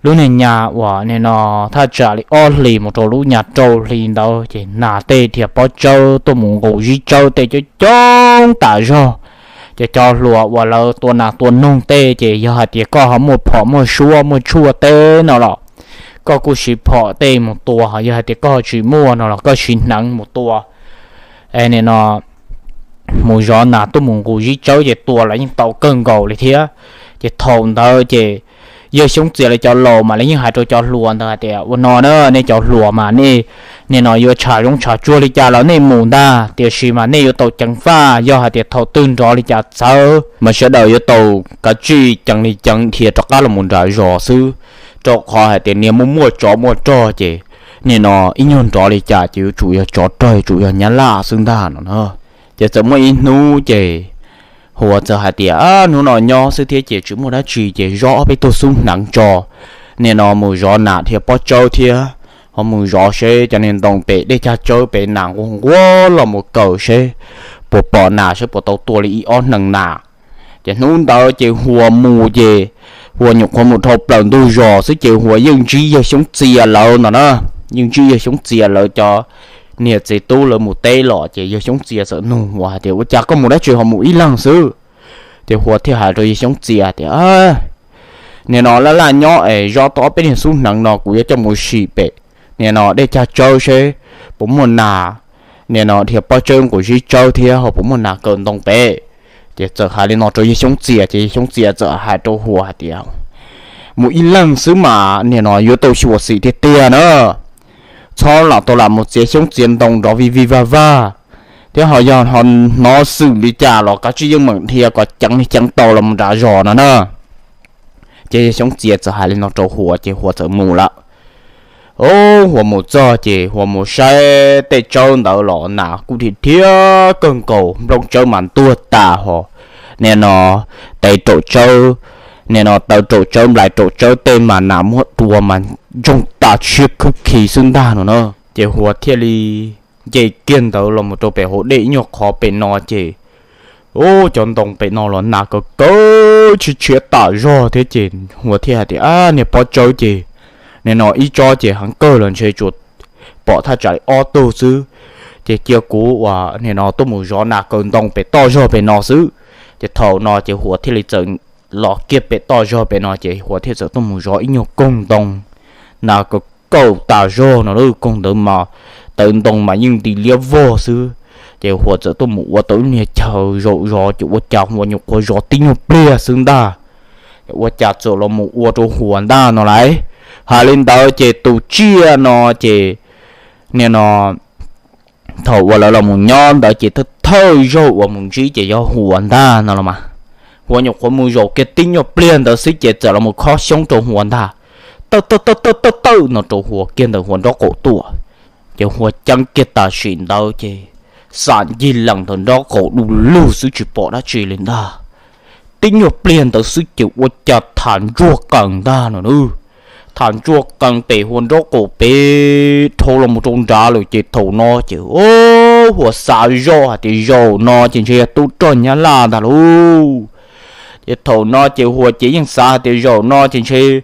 lub niag nyas uas nim no thaj tsam li ob hlis mus rau lub nyas rau hli ntawd ces nas tej dhia pob tsawb tuaj mus nqus zib tsawb tej coob coob tas zog. Ces cov hluas uas lawv tua nas tua noog tej ces yog hais tias koj ho muaj phom muaj suab muaj tshuaj teb no los koj kuj siv phom tej mus tua, yog hais tias koj ho tsis muaj no los koj siv hneev mus tua. Es nim no mus zov nas tuaj mus nqus zib tsawb ces tua los yeej tau kawg nkaus li thiab. Ces thaum ntawd ces yawg xyoob txias lawv cov laus mas lawv yeej hais rau cov hluas ntawd hais tias ua no na, nej cov hluas mas nej nim no yuav tshav zoov tshav tsuag li cas los nej mus ntag, tiam sis mas nej yuav tau ceev faj, yog hais tias thaum twg nrov li cas txawv mas sawv daws yuav tau kav tsij ceev li ceev dhia rov qab los mus nram zos xwb, rau qhov hais tias niag muaj muaj tsov muaj rog ces nim no ib nyuag nrov li cas ces yuav tsum yog tsov rog, yuav tsum yog nyab laj xwb ntag no na. Ces txawm muaj ib hnub ces hluas txawm hais tias hnub no nyob xwb thiab ces tsis muaj dab tsi ces zov ob peb tug xub hneev tso, nim no mus zov nas dhia pob tsawb thiab ho mus zov seb cov niag ntoo pem dej cag tsawb pem nas nquag nquag los mus kaw seb puas pom nas, seb puas tau tua li ib ob hneev nas. Ces hnub ntawd ces hluas mus ces hluas nyuam qhuav mus dhau plaws ntug zos xwb ces hluas yeej ntsib yawg xyoob txias lawv no na, yeej ntsib yawg xyoob txias lawv cov niag txiv tub lawv mus teb los ces yawg xyoob txias txawm nug hluas hais tias ua cas koj mus dab tsi ho mus ib leeg xwb? Ces hluas thiaj hais rau yawg xyoob txias tias nim no laj laj nyob es zov tau ob peb niag xub hneev no kuv yuav coj mus sim pem nim no dej cag tsawb seb puas muaj nas, nim no dhia pob tsawb nqus zib tsawb thiab ho puas muaj nas kaw ntoo pem. Ces txawm hais li no rau yawg xyoob txias ces yawg xyoob txias txawm hais rau hluas hais tias mus ib leeg xwb mas nim no yuav tau xyuam xim tiag tiag na, txhob lam tau lam mus txiav xyoob txiav ntoo nrov vij vij vaj vag, thiab ho yog ho hnov xwm li cas los kav tsij yeej meem dhia kom ceev li ceev tau los mus nram zos no na. Ces yawg Xyoob Txias txawm hais li no rau Huas ces Huas txawm mus lawm. Ub, Huas mus txog ces Huas mus saib tej tsawb ntawd los nas kuj dhia dhia kawg nkaus, nplooj tsawb mas ntuag tas hos, nim no taw raum tsawb, nim no taw raum tsawb, nplais raum tsawb tej mas nas muab dua mas ntsoog tas tshiab khwb khi xwb ntag no na. Ces Huas thiaj li nce kiag ntawd los mus rau pem hauv dej ib nyuag qhov pem no ces, ub, cov ntoo pem no los nas kaw kaw tshiab tshiab tas zog thiab ces Huas thiaj hais tias, Ab, niag pob tsawb ces nim no ib tsob ces heev kawg los ntshe tsuas pom thaj tsam li ob tug xwb. Ces cia kuv uas nim no tuaj mus zov nas kaw ntoo pem toj zog pem no xwb. Ces thaum no ces Huas thiaj li txawm los kiag pem toj zog pem no ces Huas thiaj txawm tuaj mus zov ib nyuag koog ntoo, nas kaw kaw tas zog no lawm, koog ntawd mas taw ntoo mas yeej nti liab vog xwb. Ces Huas txawm tuaj mus ua tau ib niag chaw zaum zov ces ua cas Huas nyuam qhuav zov tib nyuag pliag xwb ntag, ua cas txawm los mus ua rau Huas ntag no lauj. Hais li ntawd ces tus tsiaj no ces nim no thaum uas lawv los mus nyob ntawd ces thawj thawj zaug uas mus ntsib ces yog Huas ntag no los mas. Huas nyuam qhuav mus zaum kiag tib nyuag pliag ntawd xwb ces txawm los mus khob xyoob rau Huas ntag, tawj tawj tawj tawj tawj tawj no rau Huas kiag ntawm Huas nraub qaum tuaj. Ces Huas ceeb kiag tam sim ntawd ces xam ncig lees ntawm nraub qaum du lug xwb tsis pom dab tsi li ntag. Tib nyuag pliag ntawd xwb ces ua cas tham ntsuag qees ntag no na. Tham ntsuag qees pem Huas nraub qaum pem dhau los mus rau nrad lawm ces thaum no ces Huas xav zoj hais tias zaum no ces ntshe yog tub rog Nyab Laj ntag lauj. Ces thaum no ces Huas ces yeej xav hais tias zaum no ces ntshe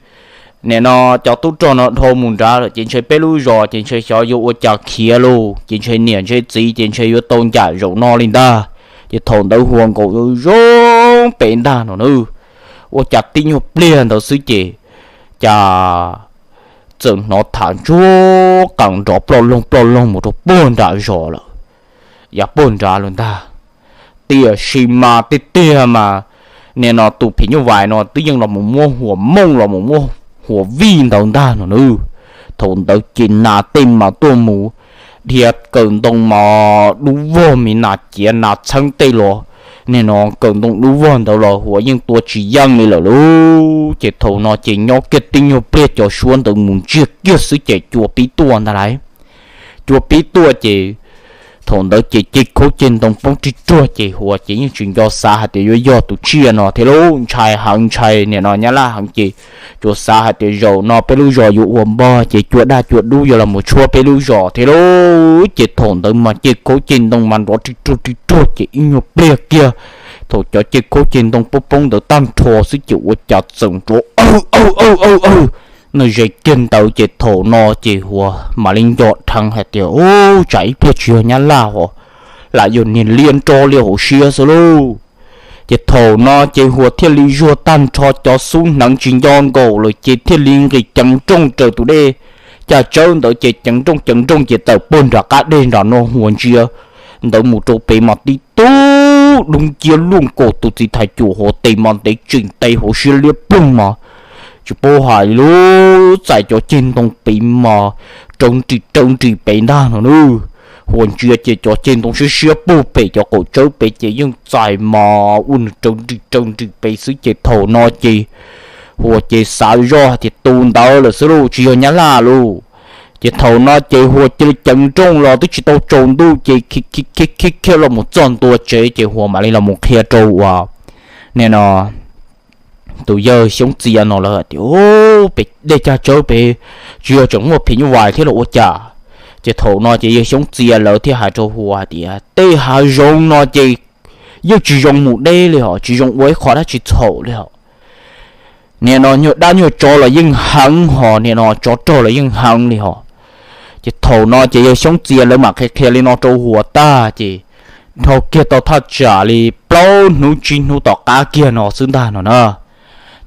nim no cov tub rog no dhau mus nrad lawm ces ntshe peb lub zos ces ntshe xyov yuav ua cas khiav lauj, ces ntshe niam ntshe txiv ces ntshe yuav tau ncaim zaum no li ntag. Ces thaum ntawd Huas nkaum yuav zoo pem ntag no na. Ua cas tib nyuag pliag ntawd xwb ces cas txawm hnov tham ntsuag qees nrov ploj loog ploj loog mus rau puag nram zos lawm, yav puag nrad lawm ntag. Tiam sis mas tiag tiag mas nim no tus phim nyuj vais no twb yeej los mus muab Huas mooj los mus muab Huas vij ntawd ntag no na. Thaum ntawd ces nas tej mas tuaj mus dhia kaw ntoo mas dub vog, me nas ciav nas txheeb tej los nim no kaw ntoo dub vog ntawd los Huas yeej tua tsis yeej li lawm lauj. Ces thaum no ces nyob kiag tib nyuag pliag cov suab ntawd mus ntsiag kiag xwb ces cua pib tuaj ntag lauj. Cua pib tuaj ces thaum ntawd ces ceg khaub ceg ntoo poob rig ruag ces Huas ces yeej tsis nco xav hais tias yuav yog tus tsiaj no thiab lauj, ntshai heev ntshai nim no Nyab Laj heev ces tsuas xav hais tias zaum no peb lub zos yuav ua npog ces cua daj cua dub yuav los mus tshuab peb lub zos thiab lauj. Ces thaum ntawd mas ceg khaub ceg ntoo mas nrov rig ruag rig ruag ces ib nyuag pliag kiag thaum cov ceg khaub ceg ntoo poob poob ntawd tag nrho xwb ces ua cas txawm nrov awj awj awj awj no ze kiag ntawd ces thaum no ces Huas mam li nco dheev hais tias, Ub, tsam ib pliag tsis yog Nyab Laj hos, lam yog niag liab nrob liab hauv siab xwb lauj. Ces thaum no ces Huas thiaj li zuag tag nrho cov xub hneev tsis nco nkaus lawm ces thiaj li nqis ceev nrooj raws tus dej caj tsawb ntawd ces ceev nrooj ceev nrooj ces tawm puag nram qab dej nram no Huas ntsia ntawd mus rau pem mas tib tug dub nciab luaj nkaus tus txiv thais cuam hauv tes mas ntev tseem tes hauv siab liab ploog mas tsis paub hais li lauj, txais cov ceg ntoo pem mas raws nrim raws nrim pem ntag no na. Huas ntsia ces cov ceg ntoo siab siab puag pem cov qaum tsawb pem ces yeej txais mas ua nws raws nrim raws nrim pem xwb ces thaum no ces Huas ces xav zoj hais tias tus ntawd lawm xwb lauj, tsis yog Nyab Laj lauj. Ces thaum no ces Huas cia li ceev nrooj los twb tsis tau tsaus ntuj ces khiav khiav khiav los mus txog ntua tsev ces Huas mam li los mus qhia rau uas nim no tus yawg Xyoob Txias no lawv hais tias, Ub, pem dej caj tsawb pem tsis yog tseem muaj phim nyuj vais thiab los ua cas? Ces thaum no ces yawg Xyoob Txias lawv thiaj hais rau Huas hais tias, Tej hav zoov no ces yeej tsis zoo mus deb li hos, tsis zoo ua ib qho dab tsi txhaum li hos. Nim no nyuag dab nyuag tsov los yeej heev hos, nim no tsov rog los yeej heev li hos. Ces thaum no ces yawg Xyoob Txias lawv mam qhia qhia li no rau Huas tag ces dhau kiag tau thaj tsam li plaub hnub tsib hnub tom qab kiag no xwb ntag no na.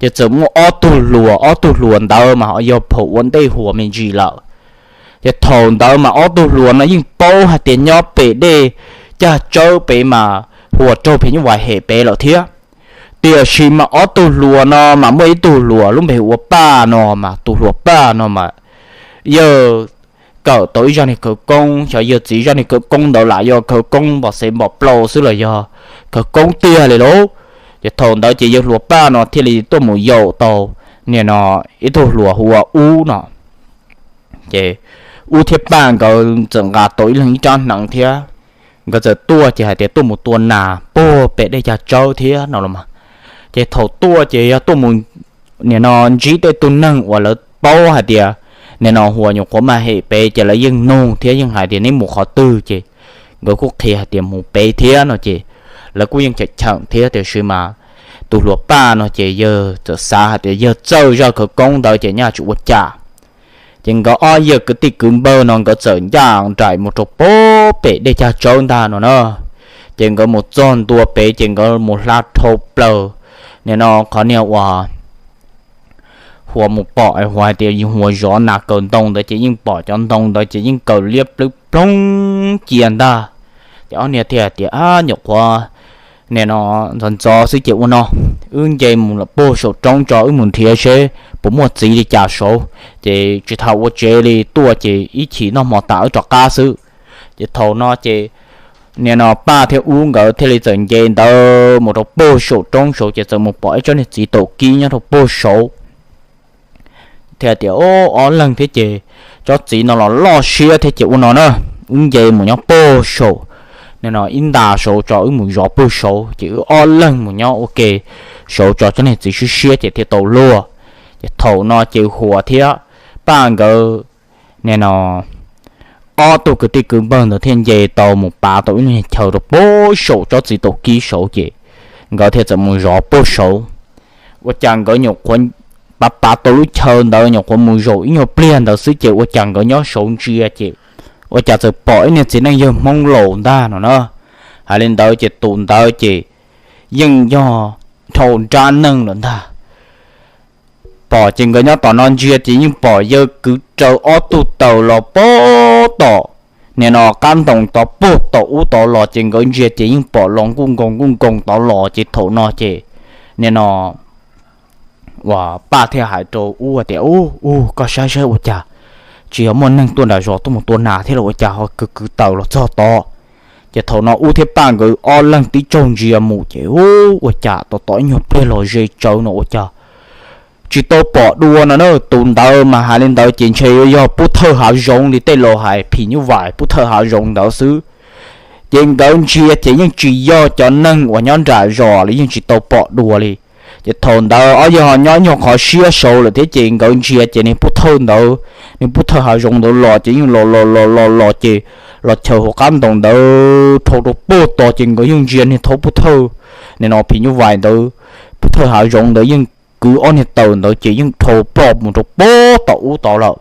Ces txawm muaj ob tug hluas, ob tug hluas ntawd mas ho yog phaum ua ntej Huas me ntsis lawm. Ces thaum ntawd mas ob tug hluas no yeej paub hais tias nyob pem dej caj tsawb pem mas Huas raug phim nyuj vais hem pem lawm thiab. Tiam sis mas ob tug hluas no mas muaj ib tug hluas lub npe hu ua Paj no mas tus hluas Paj no mas yawg kawm tau ib zaj niag khawv koob, xyov yawg txiv zaj niag khawv koob ntawd lam yog khawv koob npom xev npom plau xwb los yog khawv koob tiag li lauj. Ces thaum ntawd ces yawg hluas Paj no thiaj li tuaj mus yaum tau nim no ib tug hluas hu ua Ub no. Ces Ub thiab Paj nkawd txawm nqa tau ib leeg ib rab hneev thiab, nkawd txawm tuaj ces hais tias tuaj mus tua nas puag pem dej Cag Tsawb thiab no los mas. Ces thaum tuaj ces yog tuaj mus nim no ntsib tej tug neeg uas lawv paub hais tias nim no Huas nyuam qhuav mas hem pem ces lawv yeej nug thiab yeej hais tias neb mus qhov twg ces nkawd kuj qhia hais tias mus pem thiab no ces lawv kuj yeej cheem cheem thiab tiam sis mas tus hluas Paj no ces yawg txawm xav hais tias yawg txawj zaj khawv koob ntawd ces nyaj tsis ua cas. Ces nkawd ob yawg kwv tij kwv npawg no nkawd txawm ncaj nraim mus rau puag pem dej Cag Tsawb ntag no na. Ces nkawd mus txog ntua pem ces nkawd mus hla dhau plaws nim no qhov niag uas Huas mus pom, Huas hais tias Huas zov nas kaws ntoo ntawd ces yeej pom cov ntoo ntawd ces yeej kaws liab plwb ploog cia ntag. Ces ob niag thiaj hais tias, Ab, nyuam qhuav nim no ntxov ntxov xwb ces ua no, wb nce mus lawm puag saum roob tso wb mus nrhiav seb puas muaj txiv li cas saud, ces tsis tas ua tsev li, tuaj ces ib chim noj hmo tas wb rov qab xwb. Ces thaum no ces nim no Paj thiab Ub nkawd thiaj li txawm nce ntawd mus rau puag saum roob saud ces txawm mus pom ib tsob niag txiv taum kib nyob rau puag saud. Thiaj tias, Ob leeg thiab ces tsob txiv no los loj siab thiab ces ua no na, wb nce mus nyob puag saum nim no ib nta saud tso wb mus zov puag saud ces wb ob leeg mus nyob ua ke saud tso tsob niag txiv siab siab ces thiaj tau luag. Ces thaum no ces Huas thiab Paj nkawd nim no ob tug kwv tij kwv npawg ntawd thiaj nce tau mus pav tau ib lub niag chaw rau puag saum tsob txiv taum kib saud ces nkawd thiaj txawm mus zov puag saud. Ua cas nkawd nyuam qhuav pav pav tau lub chaw ntawd nyuam qhuav mus zaum ib nyuag pliag ntawd xwb ces ua cas nkawd nyob saud ntsia ces ua cas txawm pom ib niag txiv neej yawg Hmoob laus ntag no na. Hais li ntawd ces tus ntawd ces yeej yog dhau nrab neeg lawm ntag. Pom ces nkawd nyob tom no ntsia ces yeej pom yawg kwv raws ob tug taws los puag tom nim no qab ntoo tod puag tom ub tod los ces nkawd ntsia ces yeej pom los nkuj nkoos nkuj nkoos tod los ces thaum no ces nim no uas Paj thiaj hais rau Ub tias, Ub, Ub, koj saib saib ua cas tsis yog muaj neeg tuaj nram zos tuaj mus tua nas thiab los ua cas ho kwv kwv taws los txog tod. Ces thaum no Ub thiab Paj nkawd ob leeg tib tsaug ntsia mus ces ub, ua cas tom tod ib nyuag pliag los ze tsawv no ua cas tsis tau pom dua no na. Tus ntawd mas hais li ntawd ces ntshe yuav yog pub thawj hav zoov li tej laus hais phim nyuj vais pub thawj hav zoov ntawd xwb. Ces nkawd ntsia ces yeej tsis yog cov neeg uas nyob nram zos li, yeej tsis tau pom dua li. Ces thaum ntawd ob yawg ho nyob ib nyuag qhov siab saud lawm thiab ces nkawd ntsia ces niag pub thawj ntawd, niag pub thawj hav zoov ntawd los ces yeej los los los los los ces los chaws hauv qab ntoo ntawd dhau rau puag tod ces nkawd yeej ntsia niag thaub pub thawj nim no phim nyuj vais ntawd, pub thawj hav zoov ntawd yeej kwv ob niag taws ntawd ces yeej dhau ploj mus rau puag tom ub tod lawm.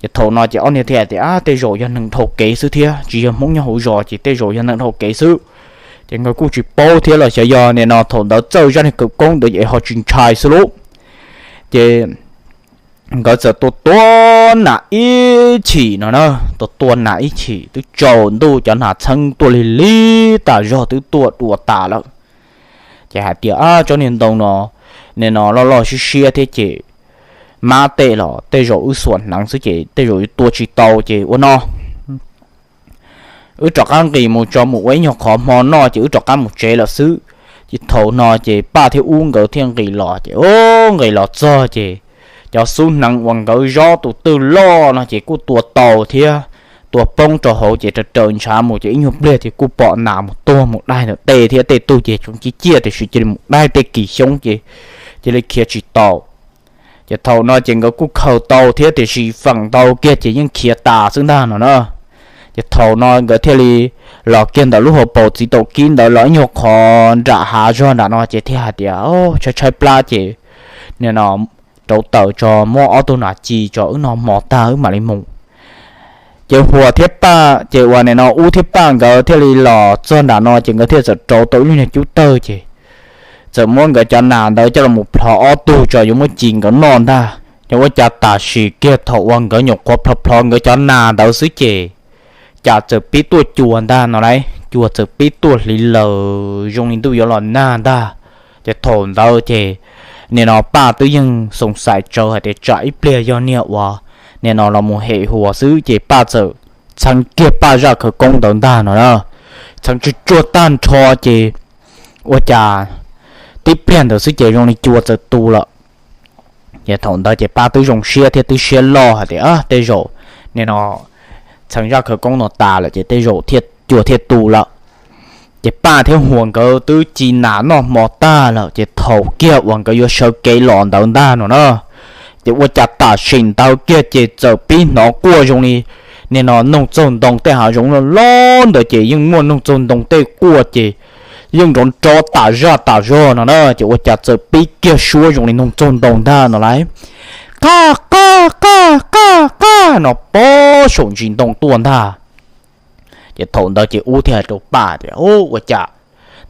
Ces thaum no ces ob niag thiaj tias, Ab, tej zaum yog neeg dhau kev xwb thiab, tsis yog Hmoob nyob hauv zos ces tej zaum yog neeg dhau kev xwb. Ces nkawd kuj tsis paub thiab los xyov yog nim no thaum ntawd txawj zaj niag khawv koob ntawd es ho tsis ntshai xwb lauj. Ces nkawd txawm tua tua nas ib chim no na, tua tua nas ib chim twb tsaus ntuj cov nas txheeb tuaj lig lig tas zog twb tuaj dua tas lawm. Ces hais tias, Ab, tsob niag ntoo no nim no loj loj siab siab thiab ces mab tej los tej zaum wb xuas hneev xwb ces tej zaum yuav tua tsis tau ces ua no, wb rov qab nqis mus tso mus ua ib nyuag qhov hmo noj ces wb rov qab mus tsev lawm xwb. Ces thaum no ces Paj thiab Ub nkawd thiaj nqis los ces ub, nqis los txog ces cov xub hneev uas nkawd zob tus twg loj no ces kuj tua tau thiab, tua poob rau hauv ces raws raws ntshav mus ces ib nyuag pliag ces kuj pom nas mus tuag mus daig ntawm tej thiab, tej tug ces tseem ciaj ciaj tiam sis cia li mus daig tej kis xyoob ces cia li khiav tsis tau. Ces thaum no ces nkawd kuj khaws tau thiab tiam sis feem ntau kiag ces yeej khiav tas xwb ntag no na. Ces thaum no nkawd thiaj li los kiag ntawm lub hauv paus txiv taum kib ntawd los ib nyuag qhov nram hav zog nram no ces thiaj hais tias, Tshaib tshaib plab ces nim no rauv taws tso muab ob tug nas ci tso wb noj hmo tag wb mam li mus. Ces Huas thiab Paj ces uas nim no Ub thiab Paj nkawd thiaj li los txog nram no ces nkawd thiaj txawm rauv tau ib lub niag cub tawg ces txawm muab nkawd cov nas ntawd coj los plhov ob tug tso yuav muab ci nkawd noj ntag. Ces ua cas tam sim kiag thaum uas nkawd nyuam qhuav plhov plhov nkawd cov nas ntawd xwb ces cas txawm pib tuaj cua ntag no lauj, cua txawm pib tuaj hliv laws zoo li ntuj yuav los nag ntag. Ces thaum ntawd ces nim no Paj twb yeej xoom xais tsawv hais tias tsam ib pliag yog niag uas nim no los mus hem Huas xwb ces Paj txawm txheev kiag Paj zaj khawv koob ntawd ntag no na. Txheev tsuag tsuag tag nrho ces ua cas tib pliag ntawd xwb ces zoo li cua txawm tu lawm. Ces thaum ntawd ces Paj twb zoo siab thiab twb siab loj hais tias tej zaum nim no txheev zaj khawv koob no tas lawm ces tej zaum thiaj cua thiaj tu lawm. Ces Paj thiab Huas nkawd twb ci nas noj hmo tag lawm ces thaum kiag uas nkawd yuav sawv kev los ntawd ntag no na, ces ua cas tam sim ntawd kiag ces txawm pib hnov quaj zoo li nim no noog txaug ntoo tej hav zoov loj loj ntawd ces yeej muaj noog txaug ntoo tej quaj ces yeej nrov nrov tas zaj tas zog no na, ces ua cas txawm pib kiag suab zoo li noog txaug ntoo ntag no lauj. Qaj qaj qaj qaj qaj no poob saum ntsis ntoo tuaj ntag. Ces thaum ntawd ces Ub thiaj hais rau Paj tias, Ub, ua cas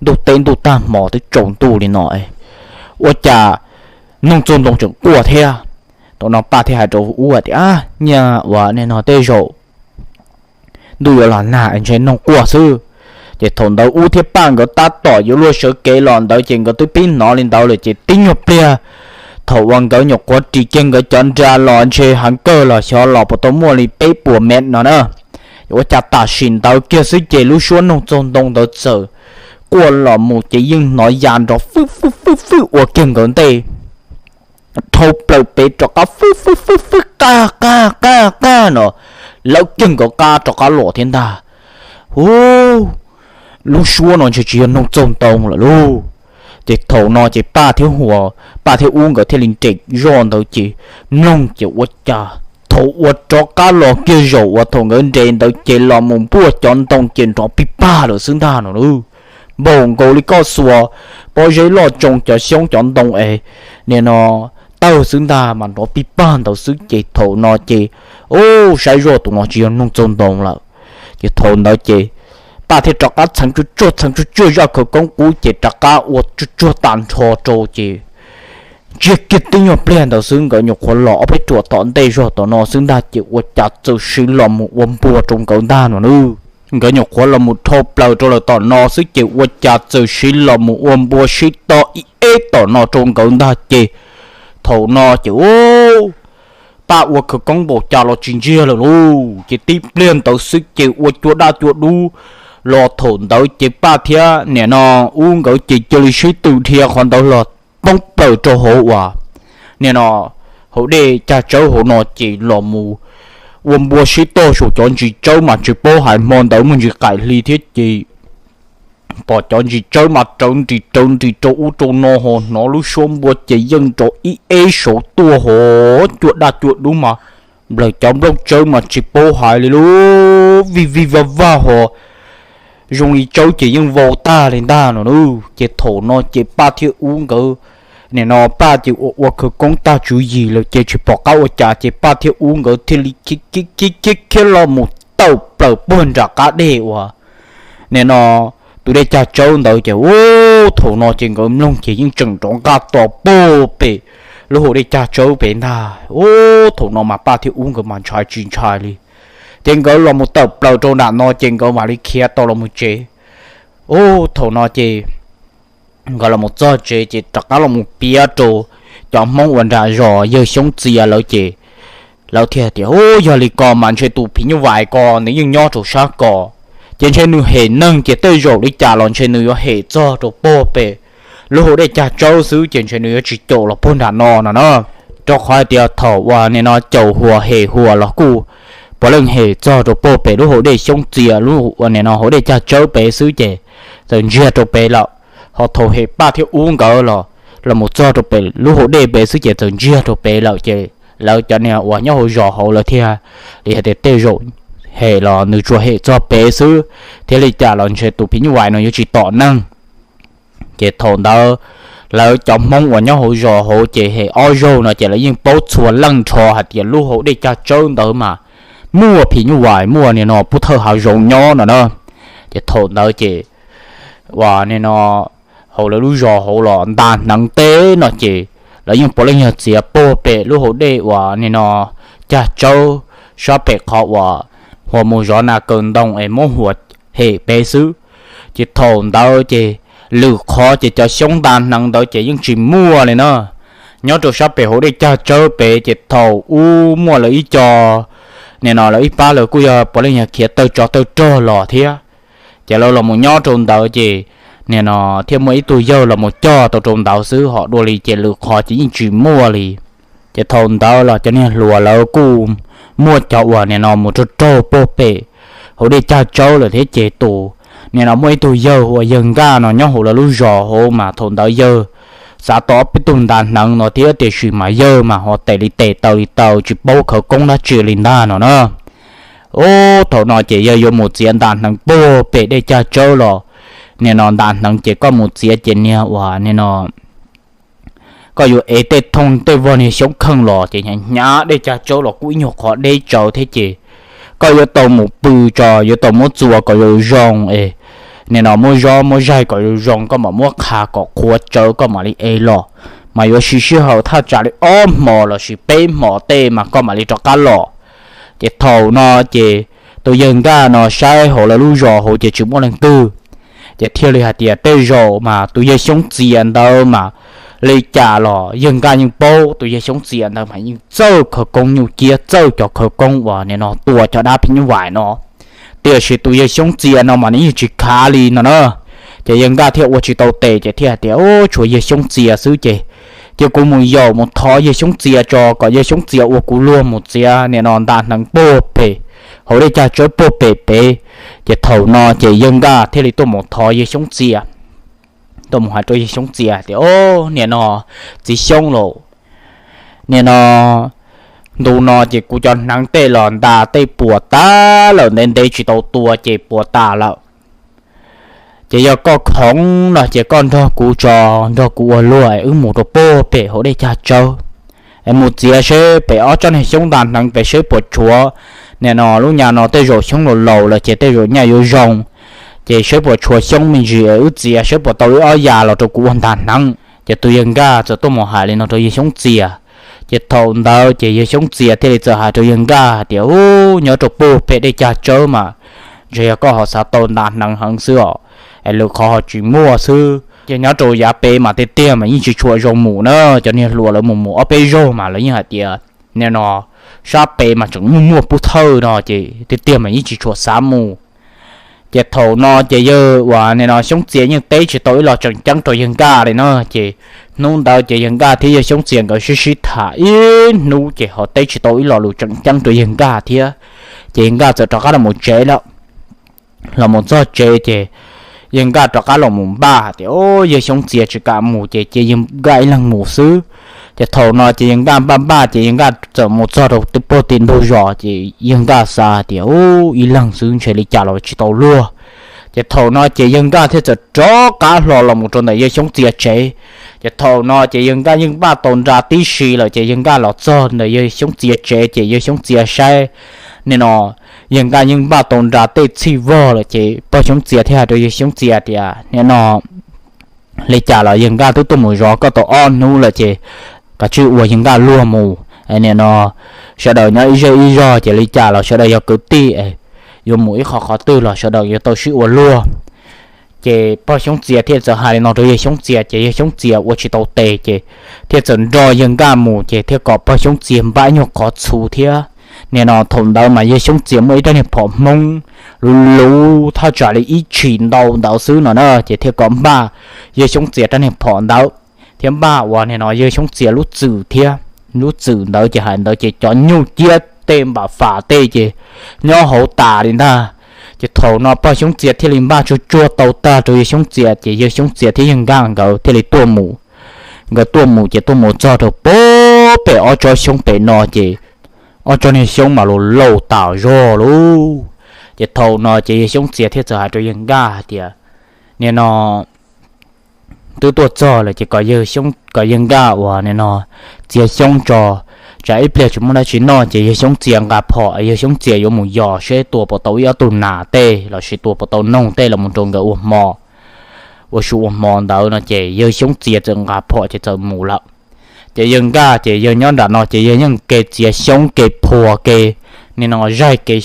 ntuj teb ntuj tag hmo twb tsaus ntuj li no, ua cas noog txaug ntoo tseem quaj thiab? Thaum no Paj thiaj hais rau Ub tias, Ab, nyaj uas nim no tej zaum ntuj yuav los nag ntshe noog quaj xwb. Ces thaum ntawd Ub thiab Paj nkawd tab tom yuav luag sawv kev los ntawd ces nkawd twb pib hnov li ntawd lawm ces tib nyuag pliag thaum uas nkawd nyuam qhuav ris kiag nkawd cov nra los ntshe heev kawg los xyov los puas tau muaj li peb puas mev no na. Ua cas tam sim ntawd kiag xwb ces lub suab noog txaug ntoo ntawd txawm quaj los mus ces yeej hnov ya nrov fwj fwj fwj fwj ua kiag nkawd ntej dhau plaws pem rov qab fwj fwj fwj fwj qaj qaj qaj qaj no, lawv kiag nkawd qab rov qab los thiab ntag. Ub, lub suab no ntshe tsis yog noog txaug ntoo lawm lauj. Ces thaum no ces Paj thiab Huas, Paj thiab Ub nkawd thiaj li nres zoj ntawd ces mloog ces ua cas thaum uas rov qab los kiag zaum uas thaum nkawd nres ntawd ces los mus npuaj cov ntoo ces nrov pij pag lawm xwb ntag no lauj. Npaum nkaus li koj xuas pob zeb loj tsoo cov xyoob cov ntoo es nim no tawg xwb ntag mas nrov pij pag ntawd xwb ces thaum no ces, Ub, saib zoj tus no tsis yog noog txaug ntoo lawm. Ces thaum ntawd ces Paj thiaj rov qab txheev tsuj tsuag txheev tsuj tsuag zaj khawv koob qub ces rov qab ua tsuj tsuag tag nrho rau ces ntsiag kiag tib nyuag pliag ntawd xwb nkawd nyuam qhuav los ob peb ruam tom ntej zog tom no xwb ntag ces ua cas txawm siv los mus ua npua rau nkawd ntag no nawb. Nkawd nyuam qhuav los mus dhau plaws rau lawm tom no xwb ces ua cas txawm siv los mus ua npua sib to ib eb tom no rau nkawd ntag ces thaum no ces, Ub, Paj ua khawv koob npaum cas los tsis ntsiag lawm lauj. Ces tib pliag ntawd xwb ces ua cua daj cua dub los thaum ntawd ces Paj thiab nim no Ub nkawd ces cia li sib tw dhia qhov ntawd los poob plaws rau hauv uas nim no hauv dej cag tsawb hauv no ces los mus ua npua sib tog saum cov ntsis tsawb mas tsis paub hais hmo ntawd muaj ntsis qaim hli thiab ces pom cov ntsis tsawb mas rawv nris rawv nris rau ub rau no ho hnov lub suab npua ces yeej nrov ib eb saud tuaj ho cua daj cua dub mas nplawm cov nplooj tsawb mas tsis paub hais li lub vij vij vaj vaj ho zoo li tsawb ces yeej vau tag li ntag no nawb. Ces thaum no ces Paj thiab Ub nkawd nim no Paj ces ua ua khawv koob tag tswv yim lawm ces tsis pom qab ua cas ces Paj thiab Ub nkawd thiaj li khiav khiav khiav los mus tawm plaws puag nram qab dej uas nim no tus dej cag tsawb ntawd ces ub thaum no ces nkawd mloog ces yeej tseem nrov nqaj tos puag pem lub hauv dej cag tsawb pem ntag. Ub thaum no mas Paj thiab Ub nkawd mas ntshai tsis ntshai li. Ces nkawd los mus tawm plaws rau nram no ces nkawd mam li khiav tau los mus tsev. Ub thaum no ces nkawd los mus txog tsev ces rov qab los mus piav rau cov Hmoob uas nram zos yawg Xyoob Txias lawv ces lawv thiaj tias, Ub, yog li ko mas ntshe tus phim nyuj vais ko nws yeej nyob rau sab ko, ces ntshe nws hem neeg ces tej zaum li cas los ntshe nws yuav hem txog rau puag pem lub hauv dej cag tsawb xwb ces ntshe nws yuav tsis caum los puag nram no no na. Rau qhov hais tias thaum uas nim no caum huas hem huas los kuj puav leej hem txog rau puag pem lub hauv dej Xyoob Txias lub uas nim no hauv dej cag tsawb pem xwb ces txawm ntsiag rau pem lawm. Ho thaum hem Paj thiab Ub nkawd los los mus txog rau pem lub hauv dej pem xwb ces txawm ntsiag rau pem lawm ces lawv cov niag uas nyob hauv zos hauv lawv thiaj li hais tias tej zaum hem los nws tsuas hem txog pem xwb, thiab li cas los ntshe tus phim nyuj vais no yuav tsis tom neeg. Ces thaum ntawd lawv cov Hmoob uas nyob hauv zos hauv ces hem ob zaug no ces lawv yeej paub txhua leej nrho hais tias lub hauv dej cag tsawb ntawd mas muaj phim nyuj vais muaj nim no pub thawj hav zoov nyob no na. Ces thaum ntawd ces uas nim no hauv lawv lub zos hauv los nta hneev teb no ces lawv yeej puav leej yog txiav puag pem lub hauv dej uas nim no cag tsawb sab pem qhov uas huas mus zov nas kaw ntoo es muab huas hem pem xwb. Ces thaum ntawd ces lwm qhov ces cov xyoob nta hneev ntawd ces yeej tsis muaj li na. Nyob rau sab pem hauv dej cag tsawb pem ces thaum ub muaj lawv ib co nim no lawv ib pab lawv kuj yog puav leej yog khiav tawg tsov tawg rog los thiab. Ces lawv los mus nyob rau ntawd ces nim no thiaj muaj ib tug yawg los mus cog tau rau ntawd xwb, ho dua li ces lwm qhov ces yeej tsis muaj li. Ces thaum ntawd los cov niag hluas lawv kuj muaj cov uas nim no mus raug raug puag pem hauv dej cag tsawb lawm thiab ces tus nim no muaj ib tug yawg hu ua yawg Nkaj no nyob hauv lawv lub zos hauv mas thaum ntawd yawg xav tau ob peb tug ntas hneev no thiab tiam sis mas yawg mas ho tes li tes taw li taw tsis paub khawv koob dab tsi li ntag no na. Ub, thaum no ces yawg yuav mus txiav ntas hneev puag pem dej cag tsawb los nim no ntas hneev ces koj mus txiav ces niag uas nim no koj yuav ev tej thooj tej vog niag xyoob kheej los ces hnyav hnyav dej cag tsawb los kuj ib nyuag qhov deb tsawv thiab ces koj yuav tau mus pw tso, yuav tau muab txuas kom zoo zoo es nim no muab zob muab zaig kom zoo zoo, koj mam muab qha kom qhuav tsawv koj mam li ev los, mas yuav siv sij hawm thaj tsam li ob hmos lossis peb hmos tej mas koj mam li rov qab los. Ces thaum no ces tus yawg Nkaj no saib hauv lawv lub zos hauv ces tsis muaj leej twg, ces thiaj li hais tias tej zaum mas tus yawg Xyoob Txias ntawd mas li cas los yawg Nkaj yeej paub tus yawg Xyoob Txias ntawd mas yeej txawj khawv koob nyuj ciab, txawj cov khawv koob uas nim no tua cov dab phim nyuj vais no. Tiam sis tus yawg Xyoob Txias no mas nws yeej tsis khav li no na. Ces yawg Nkaj thiaj ua tsis tau tes ces thiaj hais tias, Ub, tshuav yawg Xyoob Txias xwb ces cia kuv mus yaum mus thov yawg Xyoob Txias tso kom yawg Xyoob Txias ua kuv luag mus txiav nim no ntas hneev puag pem hauv dej cag tsawb puag pem pem. Ces thaum no ces yawg Nkaj thiaj li tuaj mus thov yawg Xyoob Txias, tuaj mus hais rau yawg Xyoob Txias tias, Ub, nim no txiv Xyoob laus, nim no ntu no ces kuv cov hneev tej los ntas tej puas tas lawm, ntev ntev tsis tau tua ces puas tas lawm. Ces yog koj khoom no ces koj nrog kuv tso, nrog kuv ua luag es wb mus rau puag pem hauv dej cag tsawb es mus txiav seb pem ob tsob niag xyoob ntas hneev pem seb puas tshuav nim no lub nyam no tej zaum xyoob laus laus lawm ces tej zaum nyaj yuav zoo, ces seb puas tshuav xyoob me ntsis es wb txiav seb puas tau ib ob yas los rau kuv ua ntas hneev. Ces tus yawg Nkaj txawm tuaj mus hais li no rau yawg Xyoob Txias. Ces thaum ntawd ces yawg Xyoob Txias thiaj li txawm hais rau yawg Nkaj hais tias, Ub, nyob rau puag pem dej cag tsawb mas ntshe yog koj ho xav tau ntas hneev heev xwb os, es lwm qhov ho tsis muaj xwb. Ces nyob rau yav pem mas tiag tiag mas yeej tsis tshua zoo mus na, cov niag hluas lawv mus mus ob peb zaug mas lawv yeej hais tias nim no sab pem mas tseem muaj muaj pub thawj no ces tiag tiag mas yeej tsis tshua xav mus. Ces thaum no ces yawg uas nim no Xyoob Txias yeej teb tsis tau ib los tseem ceeb rau yawg Nkaj li no. Ces hnub ntawd ces yawg Nkaj thiab yawg Xyoob Txias nkawd sib sib tham ib hnub ces ho teb tsis tau ib lo lus tseem ceeb rau yawg Nkaj thiab. Ces yawg Nkaj txawm rov qab los mus tsev lawm. Los mus txog tsev ces yawg Nkaj rov qab los mus npaj tias, Ub, yawg Xyoob Txias tsis kam mus ces cia yawg Nkaj ib leeg mus xwb. Ces thaum no ces yawg Nkaj npaj npaj ces yawg Nkaj txawm mus txog rau puag tim ntug zos ces yawg Nkaj xav tias, Ub, ib leeg xwb ntshe li cas los tsis tau luag. Ces thaum no ces yawg Nkaj thiaj txawm rov qab hlo los mus rau ntawm yawg Xyoob Txias tsev. Ces thaum no ces yawg Nkaj yeej npaj tau nra tib si lawm ces yawg Nkaj los txog ntawm yawg Xyoob Txias tsev ces yawg Xyoob Txias saib nim no yawg Nkaj yeej npaj tau nra tej txhij vog lawm ces pog Xyoob Txias thiaj hais rau yawg Xyoob Txias tias, Nim no li cas los yawg Nkaj twb tuaj mus zov koj tau ob hnub lawm ces kav tsij ua yawg Nkaj luag mus. Nim no sawv daws nyob ib zej ib zog ces li cas los sawv daws yog kwv tij, yuav mus ib qho qhov twg los sawv daws yuav tau sib ua luag. Ces pog Xyoob Txias thiaj txawm hais li no rau yawg Xyoob Txias ces yawg Xyoob Txias ua tsis tau tes ces thiaj txawm nrog yawg Nkaj mus ces thiaj kom pog Xyoob Txias npaj ib nyuag qhov txhuv thiab. Nim no thaum ntawd mas yawg Xyoob Txias muaj ib rab niag phom Hmoob luv luv thaj tsam li ib tshim ntau ntawd xwb no na ces thiaj kom npaj yawg Xyoob Txias rab niag phom ntawd thiab npaj uas nim no yawg Xyoob Txias lub txwm thiab. Lub txwm ntawd ces hais ntawd ces cov nyuj ciab tej npam fam tej ces nyob hauv tas li ntag. Ces thaum no pog Xyoob Txias thiaj li npaj tsuag tsuag tau tag rau yawg Xyoob Txias ces yawg Xyoob Txias thiab yawg Nkaj nkawd thiaj li tuaj mus. Nkawd tuaj mus ces tuaj mus txog rau puag pem ob tsob xyoob pem no ces ob tsob niag xyoob mas los laus tas zog lauj. Ces thaum no ces yawg Xyoob Txias thiaj txawm hais rau yawg Nkaj hais tias, Nim no twb tuaj txog lawm ces kom yawg Nkaj uas nim no txiav xyoob tso, tsam ib pliag tsis muaj dab tsi noj ces yawg Xyoob Txias nqa phom, yawg Xyoob Txias yuav mus yos seb tua puas tau ib ob tug nas tej lossis tua puas tau noog tej los mus rau nkawd ua hmo, ua su ua hmo ntawd no ces yawg Xyoob Txias txawm nqa phom ces txawm mus lawm. Ces yawg Nkaj ces yawg nyob nram no ces yawg yeej ke txiav xyoob ke phua ke nim no zaig ke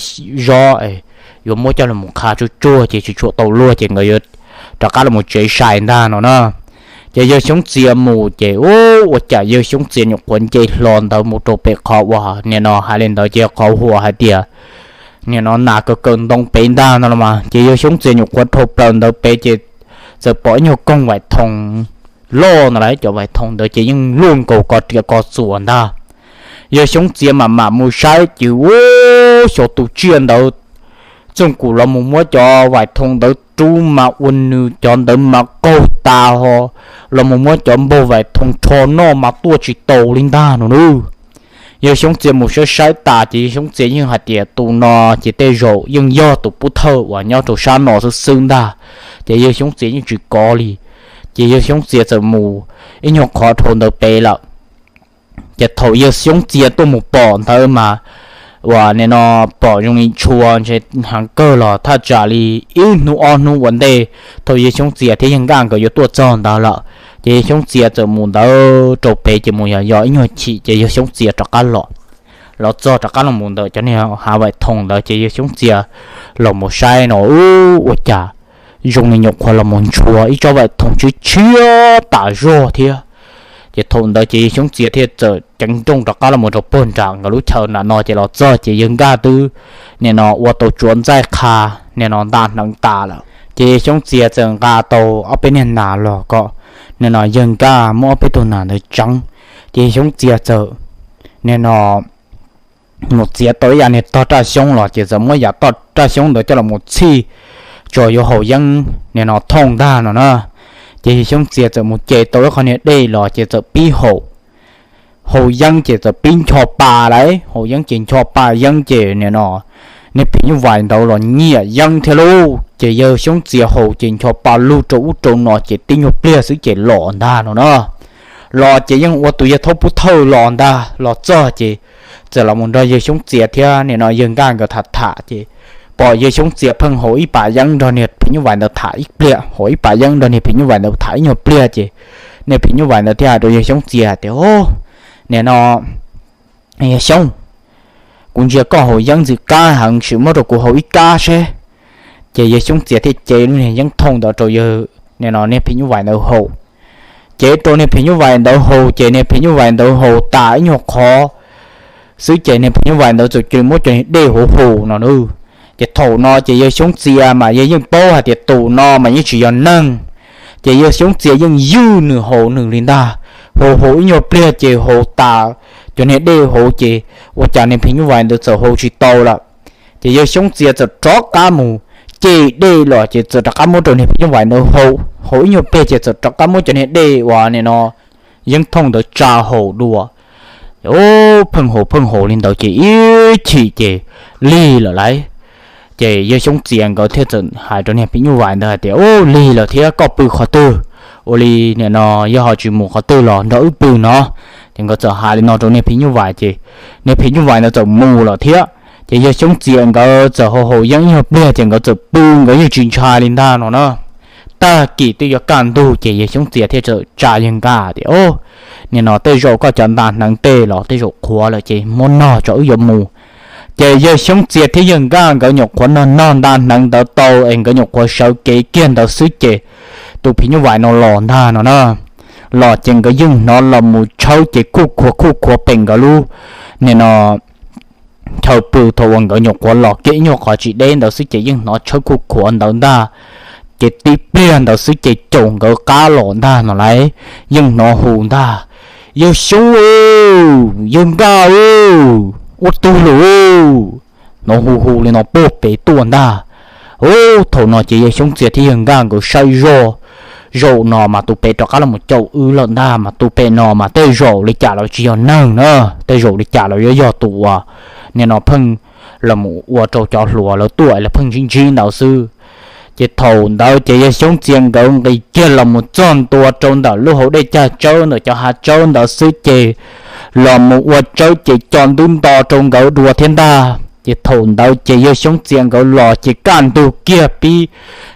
zob, yuav muab coj los qha tsuag tsuag ces tsis tshua tau luag ces nkawd yuav rov qab los tsev sai ntag no na. Ces yawg Xyoob Txias mus ces ua cas yawg Xyoob Txias nyuam qhuav nce hlo ntawd mus rau pem qhov uas nim no hais li ntawd ces yog qhov huas hais tias nim no nas kaw kaw ntoo pem ntag no los mas ces yawg Xyoob Txias nyuam qhuav dhau plaws ntawd pem ces txawm pom ib nyuag koog vais thoos loj no las, cov vais thoos ntawd ces yeej luaj nkaus ko riam ko txuas ntag. Yawg Xyoob Txias mam mam mus saib ces ub, xyov tus tsiaj ntawd txooj kuv los mus muab cov vais thoo ntawd rub mas ua nws cov ntawd mas qaug tas ho los mus muab cov npawg vais thoo rho noj mas tuaj tsis taus li ntag no nawb. Yawg Xyoob Txias mus saib saib tas ces Yawg Xyoob Txias yeej hais tias tus no ces tej zaum yeej yog tus pov thawj uas nyob rau sab no xwb xwb ntag. Ces Yawg Xyoob Txias yeej tsis kov li, ces Yawg Xyoob Txias txawm mus ib nyuag qhov dhau ntawd pem lawm. Ces thaum Yawg Xyoob Txias tuaj mus pom ntawd mas uas nim no pom zoo li tshua ntshe heev kawg los thaj tsam li ib hnub ob hnub ua ntej thaum Yawg Xyoob Txias thiab Yawg Nkaj nkawd yuav tuaj txog ntawd lawm. Ces Yawg Xyoob Txias txawm mus ntawd rau pem ces mus yos yos ib nyuag chim ces Yawg Xyoob Txias rov qab los, los txog rov qab los mus ntawm cov niag hav vais thoo ntawd ces Yawg Xyoob Txias los mus saib no ub, ua cas zoo li nyuam qhuav los mus ntshua ib tsob vais thoo tshiab tshiab tas zog thiab. Ces thaum ntawd ces Yawg Xyoob Txias thiaj txawm ceev nrooj rov qab los mus rau puag nram nkawd lub chaw nram no ces los txog ces Yawg Nkaj twb nim no ua tau tsuav ntxaij qha nim no nta hneev tas lawm. Ces Yawg Xyoob Txias txawm nqa tau ob peb niag nas los kom nim no Yawg Nkaj muab ob peb tug nas ntawd tseev. Ces Yawg Xyoob Txias txawm nim no mus txiav tau ib yam niag tog raj xyoob los ces txawm muab yam tog raj xyoob ntawd coj los mus txhij tso yuav haus yeeb nim no thooj ntag no na. Ces Yawg Xyoob Txias txawm mus ce tau ib qho niag dej los ces txawm pib haus, haus yeeb ces txawm pib ncho pa lauj, haus yeeb ces ncho pa yeeb ces nim no niag phim nyuj vais ntawd los nyiam yeeb thiab lauj. Ces Yawg Xyoob Txias haus ces ncho pa lug rau ub rau no ces tib nyuag pliag xwb ces los ntag no na. Los ces yeej ua tus yawg thaub pov thawj los ntag, los txog ces txawm los mus nrog Yawg Xyoob Txias thiab nim no Yawg Nkaj nkawd tham tham ces pom Yawg Xyoob Txias pheej haus ib pas yeeb nrog niag phim nyuj vais ntawd tham ib pliag, haus ib pas yeeb nrog niag phim nyuj vais ntawd tham ib nyuag pliag ces niag phim nyuj vais ntawd thiaj hais rau Yawg Xyoob Txias tias, Nim no Yawg Xyoob, kuv ntsia koj haus yeeb ntxim qab heev, sim muab rau kuv haus ib kab seb. Ces Yawg Xyoob Txias thiaj cev lub niag yeeb thooj ntawd rau yawg, nim no niag phim nyuj vais ntawd haus. Cev rau niag phim nyuj vais ntawd haus ces niag phim nyuj vais ntawd haus tas ib nyuag qhov xwb ces niag phim nyuj vais ntawd txawm cia li muab cov niag dej huv hu no nawb. Ces thaum no ces Yawg Xyoob Txias mas yawg yeej paub hais tias tus no mas yeej tsis yog neeg. Ces Yawg Xyoob Txias yeej ywj nws haus nws li ntag, haus haus ib nyuag pliag ces haus tas cov niag dej huv ces ua cas niag phim nyuj vais ntawd txawm haus tsis tau lawm. Ces Yawg Xyoob Txias txawm rov qab mus ce dej los ces txawm rov qab muab rau niag phim nyuj vais ntawd haus, haus ib nyuag pliag ces txawm rov qab muab cov niag dej uas nim no yeeb thooj ntawd tsa haus dua. Pheej haus pheej haus li ntawd ces ib chim ces lig lawm lauj. Ces Yawg Xyoob Txias nkawd thiaj txawm hais rau niag phim nyuj vais ntawd hais tias, Ub, lig lawm thiab, koj pw qhov twg? Ua li nim no yog ho tsis mus qhov twg los nrog wb pw no. Ces nkawd txawm hais li no rau niag phim nyuj vais ces niag phim nyuj vais ntawd txawm mus lawm thiab. Ces Yawg Xyoob Txias nkawd txawm haus haus yeeb ib nyuag pliag ces nkawd txawm pw, nkawd yeej tsis ntshai li ntag no na. Tag kis twb yuav kaj ntug ces Yawg Xyoob Txias thiaj txawm tsa Yawg Nkaj tias, Ub, nim no tej zaum koj cov nta hneev tej los tej zaum qhuav lawm ces muab nog tso wb yuav mus. Ces Yawg Xyoob Txias thiab Yawg Nkaj nkawd nyuam qhuav nog nog nta hneev ntawd tau es nkawd nyuam qhuav sawv kev kiag ntawd xwb ces tus phim nyuj vais no los ntag no na. Los ces nkawd yeej hnov los mus tshawb ces khuj khuav khuj khuav pem nkawd lub, nim no chaw pw thaum uas nkawd nyuam qhuav los kiag ib nyuag qhov tsis deb ntawd xwb ces yeej hnov tshawb khuj khuav ntawd ntag. Ces tib pliag ntawd xwb ces caum nkawd qab los ntag no lauj. Yeej hnov hu ntag, Yawg Xyoob, Yawg Nkaj, ua twg lawm? Hnov hu hu li no puag pem tuaj ntag. Ub, thaum no ces Yawg Xyoob Txias thiab Yawg Nkaj nkawd saib zoj, zaum no mas tus pem rov qab los mus caum wb lawm ntag, mas tus pem no mas tej zaum li cas los tsis yog neeg na, tej zaum li cas los yuav yog tus uas nim no pheej los mus ua rau cov hluas lawv tuaj es lawv pheej ntsib ntsib ntawd xwb. Ces thaum ntawd ces Yawg Xyoob Txias nkawd nqis kiag los mus txog ntua rau ntawm lub hauv dej cag tsawb ntawm cov hav tsawb ntawd xwb ces los mus ua tsawb ces co ntub nto rau nkawd dua thiab ntag. Ces thaum ntawd ces Yawg Xyoob Txias nkawd los ces kaj ntug kiag pib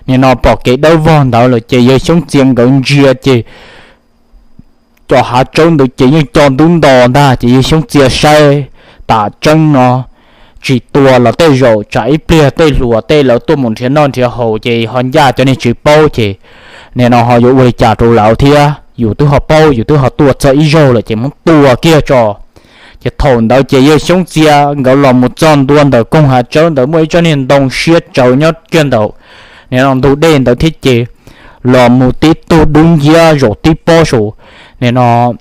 nim no pom kev dawb vog ntawd lawm ces Yawg Xyoob Txias nkawd ntsia ces cov hav tsawb ntawd ces yeej co ntub nto ntag. Ces Yawg Xyoob Txias saib tas tseeb no tsis tua los tej zaum tsam ib pliag tej hluas tej lawv tuaj mus nrhiav noj nrhiav haus ces ho ncaj cov niag tsis paub ces nim no ho yuav ua li cas rau lawv thiab. Yus twb ho paub, yus twb ho tuaj txog ib zaug lawm ces muab tua kiag tso. Ces thaum ntawd ces Yawg Xyoob Txias nkawd los mus txog ntua ntawm koog hav tsawb ntawd muaj ib tsob niag ntoo siab tsawv nyob kiag ntawm nim no ntug dej ntawd thiab ces los mus tib tug dub nciab zaum tib pob saum nim no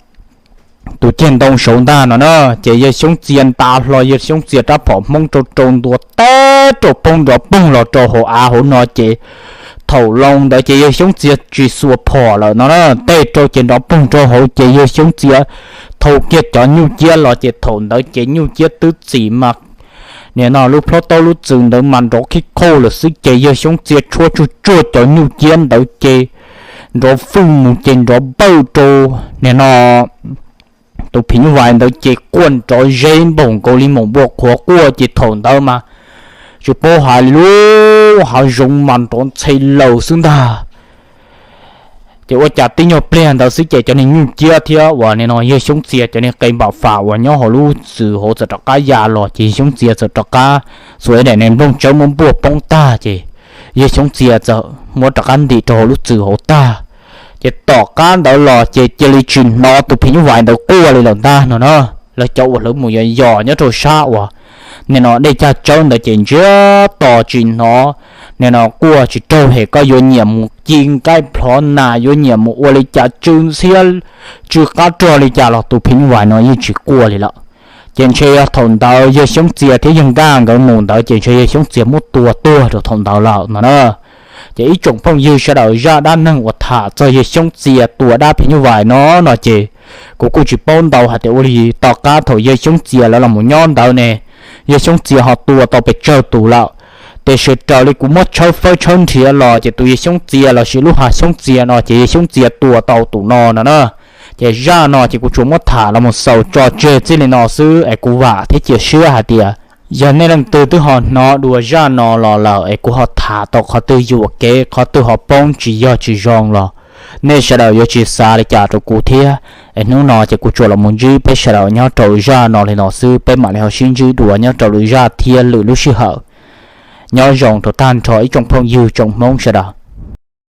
tus ceg ntoo saud ntag no na. Ces yawg Xyoob Txia nta hlo yawg Xyoob Txia rab phom Hmoob rau rau ntua teb rau poob nrov poog los rau hauv av hauv no ces thaum loo ntawd ces yawg Xyoob Txia tsis xuas phom lawm no na, tej rau ces nrov poog rau hauv ces yawg Xyoob Txia thau kiag cov nyuj ciab los ces thaum ntawd ces nyuj ciab twb txim mas nim no lub plhaub taub lub txwv ntawd mas nrov khib khauj lawm xwb ces yawg Xyoob Txia tshuab tsuj tsuag cov nyuj ciab ntawd ces nrov fwj mus ces nrov npawj rau nim no tus phim nyuj vais ntawd ces quaj nrov zeb npaum nkaus li maum npua qhuav quaj ces thaum ntawd mas tsis paub hais li lub hav zoov mas nrov ntxhe laws xwb ntag. Ces ua cas tib nyuag pliag ntawd xwb ces cov niag nyuj ciab thiab uas nim no yawg Xyoob Txia cov niag qe npam fam uas nyob hauv lub txwv hauv txawm rov qab ya los ces yawg Xyoob Txia txawm rov qab xuas ib daim niag nplooj tsawb muab npuaj poob tag ces yawg Xyoob Txia txawm muab rov qab ntim rau hauv lub txwv hauv tag. Ces tom qab ntawd los ces cia li tsis hnov tus phim nyuj vais ntawd quaj li lawm ntag no na. Lawv cov uas lawv mus yos yos nyob rau sab uas nim no dej caj tsawb ntawd ces ntsiag to tsis hnov nim no quaj tsis raug hem, koj yuav nyiam mus ci nqaij plhov nas, yuav nyiam mus ua li cas tsw ntxhiab tsw qab rog li cas los tus phim nyuj vais no yeej tsis quaj li lawm. Ces ntshe yog thaum ntawd yawg Xyoob Txia thiab yawg Nkaj nkawd mus ntawd ces ntshe yawg Xyoob Txia muab tua tuag rau thaum ntawd lawm no na. Ces ib tsoom phooj ywg sawv daws, zaj dab neeg uas tham txog yawg Xyoob Txia tua dab phim nyuj vais no no ces kuv kuj tsis paub ntau hais tias ua li tom qab thaum yawg Xyoob Txia lawv los mus nyob ntawd ne, yawg Xyoob Txia ho tua tau pes tsawg tus lawm. Ces sawv raws li kuv muab tshawb fawb tshawb nrhiav los ces tus yawg Xyoob Txia lossis lub hav Xyoob Txia no ces yawg Xyoob Txia tua tau tus no no na. Ces zaj no ces kuv tsuas muab tham los mus xaus tso tseg txij li no xwb es kuv vam thiab cia siab hais tias yog nej leej twg twb ho hnov dua zaj no los lawm es kuv ho tham tau qhov twg yuam kev qhov twg ho poob tsis yog tsis zoo los nej sawv daws yuav tsis xav li cas rau kuv thiab. Es hnub no ces kuv tsuas los mus ntsib peb sawv daws nyob rau zaj no li no xwb, peb mam li ho sib ntsib dua nyob rau lwm zaj thiab lwm lub sij hawm. Nyob zoo rau tag nrho ib tsoom phooj ywg tsoom Hmoob sawv daws.